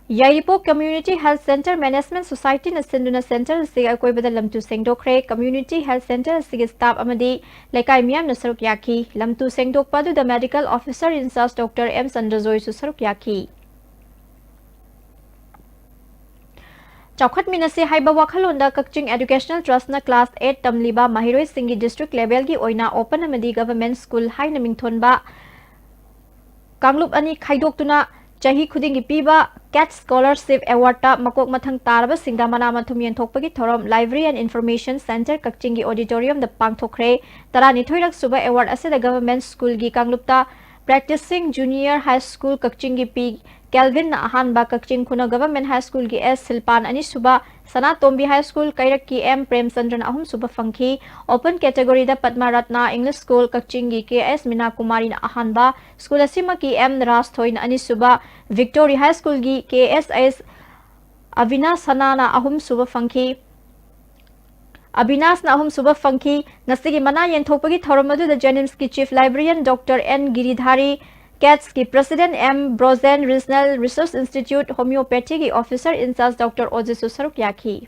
ꯌꯥꯏꯔꯤꯄꯣꯛ Community Health Centre Management Society ꯅ ꯁꯤꯟꯗꯨꯅ centre ꯑꯁꯤꯒꯤ ꯑꯀꯣꯏꯕꯗ ꯂꯝꯇꯨ ꯁꯦꯡꯗꯣꯛꯈ꯭ꯔꯦ꯫ Community Health Centre ꯑꯁꯤꯒꯤ staff ꯑꯃꯗꯤ ꯂꯩꯀꯥꯏ ꯃꯤꯌꯥꯝꯅ ꯁꯔꯨꯛ ꯌꯥꯈꯤ꯫ ꯂꯝꯇꯨ ꯁꯦꯡꯗꯣꯛꯄ ꯑꯗꯨꯗ Medical Officer in charge Doctor M ꯆꯟꯗ꯭ꯔꯖꯣꯏꯁꯨ ꯁꯔꯨꯛ ꯌꯥꯈꯤ꯫ ꯆꯥꯎꯈꯠꯃꯤꯟꯅꯁꯤ ꯍꯥꯏꯕ ꯋꯥꯈꯜꯂꯣꯟꯗ ꯀꯛꯆꯤꯡ Educational Trust ꯅ class eight ꯇꯝꯂꯤꯕ ꯃꯍꯩꯔꯣꯏꯁꯤꯡꯒꯤ district level ꯒꯤ ꯑꯣꯏꯅ open ꯑꯃꯗꯤ government school ꯍꯥꯏꯅ ꯃꯤꯡꯊꯣꯟꯕ ꯀꯥꯡꯂꯨꯞ ꯑꯅꯤ ꯈꯥꯏꯗꯣꯛꯇꯨꯅ ꯆꯍꯤ ꯈꯨꯗꯤꯡꯒꯤ ꯄꯤꯕ CATS Scholarship Awardꯇ ꯃꯀꯣꯛ ꯃꯊꯪ ꯇꯥꯔꯕꯁꯤꯡꯗ ꯃꯅꯥ ꯃꯊꯨꯝ ꯌꯦꯟꯊꯣꯛꯄꯒꯤ ꯊꯧꯔꯝ Library and Information Centre ꯀꯛꯆꯤꯡꯒꯤ auditoriumꯗ ꯄꯥꯡꯊꯣꯛꯈ꯭ꯔꯦ꯫ ꯇꯔꯥꯅꯤꯊꯣꯏꯔꯛ ꯁꯨꯕ award ꯑꯁꯤꯗ Government Schoolꯒꯤ ꯀꯥꯡꯂꯨꯞꯇ Practicing Junior High School ꯀꯛꯆꯤꯡꯒꯤ P Kelvinꯅ ꯑꯍꯥꯟꯕ, ꯀꯛꯆꯤꯡ ꯈꯨꯅꯧ Government High Schoolꯒꯤ S ꯁꯤꯜꯄꯥꯟ ꯑꯅꯤꯁꯨꯕ, ꯁꯅꯥꯇꯣꯝꯕꯤ High School ꯀꯩꯔꯛꯀꯤ M ꯄ꯭ꯔꯦꯝꯆꯟꯗ꯭ꯔꯅ ꯑꯍꯨꯝꯁꯨꯕ ꯐꯪꯈꯤ꯫ Open categoryꯗ Padma Ratna English School ꯀꯛꯆꯤꯡꯒꯤ K S ꯃꯤꯅꯥ ꯀꯨꯃꯥꯔꯤꯅ ꯑꯍꯥꯟꯕ, school ꯑꯁꯤꯃꯛꯀꯤ M ꯔꯥꯖꯊꯣꯏꯅ ꯑꯅꯤꯁꯨꯕ, Victory High Schoolꯒꯤ K S S ꯑꯕꯤꯅꯥꯁꯅꯥꯅ ꯑꯍꯨꯝꯁꯨꯕ ꯐꯪꯈꯤ꯫ ꯑꯕꯤꯅꯥꯁꯅ ꯑꯍꯨꯝꯁꯨꯕ ꯐꯪꯈꯤ꯫ ꯉꯁꯤꯒꯤ ꯃꯅꯥ ꯌꯦꯟꯊꯣꯛꯄꯒꯤ ꯊꯧꯔꯝ ꯑꯗꯨꯗ JNIMSꯀꯤ Chief Librarian Doctor N ꯒꯤꯔꯤꯙꯥꯔꯤ, CATSꯀꯤ President M Brojen, Regional Research Institute Homeopathyꯒꯤ Officer in Charge Doctor ꯑꯣꯖꯤꯁꯨ ꯁꯔꯨꯛ ꯌꯥꯈꯤ꯫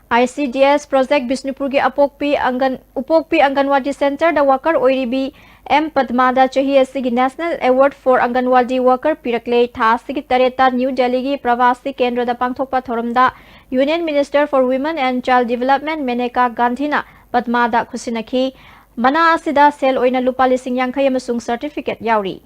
ICDS project ꯕꯤꯁꯅꯨꯄꯨꯔꯒꯤ ꯑꯄꯣꯛꯄꯤ ꯑꯪꯒꯟ-, ꯎꯄꯣꯛꯄꯤ ꯑꯪꯒꯟꯋꯥꯗꯤ centreꯗ worker ꯑꯣꯏꯔꯤꯕꯤ M ꯄꯗꯃꯥꯗ ꯆꯍꯤ ꯑꯁꯤꯒꯤ National Award for Anganwadi Worker ꯄꯤꯔꯛꯂꯦ꯫ ꯊꯥ ꯑꯁꯤꯒꯤ ꯇꯔꯦꯠꯇ ꯅ꯭ꯌꯨ ꯗꯦꯜꯂꯤꯒꯤ ꯄ꯭ꯔꯕꯥꯁꯤ ꯀꯦꯟꯗ꯭ꯔꯗ ꯄꯥꯡꯊꯣꯛꯄ ꯊꯧꯔꯝꯗ Union Minister for Women and Child Development ꯃꯦꯅꯦꯀꯥ ꯒꯥꯟꯙꯤꯅ ꯄꯗꯃꯥꯗ ꯈꯨꯠꯁꯤꯟꯅꯈꯤ꯫ ꯃꯅꯥ ꯑꯁꯤꯗ ꯁꯦꯜ ꯑꯣꯏꯅ ꯂꯨꯄꯥ ꯂꯤꯁꯤꯡ ꯌꯥꯡꯈꯩ ꯑꯃꯁꯨꯡ certificate ꯌꯥꯎꯔꯤ꯫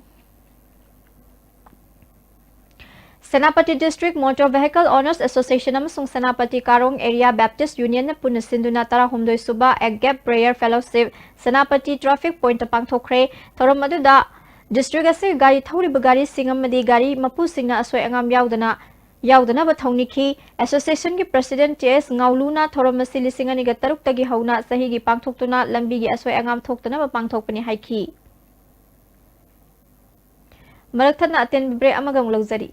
Senapati District Motor Vehicle Owners Association ꯑꯃꯁꯨꯡ ꯁꯦꯅꯥꯄꯇꯤ ꯀꯥꯔꯣꯡ Area Baptist Unionꯅ ꯄꯨꯟꯅ ꯁꯤꯟꯗꯨꯅ ꯇꯔꯥꯍꯨꯝꯗꯣꯏ ꯁꯨꯕ Agap Prayer Fellowship Senapati Traffic Pointꯇ ꯄꯥꯡꯊꯣꯛꯈ꯭ꯔꯦ꯫ ꯊꯧꯔꯝ ꯑꯗꯨꯗ district ꯑꯁꯤꯒꯤ ꯒꯥꯔꯤ ꯊꯧꯔꯤꯕ ꯒꯥꯔꯤꯁꯤꯡ ꯑꯃꯗꯤ ꯒꯥꯔꯤ ꯃꯄꯨꯁꯤꯡꯅ ꯑꯁꯣꯏ ꯑꯉꯥꯝ ꯌꯥꯎꯗꯅ, ꯌꯥꯎꯗꯅꯕ ꯊꯧꯅꯤꯈꯤ꯫ Associationꯒꯤ President T S ꯉꯥꯎꯂꯨꯅ ꯊꯧꯔꯝ ꯑꯁꯤ ꯂꯤꯁꯤꯡ ꯑꯅꯤꯒ ꯇꯔꯨꯛꯇꯒꯤ ꯍꯧꯅ ꯆꯍꯤꯒꯤ ꯄꯥꯡꯊꯣꯛꯇꯨꯅ ꯂꯝꯕꯤꯒꯤ ꯑꯁꯣꯏ ꯑꯉꯥꯝ ꯊꯣꯛꯇꯅꯕ ꯄꯥꯡꯊꯣꯛꯄꯅꯤ ꯍꯥꯏꯈꯤ꯫ ꯃꯔꯛ ꯊꯠꯅ ꯑꯇꯦꯟꯕ break ꯑꯃꯒ ꯑꯃꯨꯛ ꯂꯧꯖꯔꯤ꯫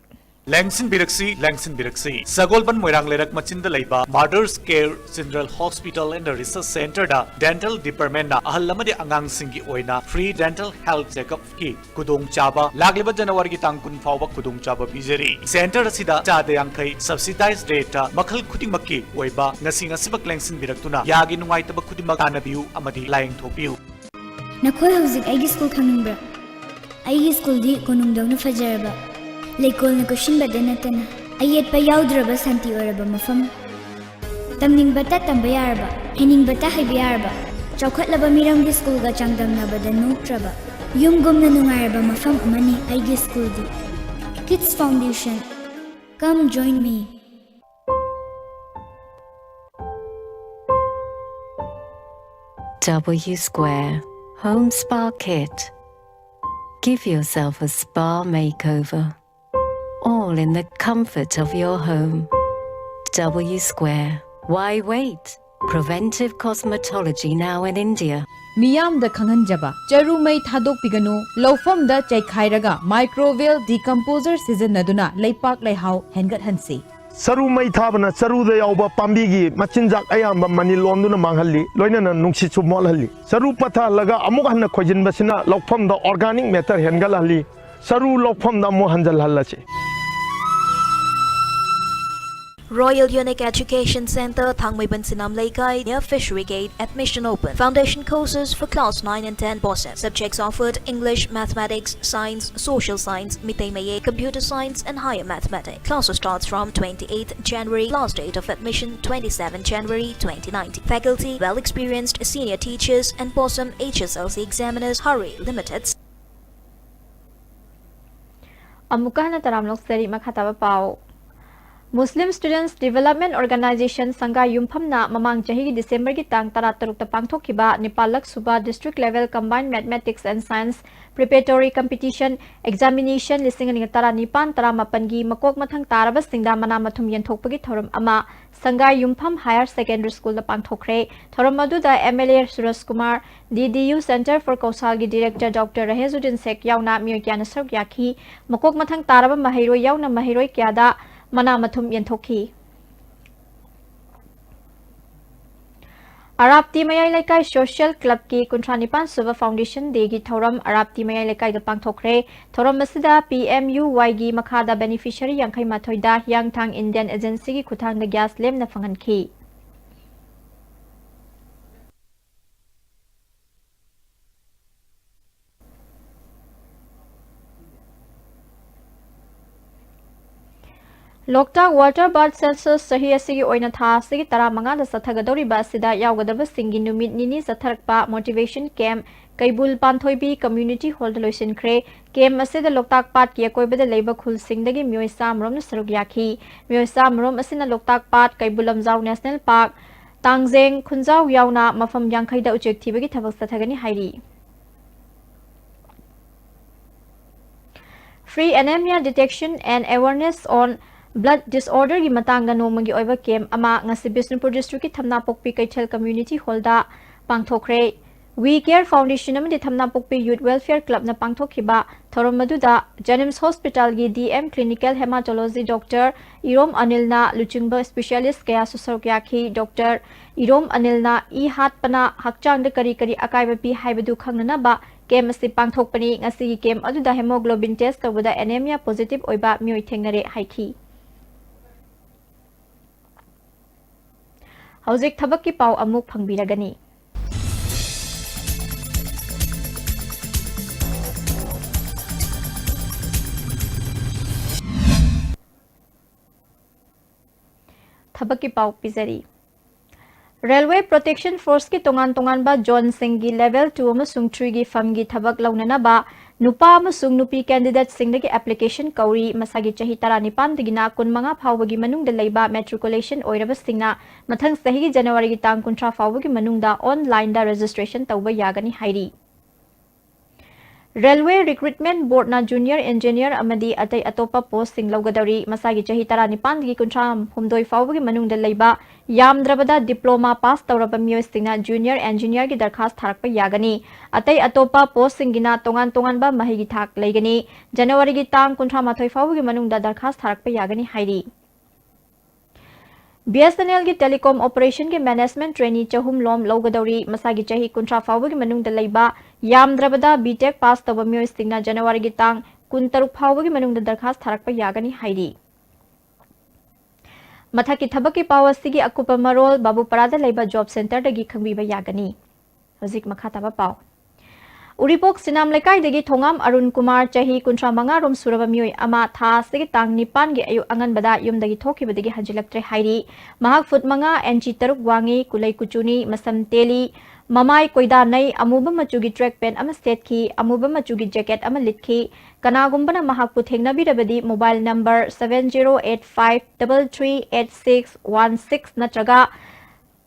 ꯂꯦꯡꯁꯤꯟꯕꯤꯔꯛꯁꯤ, ꯂꯦꯡꯁꯤꯟꯕꯤꯔꯛꯁꯤ꯫ ꯁꯒꯣꯜꯕꯟ ꯃꯣꯏꯔꯥꯡ ꯂꯩꯔꯛ ꯃꯆꯤꯟꯗ ꯂꯩꯕ Mother's Care General Hospital and Research Centreꯗ Dental Departmentꯅ ꯑꯍꯜ ꯑꯃꯗꯤ ꯑꯉꯥꯡꯁꯤꯡꯒꯤ ꯑꯣꯏꯅ free dental health checkupꯀꯤ ꯈꯨꯗꯣꯡꯆꯥꯕ ꯂꯥꯛꯂꯤꯕ Januaryꯒꯤ ꯇꯥꯡ ꯀꯨꯟ ꯐꯥꯎꯕ ꯈꯨꯗꯣꯡꯆꯥꯕ ꯄꯤꯖꯔꯤ꯫ Centre ꯑꯁꯤꯗ ꯆꯥꯗ ꯌꯥꯡꯈꯩ subsidized rateꯇ ꯃꯈꯜ ꯈꯨꯗꯤꯡꯃꯛꯀꯤ ꯑꯣꯏꯕ ꯉꯁꯤ ꯉꯁꯤꯃꯛ ꯂꯦꯡꯁꯤꯟꯕꯤꯔꯛꯇꯨꯅ ꯌꯥꯒꯤ ꯅꯨꯡꯉꯥꯏꯇꯕ ꯈꯨꯗꯤꯡꯃꯛ ꯇꯥꯟꯅꯕꯤꯌꯨ ꯑꯃꯗꯤ ꯂꯥꯌꯦꯡꯊꯣꯛꯄꯤꯌꯨ꯫ ꯅꯈꯣꯏ ꯍꯧꯖꯤꯛ ꯑꯩꯒꯤ ꯁ꯭ꯀꯨꯜ ꯈꯪꯅꯤꯡꯕ꯭ꯔꯥ? ꯑꯩꯒꯤ ꯁ꯭ꯀꯨꯜꯗꯤ ꯀꯣꯅꯨꯡꯗꯧꯅ ꯐꯖꯔꯕ, ꯂꯩꯀꯣꯜꯅ ꯀꯣꯏꯁꯤꯟꯕꯗ ꯅꯠꯇꯅ ꯑꯌꯦꯠꯄ ꯌꯥꯎꯗ꯭ꯔꯕ ꯁꯥꯟꯇꯤ ꯑꯣꯏꯔꯕ ꯃꯐꯝ꯫ ꯇꯝꯅꯤꯡꯕꯇ ꯇꯝꯕ ꯌꯥꯔꯕ, ꯍꯩꯅꯤꯡꯕꯇ ꯍꯩꯕ ꯌꯥꯔꯕ, ꯆꯥꯎꯈꯠꯂꯕ ꯃꯤꯔꯝꯒꯤ ꯁ꯭ꯀꯨꯜꯒ ꯆꯥꯡꯗꯝꯅꯕꯗ ꯅꯣꯞꯇ꯭ꯔꯕ ꯌꯨꯝꯒꯨꯝꯅ ꯅꯨꯡꯉꯥꯏꯔꯕ ꯃꯐꯝ ꯑꯃꯅꯤ ꯑꯩꯒꯤ ꯁ꯭ꯀꯨꯜꯗꯤ꯫ Kids Foundation, come join me. W Square Home Spa Kit. Give yourself a spa makeover, all in the comfort of your home. W Square. Why wait? Preventive cosmetology now in India. ꯃꯤꯌꯥꯝꯗ ꯈꯪꯍꯟꯖꯕ, ꯆꯔꯨ ꯃꯩ ꯊꯥꯗꯣꯛꯄꯤꯒꯅꯨ, ꯂꯧꯐꯝꯗ ꯆꯩꯈꯥꯏꯔꯒ microbial decomposer ꯁꯤꯖꯤꯟꯅꯗꯨꯅ ꯂꯩꯄꯥꯛ ꯂꯩꯍꯥꯎ ꯍꯦꯟꯒꯠꯍꯟꯁꯤ꯫ ꯆꯔꯨ ꯃꯩ ꯊꯥꯕꯅ ꯆꯔꯨꯗ ꯌꯥꯎꯕ ꯄꯥꯝꯕꯤꯒꯤ ꯃꯆꯤꯟꯖꯥꯛ ꯑꯌꯥꯝꯕ ꯃꯅꯤꯜ ꯑꯣꯟꯗꯨꯅ ꯃꯥꯡꯍꯜꯂꯤ, ꯂꯣꯏꯅꯅ ꯅꯨꯡꯁꯤꯠꯁꯨ ꯃꯣꯠꯍꯜꯂꯤ꯫ ꯆꯔꯨ ꯄꯠꯊꯍꯜꯂꯒ ꯑꯃꯨꯛ ꯍꯟꯅ ꯈꯣꯏꯖꯤꯟꯕꯁꯤꯅ ꯂꯧꯐꯝꯗ organic matter ꯍꯦꯟꯒꯠꯍꯜꯂꯤ꯫ ꯆꯔꯨ ꯂꯧꯐꯝꯗ ꯑꯃꯨꯛ ꯍꯟꯖꯜꯍꯜꯂꯁꯤ꯫ Royal Unique Education Center, Thangmeiban Sinam Leikai, near Fishery Gate. Admission open. Foundation courses for class nine and ten BOSEM. Subjects offered: English, Mathematics, Science, Social Science, Mitei Mayei, Computer Science, and Higher Mathematics. Classes starts from twenty-eighth January. Last date of admission, twenty-seventh January twenty nineteen. Faculty: well experienced senior teachers and BOSEM H S L C examiners. Hurry, limited ꯑꯃꯨꯛꯀ ꯍꯟꯅ ꯇꯔꯥꯝꯅ ꯑꯣꯛꯆꯔꯤ꯫ ꯃꯈꯥ ꯇꯥꯕ ꯄꯥꯎ꯫ Muslim Students Development Organisation ꯁꯪꯒꯥꯏ ꯌꯨꯝꯐꯝꯅ ꯃꯃꯥꯡ ꯆꯍꯤꯒꯤ ꯗꯤꯁꯦꯝꯕꯔꯒꯤ ꯇꯥꯡ ꯇꯔꯥꯇꯔꯨꯛꯇ ꯄꯥꯡꯊꯣꯛꯈꯤꯕ ꯅꯤꯄꯥꯜꯂꯛ ꯁꯨꯕ District Level Combined Mathematics and Science Preparatory Competition Examination ꯂꯤꯁꯤꯡ ꯑꯅꯤꯒ ꯇꯔꯥꯅꯤꯄꯥꯟ ꯇꯔꯥꯃꯥꯄꯟꯒꯤ ꯃꯀꯣꯛ ꯃꯊꯪ ꯇꯥꯔꯕꯁꯤꯡꯗ ꯃꯅꯥ ꯃꯊꯨꯝ ꯌꯦꯟꯊꯣꯛꯄꯒꯤ ꯊꯧꯔꯝ ꯑꯃ ꯁꯪꯒꯥꯏ ꯌꯨꯝꯐꯝ Higher Secondary Schoolꯗ ꯄꯥꯡꯊꯣꯛꯈ꯭ꯔꯦ꯫ ꯊꯧꯔꯝ ꯑꯗꯨꯗ M L A Suraj Kumar, D D U Centre for ꯀꯧꯁꯥꯜꯒꯤ Director Doctor ꯔꯍꯦꯖꯨꯗꯤꯟ ꯁꯦꯈ ꯌꯥꯎꯅ ꯃꯤꯑꯣꯏ ꯀꯌꯥꯅ ꯁꯔꯨꯛ ꯌꯥꯈꯤ꯫ ꯃꯀꯣꯛ ꯃꯊꯪ ꯇꯥꯔꯕ ꯃꯍꯩꯔꯣꯏ ꯌꯥꯎꯅ ꯃꯍꯩꯔꯣꯏ ꯀꯌꯥꯗ ꯃꯅꯥ ꯃꯊꯨꯝ ꯌꯦꯟꯊꯣꯛꯈꯤ꯫ ꯑꯔꯥꯞꯇꯤ ꯃꯌꯥꯏ ꯂꯩꯀꯥꯏ Social Clubꯀꯤ ꯀꯨꯟꯊ꯭ꯔꯥ ꯅꯤꯄꯥꯟ ꯁꯨꯕ Foundation Dayꯒꯤ ꯊꯧꯔꯝ ꯑꯔꯥꯞꯇꯤ ꯃꯌꯥꯏ ꯂꯩꯀꯥꯏꯗ ꯄꯥꯡꯊꯣꯛꯈ꯭ꯔꯦ꯫ ꯊꯧꯔꯝ ꯑꯁꯤꯗ P M U Yꯒꯤ ꯃꯈꯥꯗ beneficiary ꯌꯥꯡꯈꯩ ꯃꯥꯊꯣꯏꯗ ꯍꯤꯌꯥꯡꯊꯥꯡ Indian Agencyꯒꯤ ꯈꯨꯠꯊꯥꯡꯗ gas ꯂꯦꯝꯅ ꯐꯪꯍꯟꯈꯤ꯫ ꯂꯣꯛꯇꯥꯛ Water Birth Census ꯆꯍꯤ ꯑꯁꯤꯒꯤ ꯑꯣꯏꯅ ꯊꯥ ꯑꯁꯤꯒꯤ ꯇꯔꯥꯃꯉꯥꯗ ꯆꯠꯊꯒꯗꯧꯔꯤꯕ ꯑꯁꯤꯗ ꯌꯥꯎꯒꯗꯕꯁꯤꯡꯒꯤ ꯅꯨꯃꯤꯠ ꯅꯤꯅꯤ ꯆꯠꯊꯔꯛꯄ motivation camp ꯀꯩꯕꯨꯜ ꯄꯥꯟꯊꯣꯏꯕꯤ Community Hallꯗ ꯂꯣꯏꯁꯤꯟꯈ꯭ꯔꯦ꯫ Camp ꯑꯁꯤꯗ ꯂꯣꯛꯇꯥꯛ ꯄꯥꯠꯀꯤ ꯑꯀꯣꯏꯕꯗ ꯂꯩꯕ ꯈꯨꯜꯁꯤꯡꯗꯒꯤ ꯃꯤꯑꯣꯏ ꯆꯥꯃꯔꯣꯝꯅ ꯁꯔꯨꯛ ꯌꯥꯈꯤ꯫ ꯃꯤꯑꯣꯏ ꯆꯥꯃꯔꯣꯝ ꯑꯁꯤꯅ ꯂꯣꯛꯇꯥꯛ ꯄꯥꯠ, ꯀꯩꯕꯨꯜ ꯂꯝꯖꯥꯎ National Park, ꯇꯥꯡꯖꯦꯡ, ꯈꯨꯟꯖꯥꯎ ꯌꯥꯎꯅ ꯃꯐꯝ ꯌꯥꯡꯈꯩꯗ ꯎꯆꯦꯛ ꯊꯤꯕꯒꯤ ꯊꯕꯛ ꯆꯠꯊꯒꯅꯤ ꯍꯥꯏꯔꯤ꯫ Free Anemia Detection and Awareness on Blood Disorderꯒꯤ ꯃꯇꯥꯡꯗ ꯅꯣꯡꯃꯒꯤ ꯑꯣꯏꯕ camp ꯑꯃ ꯉꯁꯤ ꯕꯤꯁꯅꯨꯄꯨꯔ districtꯀꯤ ꯊꯝꯅꯥꯄꯣꯛꯄꯤ ꯀꯩꯊꯦꯜ Community Hallꯗ ꯄꯥꯡꯊꯣꯛꯈ꯭ꯔꯦ꯫ We Care Foundation ꯑꯃꯗꯤ ꯊꯝꯅꯥꯄꯣꯛꯄꯤ Youth Welfare Clubꯅ ꯄꯥꯡꯊꯣꯛꯈꯤꯕ ꯊꯧꯔꯝ ꯑꯗꯨꯗ JNIMS Hospitalꯒꯤ D M Clinical Hematology Doctor ꯏꯔꯣꯝ ꯑꯅꯤꯜꯅ ꯂꯨꯆꯤꯡꯕ specialist ꯀꯌꯥꯁꯨ ꯁꯔꯨꯛ ꯌꯥꯈꯤ꯫ Doctor ꯏꯔꯣꯝ ꯑꯅꯤꯜꯅ ꯏ ꯍꯥꯠꯄꯅ ꯍꯛꯆꯥꯡꯗ ꯀꯔꯤ ꯀꯔꯤ ꯑꯀꯥꯏꯕ ꯄꯤ ꯍꯥꯏꯕꯗꯨ ꯈꯪꯅꯅꯕ camp ꯑꯁꯤ ꯄꯥꯡꯊꯣꯛꯄꯅꯤ꯫ ꯉꯁꯤꯒꯤ camp ꯑꯗꯨꯗ hemoglobin test ꯇꯧꯕꯗ anemia positive ꯑꯣꯏꯕ ꯃꯤꯑꯣꯏ ꯊꯦꯡꯅꯔꯦ ꯍꯥꯏꯈꯤ꯫ ꯍꯧꯖꯤꯛ ꯊꯕꯛꯀꯤ ꯄꯥꯎ ꯑꯃꯨꯛ ꯐꯪꯕꯤꯔꯒꯅꯤ꯫ ꯊꯕꯛꯀꯤ ꯄꯥꯎ ꯄꯤꯖꯔꯤ꯫ Railway Protection Forceꯀꯤ ꯇꯣꯉꯥꯟ ꯇꯣꯉꯥꯟꯕ zoneꯁꯤꯡꯒꯤ level two ꯑꯃꯁꯨꯡ threeꯒꯤ firmꯒꯤ ꯊꯕꯛ ꯂꯧꯅꯅꯕ ꯅꯨꯄꯥ ꯑꯃꯁꯨꯡ ꯅꯨꯄꯤ candidateꯁꯤꯡꯗꯒꯤ application ꯀꯧꯔꯤ꯫ ꯃꯁꯥꯒꯤ ꯆꯍꯤ ꯇꯔꯥꯅꯤꯄꯥꯟꯗꯒꯤꯅ ꯀꯨꯟꯃꯉꯥ ꯐꯥꯎꯕꯒꯤ ꯃꯅꯨꯡꯗ ꯂꯩꯕ matriculation ꯑꯣꯏꯔꯕꯁꯤꯡꯅ ꯃꯊꯪ ꯆꯍꯤꯒꯤ Januaryꯒꯤ ꯇꯥꯡ ꯀꯨꯟꯊ꯭ꯔꯥ ꯐꯥꯎꯕꯒꯤ ꯃꯅꯨꯡꯗ onlineꯗ registration ꯇꯧꯕ ꯌꯥꯒꯅꯤ ꯍꯥꯏꯔꯤ꯫ Railway Recruitment Boardꯅ junior engineer ꯑꯃꯗꯤ ꯑꯇꯩ ꯑꯇꯣꯞꯄ postꯁꯤꯡ ꯂꯧꯒꯗꯧꯔꯤ꯫ ꯃꯁꯥꯒꯤ ꯆꯍꯤ ꯇꯔꯥꯅꯤꯄꯥꯟꯗꯒꯤ ꯀꯨꯟꯊ꯭ꯔꯥ ꯍꯨꯝꯗꯣꯏ ꯐꯥꯎꯕꯒꯤ ꯃꯅꯨꯡꯗ ꯂꯩꯕ, ꯌꯥꯝꯗ꯭ꯔꯕꯗ diploma pass ꯇꯧꯔꯕ ꯃꯤꯑꯣꯏꯁꯤꯡꯅ junior engineerꯒꯤ ꯗꯔꯈꯥꯁ ꯊꯥꯔꯛꯄ ꯌꯥꯒꯅꯤ꯫ ꯑꯇꯩ ꯑꯇꯣꯞꯄ postꯁꯤꯡꯒꯤꯅ ꯇꯣꯉꯥꯟ ꯇꯣꯉꯥꯟꯕ ꯃꯍꯩꯒꯤ ꯊꯥꯛ ꯂꯩꯒꯅꯤ꯫ Januaryꯒꯤ ꯇꯥꯡ ꯀꯨꯟꯊ꯭ꯔꯥ ꯃꯥꯊꯣꯏ ꯐꯥꯎꯕꯒꯤ ꯃꯅꯨꯡꯗ ꯗꯔꯈꯥꯁ ꯊꯥꯔꯛꯄ ꯌꯥꯒꯅꯤ ꯍꯥꯏꯔꯤ꯫ BSNLꯒꯤ telecom operationꯒꯤ management trainee ꯆꯍꯨꯝ ꯂꯣꯝ ꯂꯧꯒꯗꯧꯔꯤ꯫ ꯃꯁꯥꯒꯤ ꯆꯍꯤ ꯀꯨꯟꯊ꯭ꯔꯥ ꯐꯥꯎꯕꯒꯤ ꯃꯅꯨꯡꯗ ꯂꯩꯕ, ꯌꯥꯝꯗ꯭ꯔꯕꯗ B.Tech pass ꯇꯧꯕ ꯃꯤꯑꯣꯏꯁꯤꯡꯅ Januaryꯒꯤ ꯇꯥꯡ ꯀꯨꯟꯇꯔꯨꯛ ꯐꯥꯎꯕꯒꯤ ꯃꯅꯨꯡꯗ ꯗꯔꯈꯥꯁ ꯊꯥꯔꯛꯄ ꯌꯥꯒꯅꯤ ꯍꯥꯏꯔꯤ꯫ ꯃꯊꯛꯀꯤ ꯊꯕꯛꯀꯤ ꯄꯥꯎ ꯑꯁꯤꯒꯤ ꯑꯀꯨꯞꯄ ꯃꯔꯣꯜ ꯕꯥꯕꯨꯄꯥꯔꯥꯗ ꯂꯩꯕ job centreꯗꯒꯤ ꯈꯪꯕꯤꯕ ꯌꯥꯒꯅꯤ꯫ ꯍꯧꯖꯤꯛ ꯃꯈꯥ ꯇꯥꯕ ꯄꯥꯎ꯫ ꯎꯔꯤꯄꯣꯛ ꯁꯤꯅꯥꯝ ꯂꯩꯀꯥꯏꯗꯒꯤ ꯊꯣꯉꯥꯝ ꯑꯔꯨꯟ ꯀꯨꯃꯥꯔ, ꯆꯍꯤ ꯀꯨꯟꯊ꯭ꯔꯥ ꯃꯉꯥ ꯔꯣꯝ ꯁꯨꯔꯕ ꯃꯤꯑꯣꯏ ꯑꯃ, ꯊꯥ ꯑꯁꯤꯒꯤ ꯇꯥꯡ ꯅꯤꯄꯥꯟꯒꯤ ꯑꯌꯨꯛ ꯑꯉꯟꯕꯗ ꯌꯨꯝꯗꯒꯤ ꯊꯣꯛꯈꯤꯕꯗꯒꯤ ꯍꯟꯖꯤꯜꯂꯛꯇ꯭ꯔꯦ ꯍꯥꯏꯔꯤ꯫ ꯃꯍꯥꯛ ꯐꯨꯠ ꯃꯉꯥ, ꯏꯟꯆꯤ ꯇꯔꯨꯛ ꯋꯥꯡꯉꯤ, ꯀꯨꯂꯩ ꯀꯨꯆꯨꯅꯤ, ꯃꯁꯝ ꯇꯦꯜꯂꯤ, ꯃꯃꯥꯏ ꯀꯣꯏꯗꯥꯅꯩ, ꯑꯃꯨꯕ ꯃꯆꯨꯒꯤ track pant ꯑꯃ ꯁꯦꯠꯈꯤ, ꯑꯃꯨꯕ ꯃꯆꯨꯒꯤ jacket ꯑꯃ ꯂꯤꯠꯈꯤ꯫ ꯀꯅꯥꯒꯨꯝꯕꯅ ꯃꯍꯥꯛꯄꯨ ꯊꯦꯡꯅꯕꯤꯔꯕꯗꯤ mobile number seven zero eight five double three eight six one six ꯅꯠꯇ꯭ꯔꯒ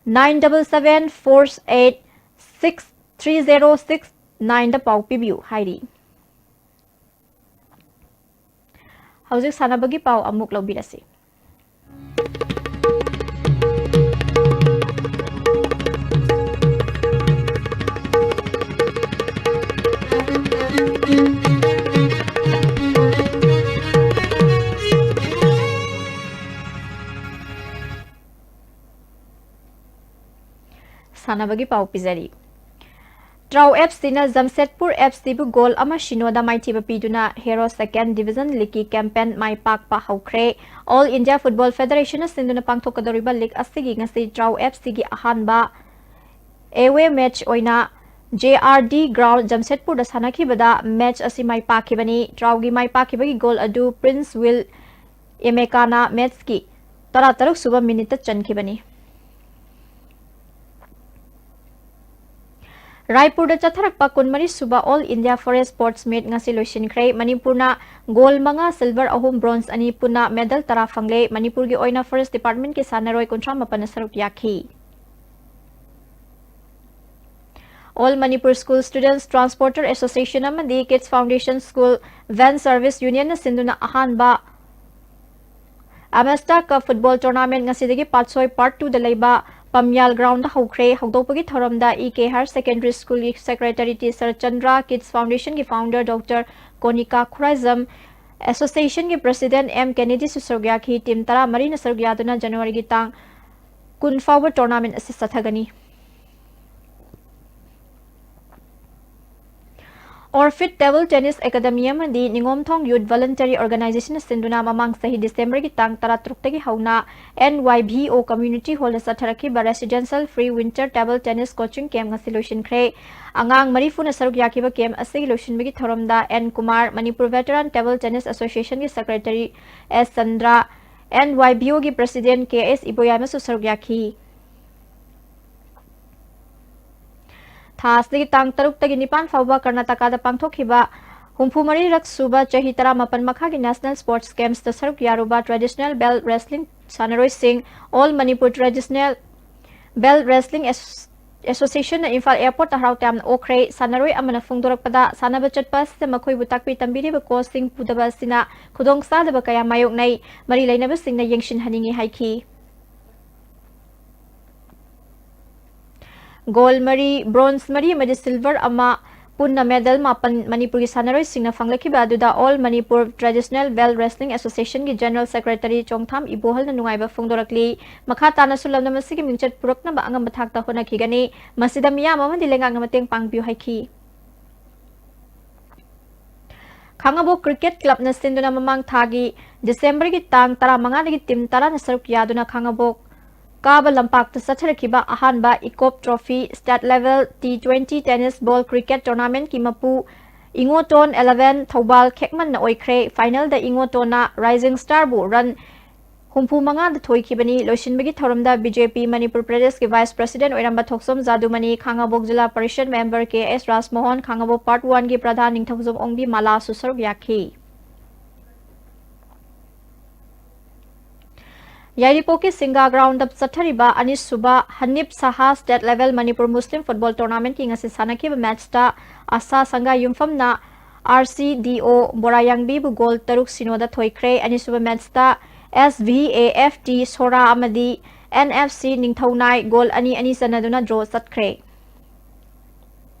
nine double seven four eight six three zero six nine ꯗ ꯄꯥꯎ ꯄꯤꯕꯤꯌꯨ ꯍꯥꯏꯔꯤ꯫ ꯍꯧꯖꯤꯛ ꯁꯥꯟꯅꯕꯒꯤ ꯄꯥꯎ ꯑꯃꯨꯛ ꯂꯧꯕꯤꯔꯁꯤ꯫ ꯁꯥꯟꯅꯕꯒꯤ ꯄꯥꯎ ꯄꯤꯖꯔꯤ꯫ ꯇ꯭ꯔꯥꯎ ꯑꯦꯐꯁꯤꯅ ꯖꯝꯁꯦꯗꯄꯨꯔ ꯑꯦꯐꯁꯤꯕꯨ ꯒꯣꯜ ꯑꯃ ꯁꯤꯅꯣꯗ ꯃꯥꯏꯊꯤꯕ ꯄꯤꯗꯨꯅ Hero Second Division Leagueꯀꯤ campaign ꯃꯥꯏ ꯄꯥꯛꯄ ꯍꯧꯈ꯭ꯔꯦ꯫ All India Football Federationꯅ ꯁꯤꯟꯗꯨꯅ ꯄꯥꯡꯊꯣꯛꯀꯗꯧꯔꯤꯕ league ꯑꯁꯤꯒꯤ ꯉꯁꯤ ꯇ꯭ꯔꯥꯎ ꯑꯦꯐꯁꯤꯒꯤ ꯑꯍꯥꯟꯕ away match ꯑꯣꯏꯅ J R D ground ꯖꯝꯁꯦꯗꯄꯨꯔꯗ ꯁꯥꯟꯅꯈꯤꯕꯗ match ꯑꯁꯤ ꯃꯥꯏ ꯄꯥꯛꯈꯤꯕꯅꯤ꯫ ꯇ꯭ꯔꯥꯎꯒꯤ ꯃꯥꯏ ꯄꯥꯛꯈꯤꯕꯒꯤ ꯒꯣꯜ ꯑꯗꯨ Prince Will Emekaꯅ matchꯀꯤ ꯇꯔꯥꯇꯔꯨꯛ ꯁꯨꯕ minuteꯇ ꯆꯟꯈꯤꯕꯅꯤ꯫ ꯔꯥꯏꯄꯨꯔꯗ ꯆꯠꯊꯔꯛꯄ ꯀꯨꯟꯃꯔꯤ ꯁꯨꯕ All India Forest Sports Meet ꯉꯁꯤ ꯂꯣꯏꯁꯤꯟꯈ꯭ꯔꯦ꯫ ꯃꯅꯤꯄꯨꯔꯅ ꯒꯣꯜ ꯃꯉꯥ, silver ꯑꯍꯨꯝ, bronze ꯑꯅꯤ, ꯄꯨꯟꯅ medal ꯇꯔꯥ ꯐꯪꯂꯦ꯫ ꯃꯅꯤꯄꯨꯔꯒꯤ ꯑꯣꯏꯅ forest departmentꯀꯤ ꯁꯥꯟꯅꯔꯣꯏ ꯀꯨꯟꯊ꯭ꯔꯥ ꯃꯥꯄꯟꯅ ꯁꯔꯨꯛ ꯌꯥꯈꯤ꯫ All Manipur School Students Transporter Association ꯑꯃꯗꯤ Kids Foundation School Van Service Unionꯅ ꯁꯤꯟꯗꯨꯅ ꯑꯍꯥꯟꯕ Amesta Cup football tournament ꯉꯁꯤꯗꯒꯤ ꯄꯥꯠꯁꯣꯏ part twoꯗ ꯂꯩꯕ ꯄꯝꯌꯥꯜ groundꯗ ꯍꯧꯈ꯭ꯔꯦ꯫ ꯍꯧꯗꯣꯛꯄꯒꯤ ꯊꯧꯔꯝꯗ E K Higher Secondary Schoolꯒꯤ secretary T Saratchandra, Kids Foundationꯒꯤ founder Doctor ꯀꯣꯅꯤꯀꯥ Khuraijam, associationꯒꯤ president M Kennedyꯁꯨ ꯁꯔꯨꯛ ꯌꯥꯈꯤ꯫ Team ꯇꯔꯥꯃꯔꯤꯅ ꯁꯔꯨꯛ ꯌꯥꯗꯨꯅ Januaryꯒꯤ ꯇꯥꯡ ꯀꯨꯟ ꯐꯥꯎꯕ tournament ꯑꯁꯤ ꯆꯠꯊꯒꯅꯤ꯫ Orfit Table Tennis Academy ꯑꯃꯗꯤ ꯅꯤꯉꯣꯝꯊꯣꯡ Youth Voluntary Organization ꯁꯤꯟꯗꯨꯅ ꯃꯃꯥꯡ ꯆꯍꯤ ꯗꯤꯁꯦꯝꯕꯔꯒꯤ ꯇꯥꯡ ꯇꯔꯥꯇꯔꯨꯛꯇꯒꯤ ꯍꯧꯅ N Y B O Community Hall ꯗ ꯆꯠꯊꯔꯛꯈꯤꯕ Residential Free Winter Table Tennis Coaching Camp ꯉꯁꯤ ꯂꯣꯏꯁꯤꯟꯈ꯭ꯔꯦ꯫ ꯑꯉꯥꯡ ꯃꯔꯤꯐꯨꯅ ꯁꯔꯨꯛ ꯌꯥꯈꯤꯕ camp ꯑꯁꯤꯒꯤ ꯂꯣꯏꯁꯤꯟꯕꯒꯤ ꯊꯧꯔꯝꯗ N Kumar, Manipur Veteran Table Tennis Association ꯒꯤ Secretary S Chandra, N Y B O ꯒꯤ President K S ꯏꯕꯣꯌꯥꯏꯃꯁꯨ ꯁꯔꯨꯛ ꯌꯥꯈꯤ꯫ ꯊꯥ ꯑꯁꯤꯒꯤ ꯇꯥꯡ ꯇꯔꯨꯛꯇꯒꯤ ꯅꯤꯄꯥꯟ ꯐꯥꯎꯕ ꯀꯔꯅꯥꯇꯀꯥꯗ ꯄꯥꯡꯊꯣꯛꯈꯤꯕ ꯍꯨꯝꯐꯨ ꯃꯔꯤꯔꯛ ꯁꯨꯕ ꯆꯍꯤ ꯇꯔꯥꯃꯥꯄꯟ ꯃꯈꯥꯒꯤ National Sports Games ꯇ ꯁꯔꯨꯛ ꯌꯥꯔꯨꯕ traditional belt wrestling ꯁꯥꯟꯅꯔꯣꯏꯁꯤꯡ All Manipur Traditional Belt Wrestling As-, Association ꯅ ꯏꯝꯐꯥꯜ airport ꯇ ꯍꯔꯥꯎ ꯇꯌꯥꯝꯅ ꯑꯣꯛꯈ꯭ꯔꯦ꯫ ꯁꯥꯟꯅꯔꯣꯏ ꯑꯃꯅ ꯐꯣꯡꯗꯣꯔꯛꯄꯗ, ꯁꯥꯟꯅꯕ ꯆꯠꯄ ꯑꯁꯤꯗ ꯃꯈꯣꯏꯕꯨ ꯇꯥꯛꯄꯤ ꯇꯝꯕꯤꯔꯤꯕ coach ꯁꯤꯡ ꯄꯨꯗꯕ ꯑꯁꯤꯅ ꯈꯨꯗꯣꯡꯆꯥꯗꯕ ꯀꯌꯥ ꯃꯥꯌꯣꯛꯅꯩ꯫ ꯃꯔꯤ ꯂꯩꯅꯕꯁꯤꯡꯅ ꯌꯦꯡꯁꯤꯟꯍꯟꯅꯤꯡꯏ ꯍꯥꯏꯈꯤ꯫ Gold ꯃꯔꯤ, bronze ꯃꯔꯤ ꯑꯃꯗꯤ silver ꯑꯃ, ꯄꯨꯟꯅ medal ꯃꯥꯄꯟ ꯃꯅꯤꯄꯨꯔꯒꯤ ꯁꯥꯟꯅꯔꯣꯏꯁꯤꯡꯅ ꯐꯪꯂꯛꯈꯤꯕ ꯑꯗꯨꯗ All Manipur Traditional Belt Wrestling Association ꯒꯤ General Secretary ꯆꯣꯡꯊꯥꯝ ꯏꯕꯣꯍꯜꯅ ꯅꯨꯡꯉꯥꯏꯕ ꯐꯣꯡꯗꯣꯔꯛꯂꯤ꯫ ꯃꯈꯥ ꯇꯥꯅꯁꯨ ꯂꯝꯗꯝ ꯑꯁꯤꯒꯤ ꯃꯤꯡꯆꯠ ꯄꯨꯔꯛꯅꯕ ꯑꯉꯝꯕ ꯊꯥꯛꯇ ꯍꯣꯠꯅꯈꯤꯒꯅꯤ꯫ ꯃꯁꯤꯗ ꯃꯤꯌꯥꯝ ꯑꯃꯗꯤ ꯂꯩꯉꯥꯛꯅ ꯃꯇꯦꯡ ꯄꯥꯡꯕꯤꯌꯨ ꯍꯥꯏꯈꯤ꯫ ꯈꯥꯉꯕꯣꯛ Cricket Club ꯅ ꯁꯤꯟꯗꯨꯅ ꯃꯃꯥꯡ ꯊꯥꯒꯤ ꯗꯤꯁꯦꯝꯕꯔꯒꯤ ꯇꯥꯡ ꯇꯔꯥꯃꯉꯥꯗꯒꯤ team ꯇꯔꯥꯅ ꯁꯔꯨꯛ ꯌꯥꯗꯨꯅ ꯈꯥꯉꯕꯣꯛ ꯀꯥꯕ ꯂꯝꯄꯥꯛꯇ ꯆꯠꯊꯔꯛꯈꯤꯕ ꯑꯍꯥꯟꯕ Ikop Trophy State Level T twenty Tennis Ball Cricket Tournament ꯀꯤ ꯃꯄꯨ ꯏꯉꯣꯇꯣꯟ eleven ꯊꯧꯕꯥꯜ ꯈꯦꯛꯃꯟꯅ ꯑꯣꯏꯈ꯭ꯔꯦ꯫ Final ꯗ ꯏꯉꯣꯇꯣꯟꯅ Rising Star ꯕꯨ run ꯍꯨꯝꯐꯨ ꯃꯉꯥꯗ ꯊꯣꯏꯈꯤꯕꯅꯤ꯫ ꯂꯣꯏꯁꯤꯟꯕꯒꯤ ꯊꯧꯔꯝꯗ B J P ꯃꯅꯤꯄꯨꯔ ꯄ꯭ꯔꯗꯦꯁꯀꯤ Vice President ꯑꯣꯏꯔꯝꯕ ꯊꯣꯛꯆꯣꯝ ꯖꯥꯗꯨꯃꯅꯤ, ꯈꯥꯉꯕꯣꯛ ꯖꯤꯂꯥ ꯄꯔꯤꯁꯗ member K S ꯔꯥꯖꯃꯣꯍꯟ, ꯈꯥꯉꯕꯣꯛ Part One ꯒꯤ ꯄ꯭ꯔꯙꯥꯟ ꯅꯤꯡꯊꯧꯖꯝ ꯑꯣꯡꯕꯤ ꯃꯂꯥꯁꯨ ꯁꯔꯨꯛ ꯌꯥꯈꯤ꯫ ꯌꯥꯏꯔꯤꯄꯣꯛꯀꯤ ꯁꯤꯡꯒꯥ ground ꯗ ꯆꯠꯊꯔꯤꯕ ꯑꯅꯤꯁꯨꯕ ꯍꯅꯤꯞ ꯁꯍꯥ State Level Manipur Muslim Football Tournament ꯀꯤ ꯉꯁꯤ ꯁꯥꯟꯅꯈꯤꯕ match ꯇ ꯑꯁꯥ ꯁꯪꯒꯥ ꯌꯨꯝꯐꯝꯅ R C D O ꯕꯣꯔꯥꯌꯥꯡꯕꯤꯕꯨ goal ꯇꯔꯨꯛ ꯁꯤꯅꯣꯗ ꯊꯣꯏꯈ꯭ꯔꯦ꯫ ꯑꯅꯤꯁꯨꯕ match ꯇ S V A F T ꯁꯣꯔꯥ ꯑꯃꯗꯤ N F C ꯅꯤꯡꯊꯧꯅꯥꯏ goal ꯑꯅꯤ ꯑꯅꯤ ꯆꯟꯅꯗꯨꯅ draw ꯆꯠꯈ꯭ꯔꯦ꯫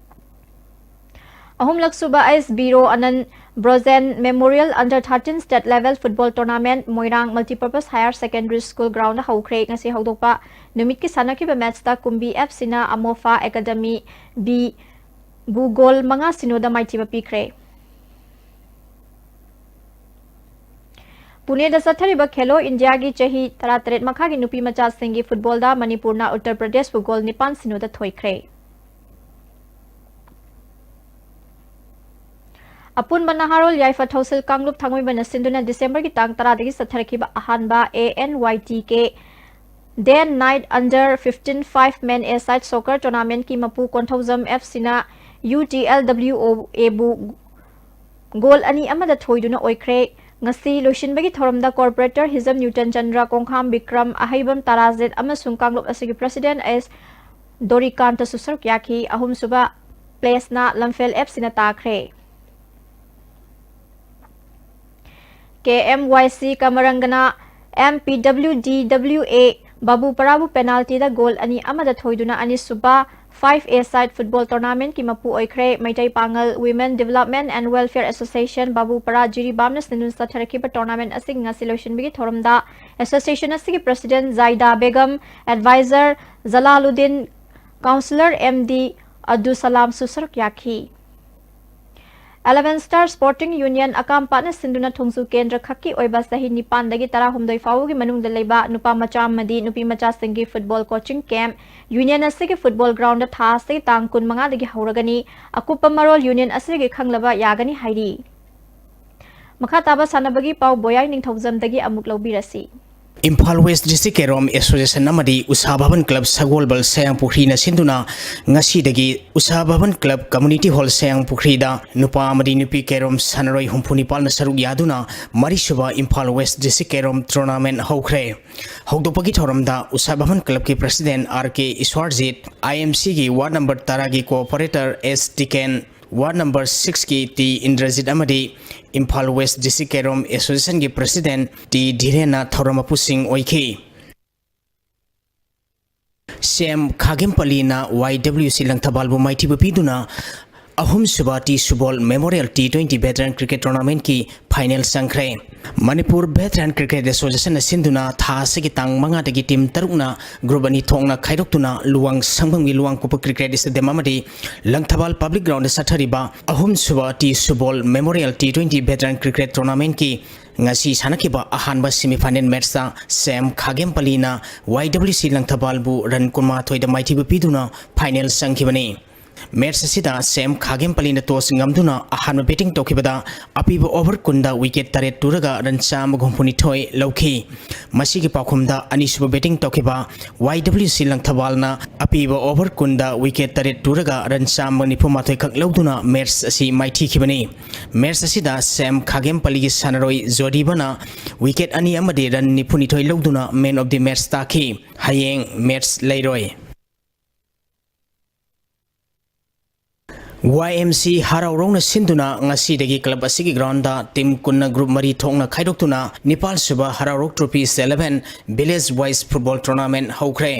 ꯑꯍꯨꯝꯂꯛꯁꯨꯕ ꯑꯩꯁ ꯕꯤꯔꯣ ꯑꯅꯟ Brojen Memorial Under Thirteen State Level Football Tournament ꯃꯣꯏꯔꯥꯡ Multipurpose Higher Secondary School ground ꯗ ꯍꯧꯈ꯭ꯔꯦ꯫ ꯉꯁꯤ ꯍꯧꯗꯣꯛꯄ ꯅꯨꯃꯤꯠꯀꯤ ꯁꯥꯟꯅꯈꯤꯕ match ꯇ ꯀꯨꯝꯕꯤ F C ꯅ ꯑꯃꯣꯐꯥ Academy B ꯕꯨ ꯒꯣꯜ ꯃꯉꯥ ꯁꯤꯅꯣꯗ ꯃꯥꯏꯊꯤꯕ ꯄꯤꯈ꯭ꯔꯦ꯫ ꯄꯨꯅꯦꯗ ꯆꯠꯊꯔꯤꯕ ꯈꯦꯂꯣ ꯏꯟꯗꯤꯌꯥꯒꯤ ꯆꯍꯤ ꯇꯔꯥꯇꯔꯦꯠ ꯃꯈꯥꯒꯤ ꯅꯨꯄꯤ ꯃꯆꯥꯁꯤꯡꯒꯤ ꯐꯨꯠꯕꯣꯜꯗ ꯃꯅꯤꯄꯨꯔꯅ ꯎꯠꯇꯔ ꯄ꯭ꯔꯗꯦꯁꯄꯨ ꯒꯣꯜ ꯅꯤꯄꯥꯟ ꯁꯤꯅꯣꯗ ꯊꯣꯏꯈ꯭ꯔꯦ꯫ ꯑꯄꯨꯟꯕ ꯅꯍꯥꯔꯣꯜ ꯌꯥꯏꯐ ꯊꯧꯁꯤꯜ ꯀꯥꯡꯂꯨꯞ ꯊꯥꯡꯃꯩꯕꯟꯅ ꯁꯤꯟꯗꯨꯅ ꯗꯤꯁꯦꯝꯕꯔꯒꯤ ꯇꯥꯡ ꯇꯔꯥꯗꯒꯤ ꯆꯠꯊꯔꯛꯈꯤꯕ ꯑꯍꯥꯟꯕ A N Y T K Day and Night Under fifteen five Men A Side Soccer Tournamentꯀꯤ ꯃꯄꯨ ꯀꯣꯟꯊꯧꯖꯝ F Cꯅ U T L W O Aꯕꯨ ꯒꯣꯜ ꯑꯅꯤ ꯑꯃꯗ ꯊꯣꯏꯗꯨꯅ ꯑꯣꯏꯈ꯭ꯔꯦ꯫ ꯉꯁꯤ ꯂꯣꯏꯁꯤꯟꯕꯒꯤ ꯊꯧꯔꯝꯗ ꯀꯣꯔꯄꯣꯔꯦꯇꯔ ꯍꯤꯖꯝ ꯅ꯭ꯌꯨꯇꯟ ꯆꯟꯗ꯭ꯔ, ꯀꯣꯡꯈꯥꯝ ꯕꯤꯀ꯭ꯔꯝ, ꯑꯍꯩꯕꯝ ꯇꯥꯔꯥꯖꯤꯠ ꯑꯃꯁꯨꯡ ꯀꯥꯡꯂꯨꯞ ꯑꯁꯤꯒꯤ ꯄ꯭ꯔꯁꯤꯗꯦꯟ ꯑꯦꯁ ꯗꯣꯔꯤꯀꯥꯟꯇꯁꯨ ꯁꯔꯨꯛ ꯌꯥꯈꯤ꯫ ꯑꯍꯨꯝꯁꯨꯕ ꯄ꯭ꯂꯦꯁꯅ ꯂꯝꯐꯦꯜ F Cꯅ ꯇꯥꯈ꯭ꯔꯦ꯫ K M Y C ꯀꯃꯔꯪꯒꯅ M P W D W A ꯕꯥꯕꯨꯄꯔꯥꯕꯨ ꯄꯦꯅꯥꯜꯇꯤꯗ ꯒꯣꯜ ꯑꯅꯤ ꯑꯃꯗ ꯊꯣꯏꯗꯨꯅ ꯑꯅꯤꯁꯨꯕ five A side football tournamentꯀꯤ ꯃꯄꯨ ꯑꯣꯏꯈ꯭ꯔꯦ꯫ ꯃꯩꯇꯩ ꯄꯥꯉꯜ Women Development and Welfare Association ꯕꯥꯕꯨꯄꯔꯥ ꯖꯤꯔꯤꯕꯥꯝꯅ ꯁꯤꯟꯗꯨꯅ ꯆꯠꯊꯔꯛꯈꯤꯕ tournament ꯑꯁꯤꯒꯤ ꯉꯁꯤ ꯂꯣꯏꯁꯤꯟꯕꯒꯤ ꯊꯧꯔꯝꯗ association ꯑꯁꯤꯒꯤ president ꯖꯥꯏꯗꯥ Begum, advisor Jalaluddin, councillor M D ꯑꯗꯨ ꯁꯂꯥꯝꯁꯨ ꯁꯔꯨꯛ ꯌꯥꯈꯤ꯫ Eleven Star Sporting Union ꯑꯀꯥꯝꯄꯥꯠꯅ ꯁꯤꯟꯗꯨꯅ ꯊꯣꯡꯖꯨ ꯀꯦꯟꯗ꯭ꯔ ꯈꯛꯀꯤ ꯑꯣꯏꯕ ꯆꯍꯤ ꯅꯤꯄꯥꯟꯗꯒꯤ ꯇꯔꯥꯍꯨꯝꯗꯣꯏ ꯐꯥꯎꯕꯒꯤ ꯃꯅꯨꯡꯗ ꯂꯩꯕ ꯅꯨꯄꯥ ꯃꯆꯥ ꯑꯃꯗꯤ ꯅꯨꯄꯤ ꯃꯆꯥꯁꯤꯡꯒꯤ football coaching camp union ꯑꯁꯤꯒꯤ football groundꯗ ꯊꯥ ꯑꯁꯤꯒꯤ ꯇꯥꯡ ꯀꯨꯟꯃꯉꯥꯗꯒꯤ ꯍꯧꯔꯒꯅꯤ꯫ ꯑꯀꯨꯞꯄ ꯃꯔꯣꯜ union ꯑꯁꯤꯗꯒꯤ ꯈꯪꯂꯕ ꯌꯥꯒꯅꯤ ꯍꯥꯏꯔꯤ꯫ ꯃꯈꯥ ꯇꯥꯕ ꯁꯥꯟꯅꯕꯒꯤ ꯄꯥꯎ ꯕꯣꯌꯥꯏ ꯅꯤꯡꯊꯧꯖꯝꯗꯒꯤ ꯑꯃꯨꯛ ꯂꯧꯕꯤꯔꯁꯤ꯫ ꯏꯝꯐꯥꯜ ꯋꯦꯁ ꯗꯤꯁꯇ꯭ꯔꯤꯛ ꯀꯦꯔꯣꯝ ꯑꯦꯁꯣꯁꯤꯌꯦꯁꯟ ꯑꯃꯗꯤ ꯎꯁꯥ ꯚꯕꯟ ꯀ꯭ꯂꯕ ꯁꯒꯣꯜꯕꯜ ꯁꯌꯥꯡꯄꯨꯈ꯭ꯔꯤꯅ ꯁꯤꯟꯗꯨꯅ ꯉꯁꯤꯗꯒꯤ ꯎꯁꯥ ꯚꯕꯟ ꯀ꯭ꯂꯕ ꯀꯝꯃ꯭ꯌꯨꯅꯤꯇꯤ ꯍꯣꯜ ꯁꯌꯥꯡꯄꯨꯈ꯭ꯔꯤꯗ ꯅꯨꯄꯥ ꯑꯃꯗꯤ ꯅꯨꯄꯤ ꯀꯦꯔꯣꯝ ꯁꯥꯟꯅꯔꯣꯏ ꯍꯨꯝꯐꯨ ꯅꯤꯄꯥꯜꯅ ꯁꯔꯨꯛ ꯌꯥꯗꯨꯅ ꯃꯔꯤꯁꯨꯕ ꯏꯝꯐꯥꯜ ꯋꯦꯁ ꯗꯤꯁꯇ꯭ꯔꯤꯛ ꯀꯦꯔꯣꯝ ꯇꯣꯔꯅꯥꯃꯦꯟ ꯍꯧꯈ꯭ꯔꯦ꯫ ꯍꯧꯗꯣꯛꯄꯒꯤ ꯊꯧꯔꯝꯗ ꯎꯁꯥ ꯚꯕꯟ ꯀ꯭ꯂꯕꯀꯤ ꯄ꯭ꯔꯁꯤꯗꯦꯟ ꯑꯥꯔ ꯀꯦ ꯏꯁ꯭ꯋꯥꯔꯖꯤꯠ, ꯑꯥꯏ ꯑꯦꯝ ꯁꯤꯒꯤ ꯋꯥꯔꯗ ꯅꯝꯕꯔ ꯇꯔꯥꯒꯤ ꯀꯣꯑꯣꯄꯔꯦꯇꯔ ꯑꯦꯁ ꯇꯤꯀꯦꯟ, ꯋꯥꯔꯗ ꯅꯝꯕꯔ ꯁꯤꯛꯁꯀꯤ ꯇꯤ ꯏꯟꯗ꯭ꯔꯖꯤꯠ ꯑꯃꯗꯤ ꯏꯝꯐꯥꯜ ꯋꯦꯁ ꯗꯤꯁꯇ꯭ꯔꯤꯛ ꯀꯦꯔꯣꯝ ꯑꯦꯁꯣꯁꯤꯌꯦꯁꯟꯒꯤ ꯄ꯭ꯔꯁꯤꯗꯦꯟ ꯇꯤ ꯙꯤꯔꯦꯟꯅ ꯊꯧꯔꯝ ꯃꯄꯨꯁꯤꯡ ꯑꯣꯏꯈꯤ꯫ ꯁꯤ ꯑꯦꯝ ꯈꯥꯒꯦꯝꯄꯜꯂꯤꯅ ꯋꯥꯏ ꯗꯕ꯭ꯂꯤꯎ ꯁꯤ ꯂꯪꯊꯕꯥꯜꯕꯨ ꯃꯥꯏꯊꯤꯕ ꯄꯤꯗꯨꯅ ꯑꯍꯨꯝꯁꯨꯕ T Subol memorial T twenty veteran cricket ꯇꯣꯔꯅꯥꯃꯦꯟꯠꯀꯤ ꯐꯥꯏꯅꯦꯜ ꯆꯪꯈ꯭ꯔꯦ꯫ ꯃꯅꯤꯄꯨꯔ ꯚꯦꯇꯔꯟ ꯀ꯭ꯔꯤꯀꯦꯠ ꯑꯦꯁꯣꯁꯤꯌꯦꯁꯟꯅ ꯁꯤꯟꯗꯨꯅ ꯊꯥ ꯑꯁꯤꯒꯤ ꯇꯥꯡ ꯃꯉꯥꯗꯒꯤ ꯇꯤꯝ ꯇꯔꯨꯛꯅ ꯒ꯭ꯔꯨꯞ ꯑꯅꯤ ꯊꯣꯛꯅ ꯈꯥꯏꯗꯣꯛꯇꯨꯅ ꯂꯨꯋꯥꯡ ꯁꯪꯕꯝꯒꯤ ꯂꯨꯋꯥꯡꯄꯣꯛꯄ ꯀ꯭ꯔꯤꯀꯦꯠ ꯁ꯭ꯇꯦꯗꯤꯌꯝ ꯑꯃꯗꯤ ꯂꯪꯊꯕꯥꯜ ꯄꯕ꯭ꯂꯤꯛ ꯒ꯭ꯔꯥꯎꯟꯗ ꯆꯠꯊꯔꯤꯕ ꯑꯍꯨꯝꯁꯨꯕ T Subol memorial T twenty veteran cricket ꯇꯣꯔꯅꯥꯃꯦꯟꯠꯀꯤ ꯉꯁꯤ ꯁꯥꯟꯅꯈꯤꯕ ꯑꯍꯥꯟꯕ ꯁꯦꯃꯤꯐꯥꯏꯅꯦꯜ ꯃꯦꯠꯆꯇ ꯁꯦꯝ ꯈꯥꯒꯦꯝꯄꯜꯂꯤꯅ ꯋꯥꯏ ꯗꯕ꯭ꯂꯤꯎ ꯁꯤ ꯂꯪꯊꯕꯥꯜꯕꯨ ꯔꯟ ꯀꯨꯟꯃꯥꯊꯣꯏꯗ ꯃꯥꯏꯊꯤꯕ ꯄꯤꯗꯨꯅ ꯐꯥꯏꯅꯦꯜ ꯆꯪꯈꯤꯕꯅꯤ꯫ ꯃꯦꯠꯆ ꯑꯁꯤꯗ ꯁꯦꯝ ꯈꯥꯒꯦꯝꯄꯜꯂꯤꯅ ꯇꯣꯁ ꯉꯝꯗꯨꯅ ꯑꯍꯥꯟꯕ ꯕꯦꯇꯤꯡ ꯇꯧꯈꯤꯕꯗ ꯑꯄꯤꯕ ꯑꯣꯚꯔ ꯀꯨꯟꯗ ꯋꯤꯀꯦꯠ ꯇꯔꯦꯠ ꯇꯨꯔꯒ ꯔꯟ ꯆꯥꯝꯃꯒ ꯍꯨꯝꯐꯨꯅꯤꯊꯣꯏ ꯂꯧꯈꯤ꯫ ꯃꯁꯤꯒꯤ ꯄꯥꯎꯈꯨꯝꯗ ꯑꯅꯤꯁꯨꯕ ꯕꯦꯇꯤꯡ ꯇꯧꯈꯤꯕ ꯋꯥꯏ ꯗꯕ꯭ꯂꯤꯎ ꯁꯤ ꯂꯪꯊꯕꯥꯜꯅ ꯑꯄꯤꯕ ꯑꯣꯚꯔ ꯀꯨꯟꯗ ꯋꯤꯀꯦꯠ ꯇꯔꯦꯠ ꯇꯨꯔꯒ ꯔꯟ ꯆꯥꯝꯃ ꯅꯤꯐꯨ ꯃꯥꯊꯣꯏ ꯈꯛ ꯂꯧꯗꯨꯅ ꯃꯦꯠꯆ ꯑꯁꯤ ꯃꯥꯏꯊꯤꯈꯤꯕꯅꯤ꯫ ꯃꯦꯠꯆ ꯑꯁꯤꯗ ꯁꯦꯝ ꯈꯥꯒꯦꯝꯄꯜꯂꯤꯒꯤ ꯁꯥꯟꯅꯔꯣꯏ ꯖꯣꯗꯤꯕꯅ ꯋꯤꯀꯦꯠ ꯑꯅꯤ ꯑꯃꯗꯤ ꯔꯟ ꯅꯤꯐꯨꯅꯤꯊꯣꯏ ꯂꯧꯗꯨꯅ ꯃꯦꯟ ꯑꯣꯐ ꯗꯤ ꯃꯦꯠꯆ ꯇꯥꯈꯤ꯫ ꯍꯌꯦꯡ ꯃꯦꯠꯆ ꯂꯩꯔꯣꯏ꯫ ꯋꯥꯏ ꯑꯦꯝ ꯁꯤ ꯍꯔꯥꯎꯔꯧꯅ ꯁꯤꯟꯗꯨꯅ ꯉꯁꯤꯗꯒꯤ ꯀ꯭ꯂꯕ ꯑꯁꯤꯒꯤ ꯒ꯭ꯔꯥꯎꯟꯗ ꯇꯤꯝ ꯀꯨꯟꯅ ꯒ꯭ꯔꯨꯞ ꯃꯔꯤ ꯊꯣꯛꯅ ꯈꯥꯏꯗꯣꯛꯇꯨꯅ ꯅꯤꯄꯥꯜ ꯁꯨꯕ Haraorou trophy eleven village wise football tournament ꯍꯧꯈ꯭ꯔꯦ꯫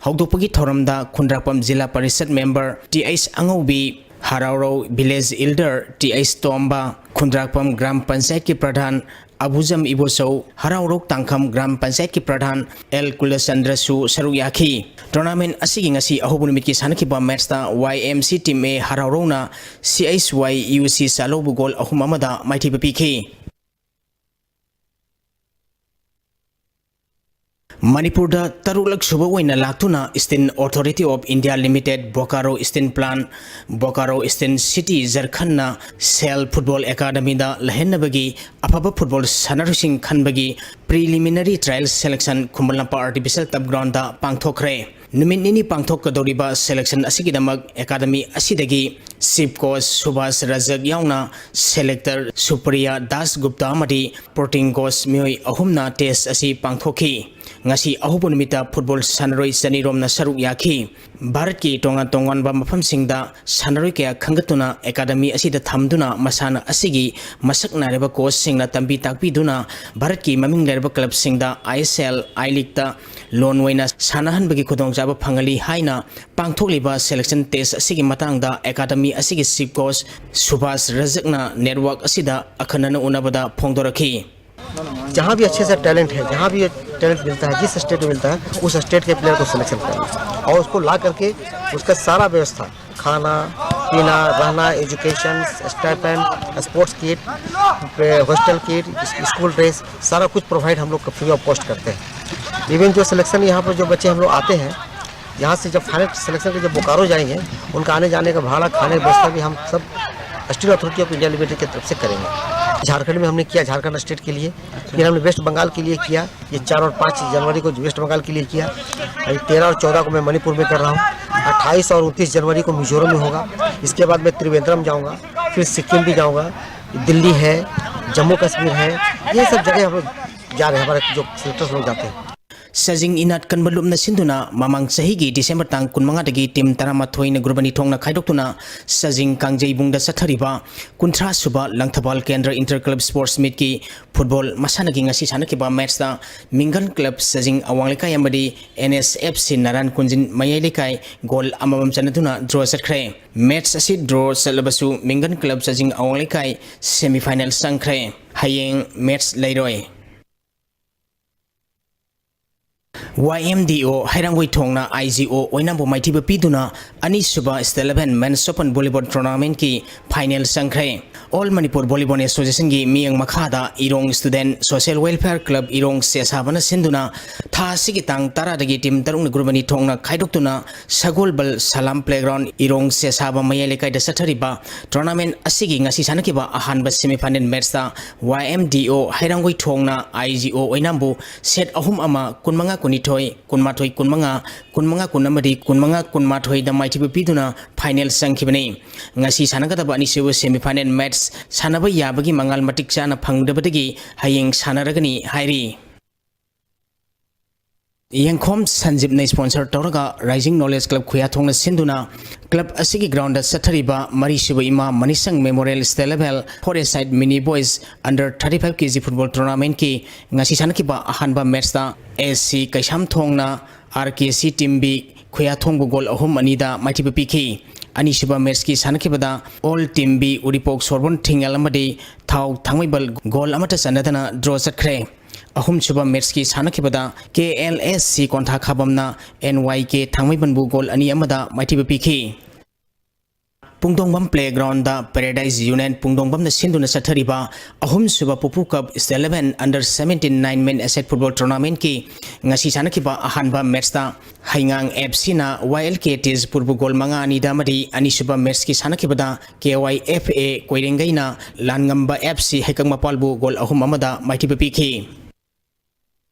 ꯍꯧꯗꯣꯛꯄꯒꯤ ꯊꯧꯔꯝꯗ Khundrakpam zila parishad member T H Angoubi, Haraorou village elder T H Tomba, Khundrakpam gram ꯄꯟꯆꯥꯌꯠꯀꯤ ꯄ꯭ꯔꯙꯥꯟ ꯑꯕꯨꯖꯝ ꯏꯕꯣꯆꯧ, ꯍꯔꯥꯎꯔꯧ ꯇꯥꯡꯈꯝ ꯒ꯭ꯔꯥꯝ ꯄꯟꯆꯥꯌꯠꯀꯤ ꯄ꯭ꯔꯙꯥꯟ ꯑꯦꯜ ꯀꯨꯂꯆꯟꯗ꯭ꯔꯁꯨ ꯁꯔꯨꯛ ꯌꯥꯈꯤ꯫ ꯇꯣꯔꯅꯥꯃꯦꯟꯠ ꯑꯁꯤꯒꯤ ꯉꯁꯤ ꯑꯍꯧꯕ ꯅꯨꯃꯤꯠꯀꯤ ꯁꯥꯟꯅꯈꯤꯕ ꯃꯦꯠꯆꯇ ꯋꯥꯏ ꯑꯦꯝ ꯁꯤ ꯇꯤꯝ ꯑꯦ ꯍꯔꯥꯎꯔꯧꯅ ꯁꯤ ꯑꯩꯆ ꯋꯥꯏ ꯌꯨ ꯁꯤ ꯆꯥꯂꯧꯕꯨ ꯒꯣꯜ ꯑꯍꯨꯝ ꯑꯃꯗ ꯃꯥꯏꯊꯤꯕ ꯄꯤꯈꯤ꯫ ꯃꯅꯤꯄꯨꯔꯗ ꯇꯔꯨꯛꯂꯛ ꯁꯨꯕ ꯑꯣꯏꯅ ꯂꯥꯛꯇꯨꯅ Eastern Authority of India Limited, Bokaro steel plant, Bokaro steel city, ꯖꯔꯈꯟꯅ ꯁꯦꯜ ꯐꯨꯠꯕꯣꯜ ꯑꯦꯀꯥꯗꯃꯤꯗ ꯂꯩꯍꯟꯅꯕꯒꯤ ꯑꯐꯕ ꯐꯨꯠꯕꯣꯜ ꯁꯥꯟꯅꯔꯣꯏꯁꯤꯡ ꯈꯟꯕꯒꯤ ꯄ꯭ꯔꯤꯂꯤꯃꯤꯅꯔꯤ trial selection Khuman Lampak artificial ꯇꯔꯐ ꯒ꯭ꯔꯥꯎꯟꯗ ꯄꯥꯡꯊꯣꯛꯈ꯭ꯔꯦ꯫ ꯅꯨꯃꯤꯠ ꯅꯤꯅꯤ ꯄꯥꯡꯊꯣꯛꯀꯗꯧꯔꯤꯕ ꯁꯦꯂꯦꯛꯁꯟ ꯑꯁꯤꯒꯤꯗꯃꯛ ꯑꯦꯀꯥꯗꯃꯤ ꯑꯁꯤꯗꯒꯤ ꯆꯤꯐ ꯀꯣꯆ ꯁꯨꯚꯥꯁ ꯔꯖꯛ ꯌꯥꯎꯅ ꯁꯦꯂꯦꯛꯇꯔ ꯁꯨꯄ꯭ꯔꯤꯌꯥ ꯗꯥꯁ ꯒꯨꯞꯇꯥ ꯑꯃꯗꯤ ꯄ꯭ꯔꯣꯇꯤꯟ ꯀꯣꯆ ꯃꯤꯑꯣꯏ ꯑꯍꯨꯝꯅ ꯇꯦꯁ ꯑꯁꯤ ꯄꯥꯡꯊꯣꯛꯈꯤ꯫ ꯉꯁꯤ ꯑꯍꯧꯕ ꯅꯨꯃꯤꯠꯇ ꯐꯨꯠꯕꯣꯜ ꯁꯥꯟꯅꯔꯣꯏ ꯆꯅꯤꯔꯣꯝꯅ ꯁꯔꯨꯛ ꯌꯥꯈꯤ꯫ ꯚꯥꯔꯠꯀꯤ ꯇꯣꯉꯥꯟ ꯇꯣꯉꯥꯟꯕ ꯃꯐꯝꯁꯤꯡꯗ ꯁꯥꯟꯅꯔꯣꯏ ꯀꯌꯥ ꯈꯟꯒꯠꯇꯨꯅ ꯑꯦꯀꯥꯗꯃꯤ ꯑꯁꯤꯗ ꯊꯝꯗꯨꯅ ꯃꯁꯥꯟꯅ ꯑꯁꯤꯒꯤ ꯃꯁꯛ ꯅꯥꯏꯔꯕ ꯀꯣꯆꯁꯤꯡꯅ ꯇꯝꯕꯤ ꯇꯥꯛꯄꯤꯗꯨꯅ ꯚꯥꯔꯠꯀꯤ ꯃꯃꯤꯡ ꯂꯩꯔꯕ ꯀ꯭ꯂꯕꯁꯤꯡꯗ ꯑꯥꯏ ꯑꯦꯁ ꯑꯦꯜ, ꯑꯥꯏ ꯂꯤꯒꯇ ꯂꯣꯟ ꯑꯣꯏꯅ ꯁꯥꯟꯅꯍꯟꯕꯒꯤ ꯈꯨꯗꯣꯡꯆꯥꯕ ꯐꯪꯍꯜꯂꯤ ꯍꯥꯏꯅ ꯄꯥꯡꯊꯣꯛꯂꯤꯕ ꯁꯦꯂꯦꯛꯁꯟ ꯇꯦꯁ ꯑꯁꯤꯒꯤ ꯃꯇꯥꯡꯗ ꯑꯦꯀꯥꯗꯃꯤ ꯑꯁꯤꯒꯤ chief coach ꯁꯨꯚꯥꯁ ꯔꯖꯛꯅ network ꯑꯁꯤꯗ ꯑꯈꯟꯅꯅ ꯎꯅꯕꯗ ꯐꯣꯡꯗꯣꯔꯛꯈꯤ꯫ जहाँ भी अच्छे से टैलेंट है, जहाँ भी टैलेंट मिलता है, जिस स्टेट में मिलता है, उस स्टेट के प्लेयर को सिलेक्शन करना और उसको ला करके उसका सारा व्यवस्था, खाना पीना, रहना, education, stipend, sports kit, hostel kit, school dress, सारा कुछ प्रोवाइड हम लोग फ्री ऑफ कॉस्ट करते हैं। इवन जो सिलेक्शन यहाँ पर जो बच्चे हम लोग आते हैं, यहाँ से जब फाइनल सिलेक्शन के जब बोकारो जाएंगे, उनका आने जाने का भाड़ा, खाने की व्यवस्था भी हम सब steel authority of India limited की तरफ से करेंगे। झारखंड में हमने किया, झारखंड स्टेट के लिए, फिर हमने वेस्ट बंगाल के लिए किया। ये चार और पाँच जनवरी को वेस्ट बंगाल के लिए किया। अभी तेरह और चौदह को मैं मणिपुर में कर रहा हूँ। अट्ठाईस और उनतीस जनवरी को मिजोरम में होगा। इसके बाद मैं त्रिवेंद्रम जाऊँगा, फिर सिक्किम भी जाऊँगा। दिल्ली है, जम्मू कश्मीर है, ये सब जगह हम लोग जा रहे हैं, हमारे जो सिलेक्टर्स लोग जाते हैं। ꯁꯖꯤꯡ ꯏꯅꯥꯠ ꯀꯟꯕ ꯂꯨꯞꯅ ꯁꯤꯟꯗꯨꯅ ꯃꯃꯥꯡ ꯆꯍꯤꯒꯤ ꯗꯤꯁꯦꯝꯕꯔ ꯇꯥꯡ ꯀꯨꯟꯃꯉꯥꯗꯒꯤ team ꯇꯔꯥꯃꯥꯊꯣꯏꯅ group ꯑꯅꯤ ꯊꯣꯛꯅ ꯈꯥꯏꯗꯣꯛꯇꯨꯅ ꯁꯖꯤꯡ ꯀꯥꯡꯖꯩꯕꯨꯡꯗ ꯆꯠꯊꯔꯤꯕ ꯀꯨꯟꯊ꯭ꯔꯥ ꯁꯨꯕ ꯂꯪꯊꯕꯥꯜ ꯀꯦꯟꯗ꯭ꯔ inter club sports meetꯀꯤ football ꯃꯁꯥꯟꯅꯒꯤ ꯉꯁꯤ ꯁꯥꯟꯅꯈꯤꯕ matchꯇ ꯃꯤꯡꯒꯟ club ꯁꯖꯤꯡ ꯑꯋꯥꯡ ꯂꯩꯀꯥꯏ ꯑꯃꯗꯤ N S F C ꯅꯥꯔꯥꯟ ꯀꯨꯟꯖꯤꯟ ꯃꯌꯥꯏ ꯂꯩꯀꯥꯏ goal ꯑꯃꯃꯝ ꯆꯟꯅꯗꯨꯅ draw ꯆꯠꯈ꯭ꯔꯦ꯫ Match ꯑꯁꯤ draw ꯆꯠꯂꯕꯁꯨ ꯃꯤꯡꯒꯟ club ꯁꯖꯤꯡ ꯑꯋꯥꯡ ꯂꯩꯀꯥꯏ semi final ꯆꯪꯈ꯭ꯔꯦ꯫ ꯍꯌꯦꯡ match ꯂꯩꯔꯣꯏ꯫ Y M D O ꯍꯩꯔꯥꯡꯒꯣꯏ ꯊꯣꯡꯅ I G O ꯑꯣꯏꯅꯥꯝꯕꯨ ꯃꯥꯏꯊꯤꯕ ꯄꯤꯗꯨꯅ ꯑꯅꯤꯁꯨꯕ State Level Men's Open Volleyball Tournamentꯀꯤ final ꯆꯪꯈ꯭ꯔꯦ꯫ All Manipur Volleyball Associationꯒꯤ ꯃꯤꯠꯌꯦꯡ ꯃꯈꯥꯗ ꯏꯔꯣꯡ Student Social Welfare Club ꯏꯔꯣꯡ ꯁꯦꯁꯥꯕꯅ ꯁꯤꯟꯗꯨꯅ ꯊꯥ ꯑꯁꯤꯒꯤ ꯇꯥꯡ ꯇꯔꯥꯗꯒꯤ team ꯇꯔꯨꯛꯅ group ꯑꯅꯤ ꯊꯣꯛꯅ ꯈꯥꯏꯗꯣꯛꯇꯨꯅ ꯁꯒꯣꯜꯕꯜ ꯁꯂꯥꯝ playground ꯏꯔꯣꯡ ꯁꯦꯁꯥꯕ ꯃꯌꯥꯏ ꯂꯩꯀꯥꯏꯗ ꯆꯠꯊꯔꯤꯕ tournament ꯑꯁꯤꯒꯤ ꯉꯁꯤ ꯁꯥꯟꯅꯈꯤꯕ ꯑꯍꯥꯟꯕ semi final matchꯇ Y M D O ꯍꯩꯔꯥꯡꯒꯣꯏ ꯊꯣꯡꯅ I G O ꯑꯣꯏꯅꯥꯝꯕꯨ set ꯑꯍꯨꯝ ꯑꯃ, ꯀꯨꯟꯃꯉꯥ ꯀꯨꯟꯅꯤꯊꯣꯏ, ꯀꯨꯟꯃꯥꯊꯣꯏ ꯀꯨꯟꯃꯉꯥ, ꯀꯨꯟꯃꯉꯥ ꯀꯨꯟ ꯑꯃꯗꯤ ꯀꯨꯟꯃꯉꯥ ꯀꯨꯟꯃꯥꯊꯣꯏꯗ ꯃꯥꯏꯊꯤꯕ ꯄꯤꯗꯨꯅ final ꯆꯪꯈꯤꯕꯅꯤ꯫ ꯉꯁꯤ ꯁꯥꯟꯅꯒꯗꯕ ꯑꯅꯤꯁꯨꯕ semi final match ꯁꯥꯟꯅꯕ ꯌꯥꯕꯒꯤ ꯃꯉꯥꯜ ꯃꯇꯤꯛ ꯆꯥꯅ ꯐꯪꯗꯕꯗꯒꯤ ꯍꯌꯦꯡ ꯁꯥꯟꯅꯔꯒꯅꯤ ꯍꯥꯏꯔꯤ꯫ ꯌꯦꯡꯈꯣꯝ ꯁꯟꯖꯤꯞꯅ sponsor ꯇꯧꯔꯒ Rising Knowledge Club ꯈꯨꯌꯥꯊꯣꯡꯅ ꯁꯤꯟꯗꯨꯅ club ꯑꯁꯤꯒꯤ groundꯗ ꯆꯠꯊꯔꯤꯕ ꯃꯔꯤꯁꯨꯕ ꯏꯃꯥ ꯃꯅꯤꯁꯪ Memorial State Level Four-a-side Mini Boys Under Thirty Five K G Football Tournamentꯀꯤ ꯉꯁꯤ ꯁꯥꯟꯅꯈꯤꯕ ꯑꯍꯥꯟꯕ matchꯇ A C ꯀꯩꯁꯥꯝꯊꯣꯡꯅ R K C Team B ꯈꯨꯌꯥꯊꯣꯡꯕꯨ goal ꯑꯍꯨꯝ ꯑꯅꯤꯗ ꯃꯥꯏꯊꯤꯕ ꯄꯤꯈꯤ꯫ ꯑꯅꯤꯁꯨꯕ ꯃꯦꯠꯁꯀꯤ ꯁꯥꯟꯅꯈꯤꯕꯗ ꯑꯣꯜ ꯇꯤꯝ ꯕꯤ ꯎꯔꯤꯄꯣꯛ ꯁꯣꯔꯕꯣꯟ ꯊꯤꯡꯉꯦꯜ ꯑꯃꯗꯤ ꯊꯥꯎ ꯊꯥꯡꯃꯩꯕꯜ ꯒꯣꯜ ꯑꯃꯠꯇ ꯆꯟꯅꯗꯅ ꯗ꯭ꯔꯣ ꯆꯠꯈ꯭ꯔꯦ꯫ ꯑꯍꯨꯝꯁꯨꯕ ꯃꯦꯠꯁꯀꯤ ꯁꯥꯟꯅꯈꯤꯕꯗ ꯀꯦ L S C ꯀꯣꯟꯊꯥ ꯈꯥꯕꯝꯅ and Y K ꯊꯥꯡꯃꯩꯕꯟꯕꯨ goal ꯑꯅꯤ ꯑꯃꯗ ꯃꯥꯏꯊꯤꯕ ꯄꯤꯈꯤ꯫ ꯄꯨꯡꯗꯣꯡꯕꯝ ꯄ꯭ꯂꯦꯒ꯭ꯔꯥꯎꯟꯗ ꯄꯦꯔꯦꯗꯥꯏꯁ ꯌꯨꯅꯤꯌꯟ ꯄꯨꯡꯗꯣꯡꯕꯝꯅ ꯁꯤꯟꯗꯨꯅ ꯆꯠꯊꯔꯤꯕ ꯑꯍꯨꯝꯁꯨꯕ ꯄꯨꯄꯨ ꯀꯞ ꯏꯁ ꯏꯂꯦꯚꯦꯟ ꯑꯟꯗꯔ ꯁꯚꯦꯟꯇꯤꯟ ꯅꯥꯏꯟ ꯃꯦꯟ ꯑꯦꯁꯥꯏꯠ ꯐꯨꯠꯕꯣꯜ ꯇꯣꯔꯅꯥꯃꯦꯟꯠꯀꯤ ꯉꯁꯤ ꯁꯥꯟꯅꯈꯤꯕ ꯑꯍꯥꯟꯕ ꯃꯦꯠꯁꯇ ꯍꯩꯉꯥꯡ ꯑꯦꯐ ꯁꯤꯅ ꯋꯥꯏ ꯑꯦꯜ ꯀꯦ ꯇꯦꯖꯄꯨꯔꯕꯨ ꯒꯣꯜ ꯃꯉꯥ ꯑꯅꯤꯗ ꯑꯃꯗꯤ ꯑꯅꯤꯁꯨꯕ ꯃꯦꯠꯁꯀꯤ ꯁꯥꯟꯅꯈꯤꯕꯗ K Y F A ꯀꯣꯏꯔꯦꯡꯒꯩꯅ ꯂꯥꯟꯉꯝꯕ F C ꯍꯩꯀꯛ ꯃꯄꯥꯜꯕꯨ goal ꯑꯍꯨꯝ ꯑꯃꯗ ꯃꯥꯏꯊꯤꯕ ꯄꯤꯈꯤ꯫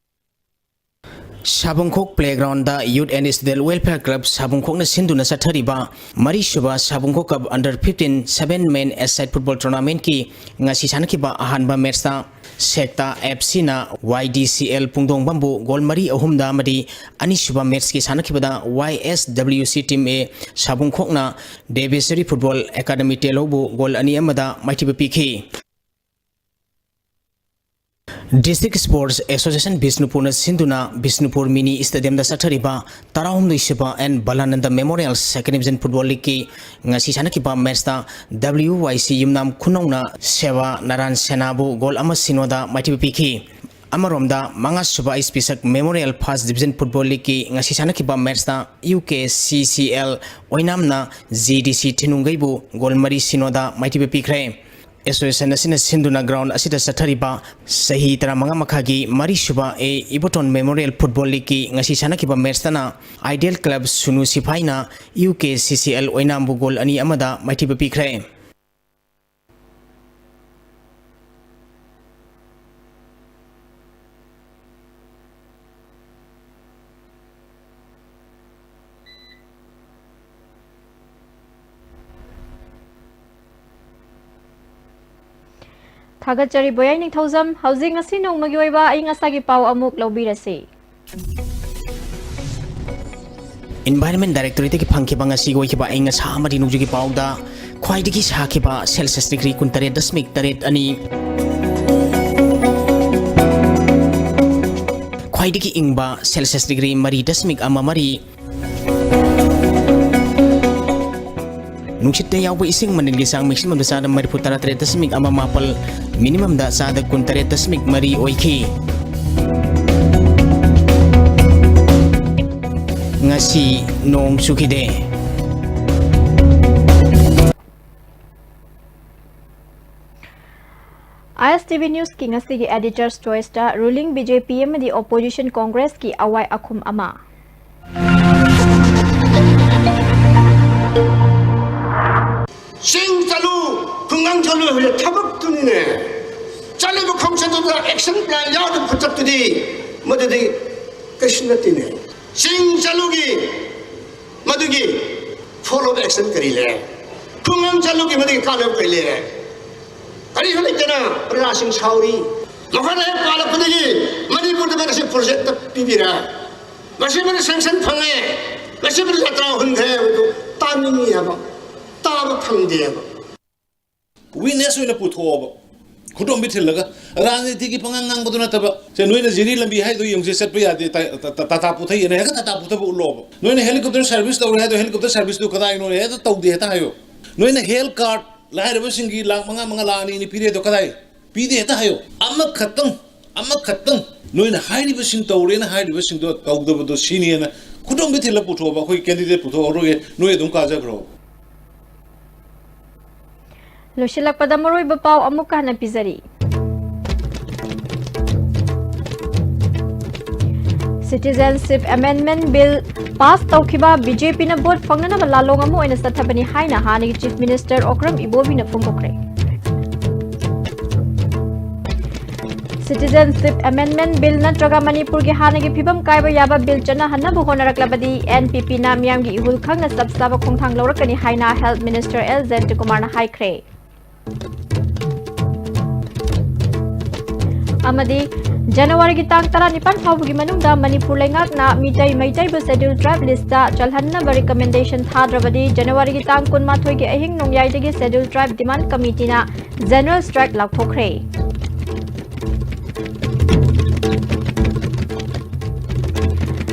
Sabungkhok playground youth and student welfare club ꯁꯥꯕꯨꯡꯈꯣꯛꯅ ꯁꯤꯟꯗꯨꯅ ꯆꯠꯊꯔꯤꯕ ꯃꯔꯤꯁꯨꯕ Sabungkhok cup under fifteen seven men aside football ꯇꯣꯔꯅꯥꯃꯦꯟꯠꯀꯤ ꯉꯁꯤ ꯁꯥꯟꯅꯈꯤꯕ ꯑꯍꯥꯟꯕ ꯃꯦꯠꯁꯇ ꯁꯦꯛꯇꯥ ꯑꯦꯐ ꯁꯤꯅ ꯋꯥꯏ ꯗꯤ ꯁꯤ ꯑꯦꯜ ꯄꯨꯡꯗꯣꯡꯕꯝꯕꯨ ꯒꯣꯜ ꯃꯔꯤ ꯑꯍꯨꯝꯗ ꯑꯃꯗꯤ ꯑꯅꯤꯁꯨꯕ ꯃꯦꯠꯁꯀꯤ ꯁꯥꯟꯅꯈꯤꯕꯗ ꯋꯥꯏ ꯑꯦꯁ ꯗꯕ꯭ꯂꯤꯎ ꯁꯤ ꯇꯤꯝ ꯑꯦ ꯁꯥꯕꯨꯡꯈꯣꯛꯅ ꯗꯦꯕꯦꯁꯔꯤ ꯐꯨꯠꯕꯣꯜ ꯑꯦꯀꯥꯗꯃꯤ ꯇꯦꯂꯧꯕꯨ ꯒꯣꯜ ꯑꯅꯤ ꯑꯃꯗ ꯃꯥꯏꯊꯤꯕ ꯄꯤꯈꯤ꯫ ꯗꯤꯁꯇ꯭ꯔꯤꯛ ꯁ꯭ꯄꯣꯔꯠꯁ ꯑꯦꯁꯣꯁꯤꯌꯦꯁꯟ ꯕꯤꯁꯅꯨꯄꯨꯔꯅ ꯁꯤꯟꯗꯨꯅ ꯕꯤꯁꯅꯨꯄꯨꯔ ꯃꯤꯅꯤ ꯁ꯭ꯇꯦꯗꯤꯌꯝꯗ ꯆꯠꯊꯔꯤꯕ ꯇꯔꯥꯍꯨꯝꯗꯣꯏꯁꯨꯕ N Balanand memorial second division football ꯂꯤꯒꯀꯤ ꯉꯁꯤ ꯁꯥꯟꯅꯈꯤꯕ ꯃꯦꯠꯁꯇ ꯗꯕ꯭ꯂꯤꯌꯨ ꯋꯥꯏ ꯁꯤ ꯌꯨꯝꯅꯥꯝ ꯈꯨꯅꯧꯅ ꯁꯦꯕꯥ ꯅꯥꯔꯥꯟ ꯁꯦꯅꯥꯕꯨ ꯒꯣꯜ ꯑꯃ ꯁꯤꯅꯣꯗ ꯃꯥꯏꯊꯤꯕ ꯄꯤꯈꯤ꯫ ꯑꯃꯔꯣꯝꯗ, ꯃꯉꯥꯁꯨꯕ ꯑꯩꯆ ꯄꯤ ꯁꯛ ꯃꯦꯃꯣꯔꯤꯌꯦꯜ ꯐꯥꯔꯁ ꯗꯤꯕꯤꯖꯟ ꯐꯨꯠꯕꯣꯜ ꯂꯤꯒꯀꯤ ꯉꯁꯤ ꯁꯥꯟꯅꯈꯤꯕ ꯃꯦꯠꯁꯇ U K C C L ꯑꯣꯏꯅꯥꯝꯅ G ꯗꯤ ꯁꯤ ꯊꯤꯅꯨꯡꯒꯩꯕꯨ ꯒꯣꯜ ꯃꯔꯤ ꯁꯤꯅꯣꯗ ꯃꯥꯏꯊꯤꯕ ꯄꯤꯈ꯭ꯔꯦ꯫ ꯑꯦꯁꯣꯁꯤꯌꯦꯁꯟ ꯑꯁꯤꯅ ꯁꯤꯟꯗꯨꯅ ꯒ꯭ꯔꯥꯎꯟ ꯑꯁꯤꯗ ꯆꯠꯊꯔꯤꯕ ꯆꯍꯤ ꯇꯔꯥꯃꯉꯥ ꯃꯈꯥꯒꯤ ꯃꯔꯤꯁꯨꯕ ꯑꯦ ꯏꯕꯣꯇꯣꯟ ꯃꯦꯃꯣꯔꯤꯌꯦꯜ ꯐꯨꯠꯕꯣꯜ ꯂꯤꯒꯀꯤ ꯉꯁꯤ ꯁꯥꯟꯅꯈꯤꯕ ꯃꯦꯠꯁꯇꯅ ꯑꯥꯏꯗꯤꯌꯦꯜ ꯀ꯭ꯂꯕ ꯁꯨꯅꯨ ꯁꯤꯐꯥꯏꯅ U K C C L ꯑꯣꯏꯅꯥꯝꯕꯨ goal ꯑꯅꯤ ꯑꯃꯗ ꯃꯥꯏꯊꯤꯕ ꯄꯤꯈ꯭ꯔꯦ꯫ ꯊꯥꯒꯠꯆꯔꯤ ꯕꯣꯌꯥꯏ ꯅꯤꯡꯊꯧꯖꯝ꯫ ꯍꯧꯖꯤꯛ ꯉꯁꯤ ꯅꯣꯡꯃꯒꯤ ꯑꯣꯏꯕ ꯑꯏꯪ ꯑꯁꯥꯒꯤ ꯄꯥꯎ ꯑꯃꯨꯛ ꯂꯧꯕꯤꯔꯁꯤ꯫ ꯏꯟꯚꯥꯏꯔꯟꯃꯦꯟ ꯗꯥꯏꯔꯦꯛꯇꯣꯔꯦꯠꯇꯒꯤ ꯐꯪꯈꯤꯕ ꯉꯁꯤꯒꯤ ꯑꯣꯏꯈꯤꯕ ꯑꯏꯪ ꯑꯁꯥ ꯑꯃꯗꯤ ꯅꯣꯡꯖꯨꯒꯤ ꯄꯥꯎꯗ ꯈ꯭ꯋꯥꯏꯗꯒꯤ ꯁꯥꯈꯤꯕ ꯁꯦꯜꯁꯤꯌꯁ ꯗꯤꯒ꯭ꯔꯤ ꯀꯨꯟꯇꯔꯦꯠ ꯗꯁꯃꯤꯛ ꯇꯔꯦꯠ ꯑꯅꯤ, ꯈ꯭ꯋꯥꯏꯗꯒꯤ ꯏꯪꯕ ꯁꯦꯜꯁꯤꯌꯁ ꯗꯤꯒ꯭ꯔꯤ ꯃꯔꯤ ꯗꯁꯃꯤꯛ ꯑꯃ ꯃꯔꯤ, ꯅꯨꯡꯁꯤꯠꯇ ꯌꯥꯎꯕ ꯏꯁꯤꯡ ꯃꯅꯤꯜꯒꯤ ꯆꯥꯡ maximum ꯗ ꯆꯥꯗ ꯃꯔꯤꯐꯨ ꯇꯔꯥ ꯇꯔꯦꯠ ꯗꯁꯃꯤꯛ ꯑꯃ ꯃꯥꯄꯜ, minimum ꯗ ꯆꯥꯗ ꯀꯨꯟ ꯇꯔꯦꯠ ꯗꯁꯃꯤꯛ ꯃꯔꯤ ꯑꯣꯏꯈꯤ꯫ ꯉꯁꯤ ꯅꯣꯡ ꯆꯨꯈꯤꯗꯦ꯫ ꯑꯥꯏ ꯑꯦꯁ ꯇꯤ ꯚꯤ News ꯀꯤ ꯉꯁꯤꯒꯤ Editor's Choice ꯇ ruling B J P ꯑꯃꯗꯤ opposition Congress ꯀꯤ ꯑꯋꯥꯏ ꯑꯈꯨꯝ ꯑꯃ꯫ ꯆꯤꯡ ꯆꯠꯂꯨ, ꯈꯨꯡꯒꯪ ꯆꯠꯂꯨ ꯍꯥꯏꯕ ꯊꯕꯛꯇꯨꯅꯤꯅꯦ꯫ ꯆꯠꯂꯤꯕ ꯈꯣꯡꯆꯠꯇꯨꯗ action plan ꯌꯥꯎꯗꯕ ꯈꯣꯡꯆꯠꯇꯨꯗꯤ ꯃꯗꯨꯗꯤ ꯀꯩꯁꯨ ꯅꯠꯇꯦꯅꯦ꯫ ꯆꯤꯡ ꯆꯠꯂꯨꯒꯤ ꯃꯗꯨꯒꯤ follow up action ꯀꯔꯤ ꯂꯩ? ꯈꯨꯡꯒꯪ ꯆꯠꯂꯨꯒꯤ ꯃꯗꯨꯒꯤ ꯀꯥꯟꯅꯕ ꯀꯔꯤ ꯂꯩ? ꯀꯔꯤꯁꯨ ꯂꯩꯇꯅ ꯄ꯭ꯔꯖꯥꯁꯤꯡ ꯁꯥꯎꯔꯤ꯫ ꯃꯈꯣꯏꯅ ꯍꯦꯛ ꯄꯥꯜꯂꯛꯄꯗꯒꯤ ꯃꯅꯤꯄꯨꯔꯗ ꯉꯁꯤ project ꯄꯤꯕꯤꯔꯦ꯫ ꯃꯁꯤꯃꯗꯤ sanction ꯐꯪꯉꯦ, ꯃꯁꯤꯃꯗꯤ ꯖꯇ꯭ꯔꯥ ꯍꯨꯟꯈ꯭ꯔꯦ ꯍꯥꯏꯕꯗꯨ ꯇꯥꯅꯤꯡꯉꯤ ꯍꯥꯏꯕ, ꯇꯥꯕ ꯐꯪꯗꯦ ꯍꯥꯏꯕ꯫ Witness ꯑꯣꯏꯅ ꯄꯨꯊꯣꯛꯑꯣꯕ, ꯈꯨꯗꯣꯝꯕꯤ ꯊꯤꯜꯂꯒ꯫ ꯔꯥꯖꯅꯤꯇꯤꯒꯤ ꯄꯉꯥꯡ ꯉꯥꯡꯕꯗꯨ ꯅꯠꯇꯕ, ꯁꯦ, ꯅꯣꯏꯅ ꯖꯤꯔꯤ ꯂꯝꯕꯤ ꯍꯥꯏꯗꯣ ꯌꯦꯡꯉꯨꯁꯦ, ꯆꯠꯄ ꯌꯥꯗꯦ, ꯇ-, ꯇ-, ꯇ-, ꯇꯥꯇꯥ ꯄꯨꯊꯩꯑꯅ ꯍꯦꯛꯇ ꯇꯥꯇꯥ ꯄꯨꯊꯕ ꯎꯠꯂꯣꯕ꯫ ꯅꯣꯏꯅ helicopter service ꯇꯧꯔꯦ ꯍꯥꯏꯗꯣ helicopter service ꯇꯨ ꯀꯗꯥꯏꯅꯣ? ꯍꯦꯛꯇ ꯇꯧꯗꯦ ꯍꯦꯛꯇ ꯍꯥꯏꯌꯣ꯫ ꯅꯣꯏꯅ health card ꯂꯥꯏꯔꯕꯁꯤꯡꯒꯤ ꯂꯥꯈ ꯃꯉꯥ, ꯃꯉꯥ, ꯂꯥꯈ ꯑꯅꯤ, ꯑꯅꯤ ꯄꯤꯔꯦ ꯍꯥꯏꯗꯣ ꯀꯗꯥꯏ? ꯄꯤꯗꯦ ꯍꯦꯛꯇ ꯍꯥꯏꯌꯣ꯫ ꯑꯃꯈꯛꯇꯪ, ꯑꯃꯈꯛꯇꯪ ꯅꯣꯏꯅ ꯍꯥꯏꯔꯤꯕꯁꯤꯡ ꯇꯧꯔꯦꯅ ꯍꯥꯏꯔꯤꯕꯁꯤꯡꯗꯣ ꯇꯧꯗꯕꯗꯣ ꯁꯤꯅꯦꯅ ꯈꯨꯗꯣꯝꯕꯤ ꯊꯤꯜꯂ ꯄꯨꯊꯣꯛꯑꯕ, ꯑꯩꯈꯣꯏ candidate ꯄꯨꯊꯣꯛꯑꯔꯣꯏꯒꯦ, ꯅꯣꯏ ꯑꯗꯨꯝ ꯀꯥꯖꯈ꯭ꯔꯣ꯫ ꯂꯣꯏꯁꯤꯜꯂꯛꯄꯗ ꯃꯔꯨꯑꯣꯏꯕ ꯄꯥꯎ ꯑꯃꯨꯛꯀ ꯍꯟꯅ ꯄꯤꯖꯔꯤ꯫ Citizenship Amendment Bill pass ꯇꯧꯈꯤꯕ B J P ꯅ vote ꯐꯪꯅꯅꯕ ꯂꯥꯜꯂꯣꯡ ꯑꯃ ꯑꯣꯏꯅ ꯆꯠꯊꯕꯅꯤ ꯍꯥꯏꯅ ꯍꯥꯟꯅꯒꯤ Chief Minister Okram ꯏꯕꯣꯕꯤꯅ ꯐꯣꯡꯗꯣꯛꯈ꯭ꯔꯦ꯫ Citizenship Amendment Bill ꯅꯠꯇ꯭ꯔꯒ ꯃꯅꯤꯄꯨꯔꯒꯤ ꯍꯥꯟꯅꯒꯤ ꯐꯤꯕꯝ ꯀꯥꯏꯕ ꯌꯥꯕ bill ꯆꯠꯅꯍꯟꯅꯕ ꯍꯣꯠꯅꯔꯛꯂꯕꯗꯤ N P P ꯅ ꯃꯤꯌꯥꯝꯒꯤ ꯏꯍꯨꯜ ꯈꯪꯅ ꯆꯞ ꯆꯥꯕ ꯈꯣꯡꯊꯥꯡ ꯂꯧꯔꯛꯀꯅꯤ ꯍꯥꯏꯅ Health Minister ꯑꯦꯜ ꯖꯌꯟꯇꯀꯨꯃꯥꯔꯅ ꯍꯥꯏꯈ꯭ꯔꯦ꯫ ꯑꯃꯗꯤ ꯖꯅꯋꯥꯔꯤꯒꯤ ꯇꯥꯡ ꯇꯔꯥꯅꯤꯄꯥꯟ ꯐꯥꯎꯕꯒꯤ ꯃꯅꯨꯡꯗ ꯃꯅꯤꯄꯨꯔ ꯂꯩꯉꯥꯛꯅ ꯃꯤꯇꯩ ꯃꯩꯇꯩꯕꯨ Scheduled Tribe list ꯇ ꯆꯜꯍꯟꯅꯕ recommendation ꯊꯥꯗ꯭ꯔꯕꯗꯤ ꯖꯅꯋꯥꯔꯤꯒꯤ ꯇꯥꯡ ꯀꯨꯟꯃꯥꯊꯣꯏꯒꯤ ꯑꯍꯤꯡ ꯅꯣꯡꯌꯥꯏꯗꯒꯤ Scheduled Tribe Demand Committee ꯅ general strike ꯂꯥꯎꯊꯣꯛꯈ꯭ꯔꯦ꯫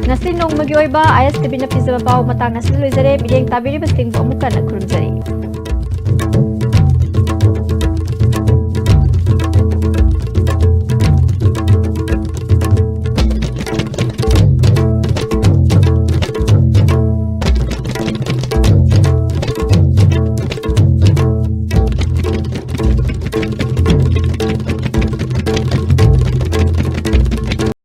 ꯉꯁꯤ ꯅꯣꯡꯃꯒꯤ ꯑꯣꯏꯕ ꯑꯥꯏ ꯑꯦꯁ ꯇꯤ ꯚꯤꯅ ꯄꯤꯖꯕ ꯄꯥꯎ ꯃꯇꯥꯡ ꯑꯁꯤꯗ ꯂꯣꯏꯖꯔꯦ꯫ ꯃꯤꯠꯌꯦꯡ ꯇꯥꯕꯤꯔꯤꯕꯁꯤꯡꯕꯨ ꯑꯃꯨꯛ ꯍꯟꯅ ꯈꯨꯔꯨꯝꯖꯔꯤ꯫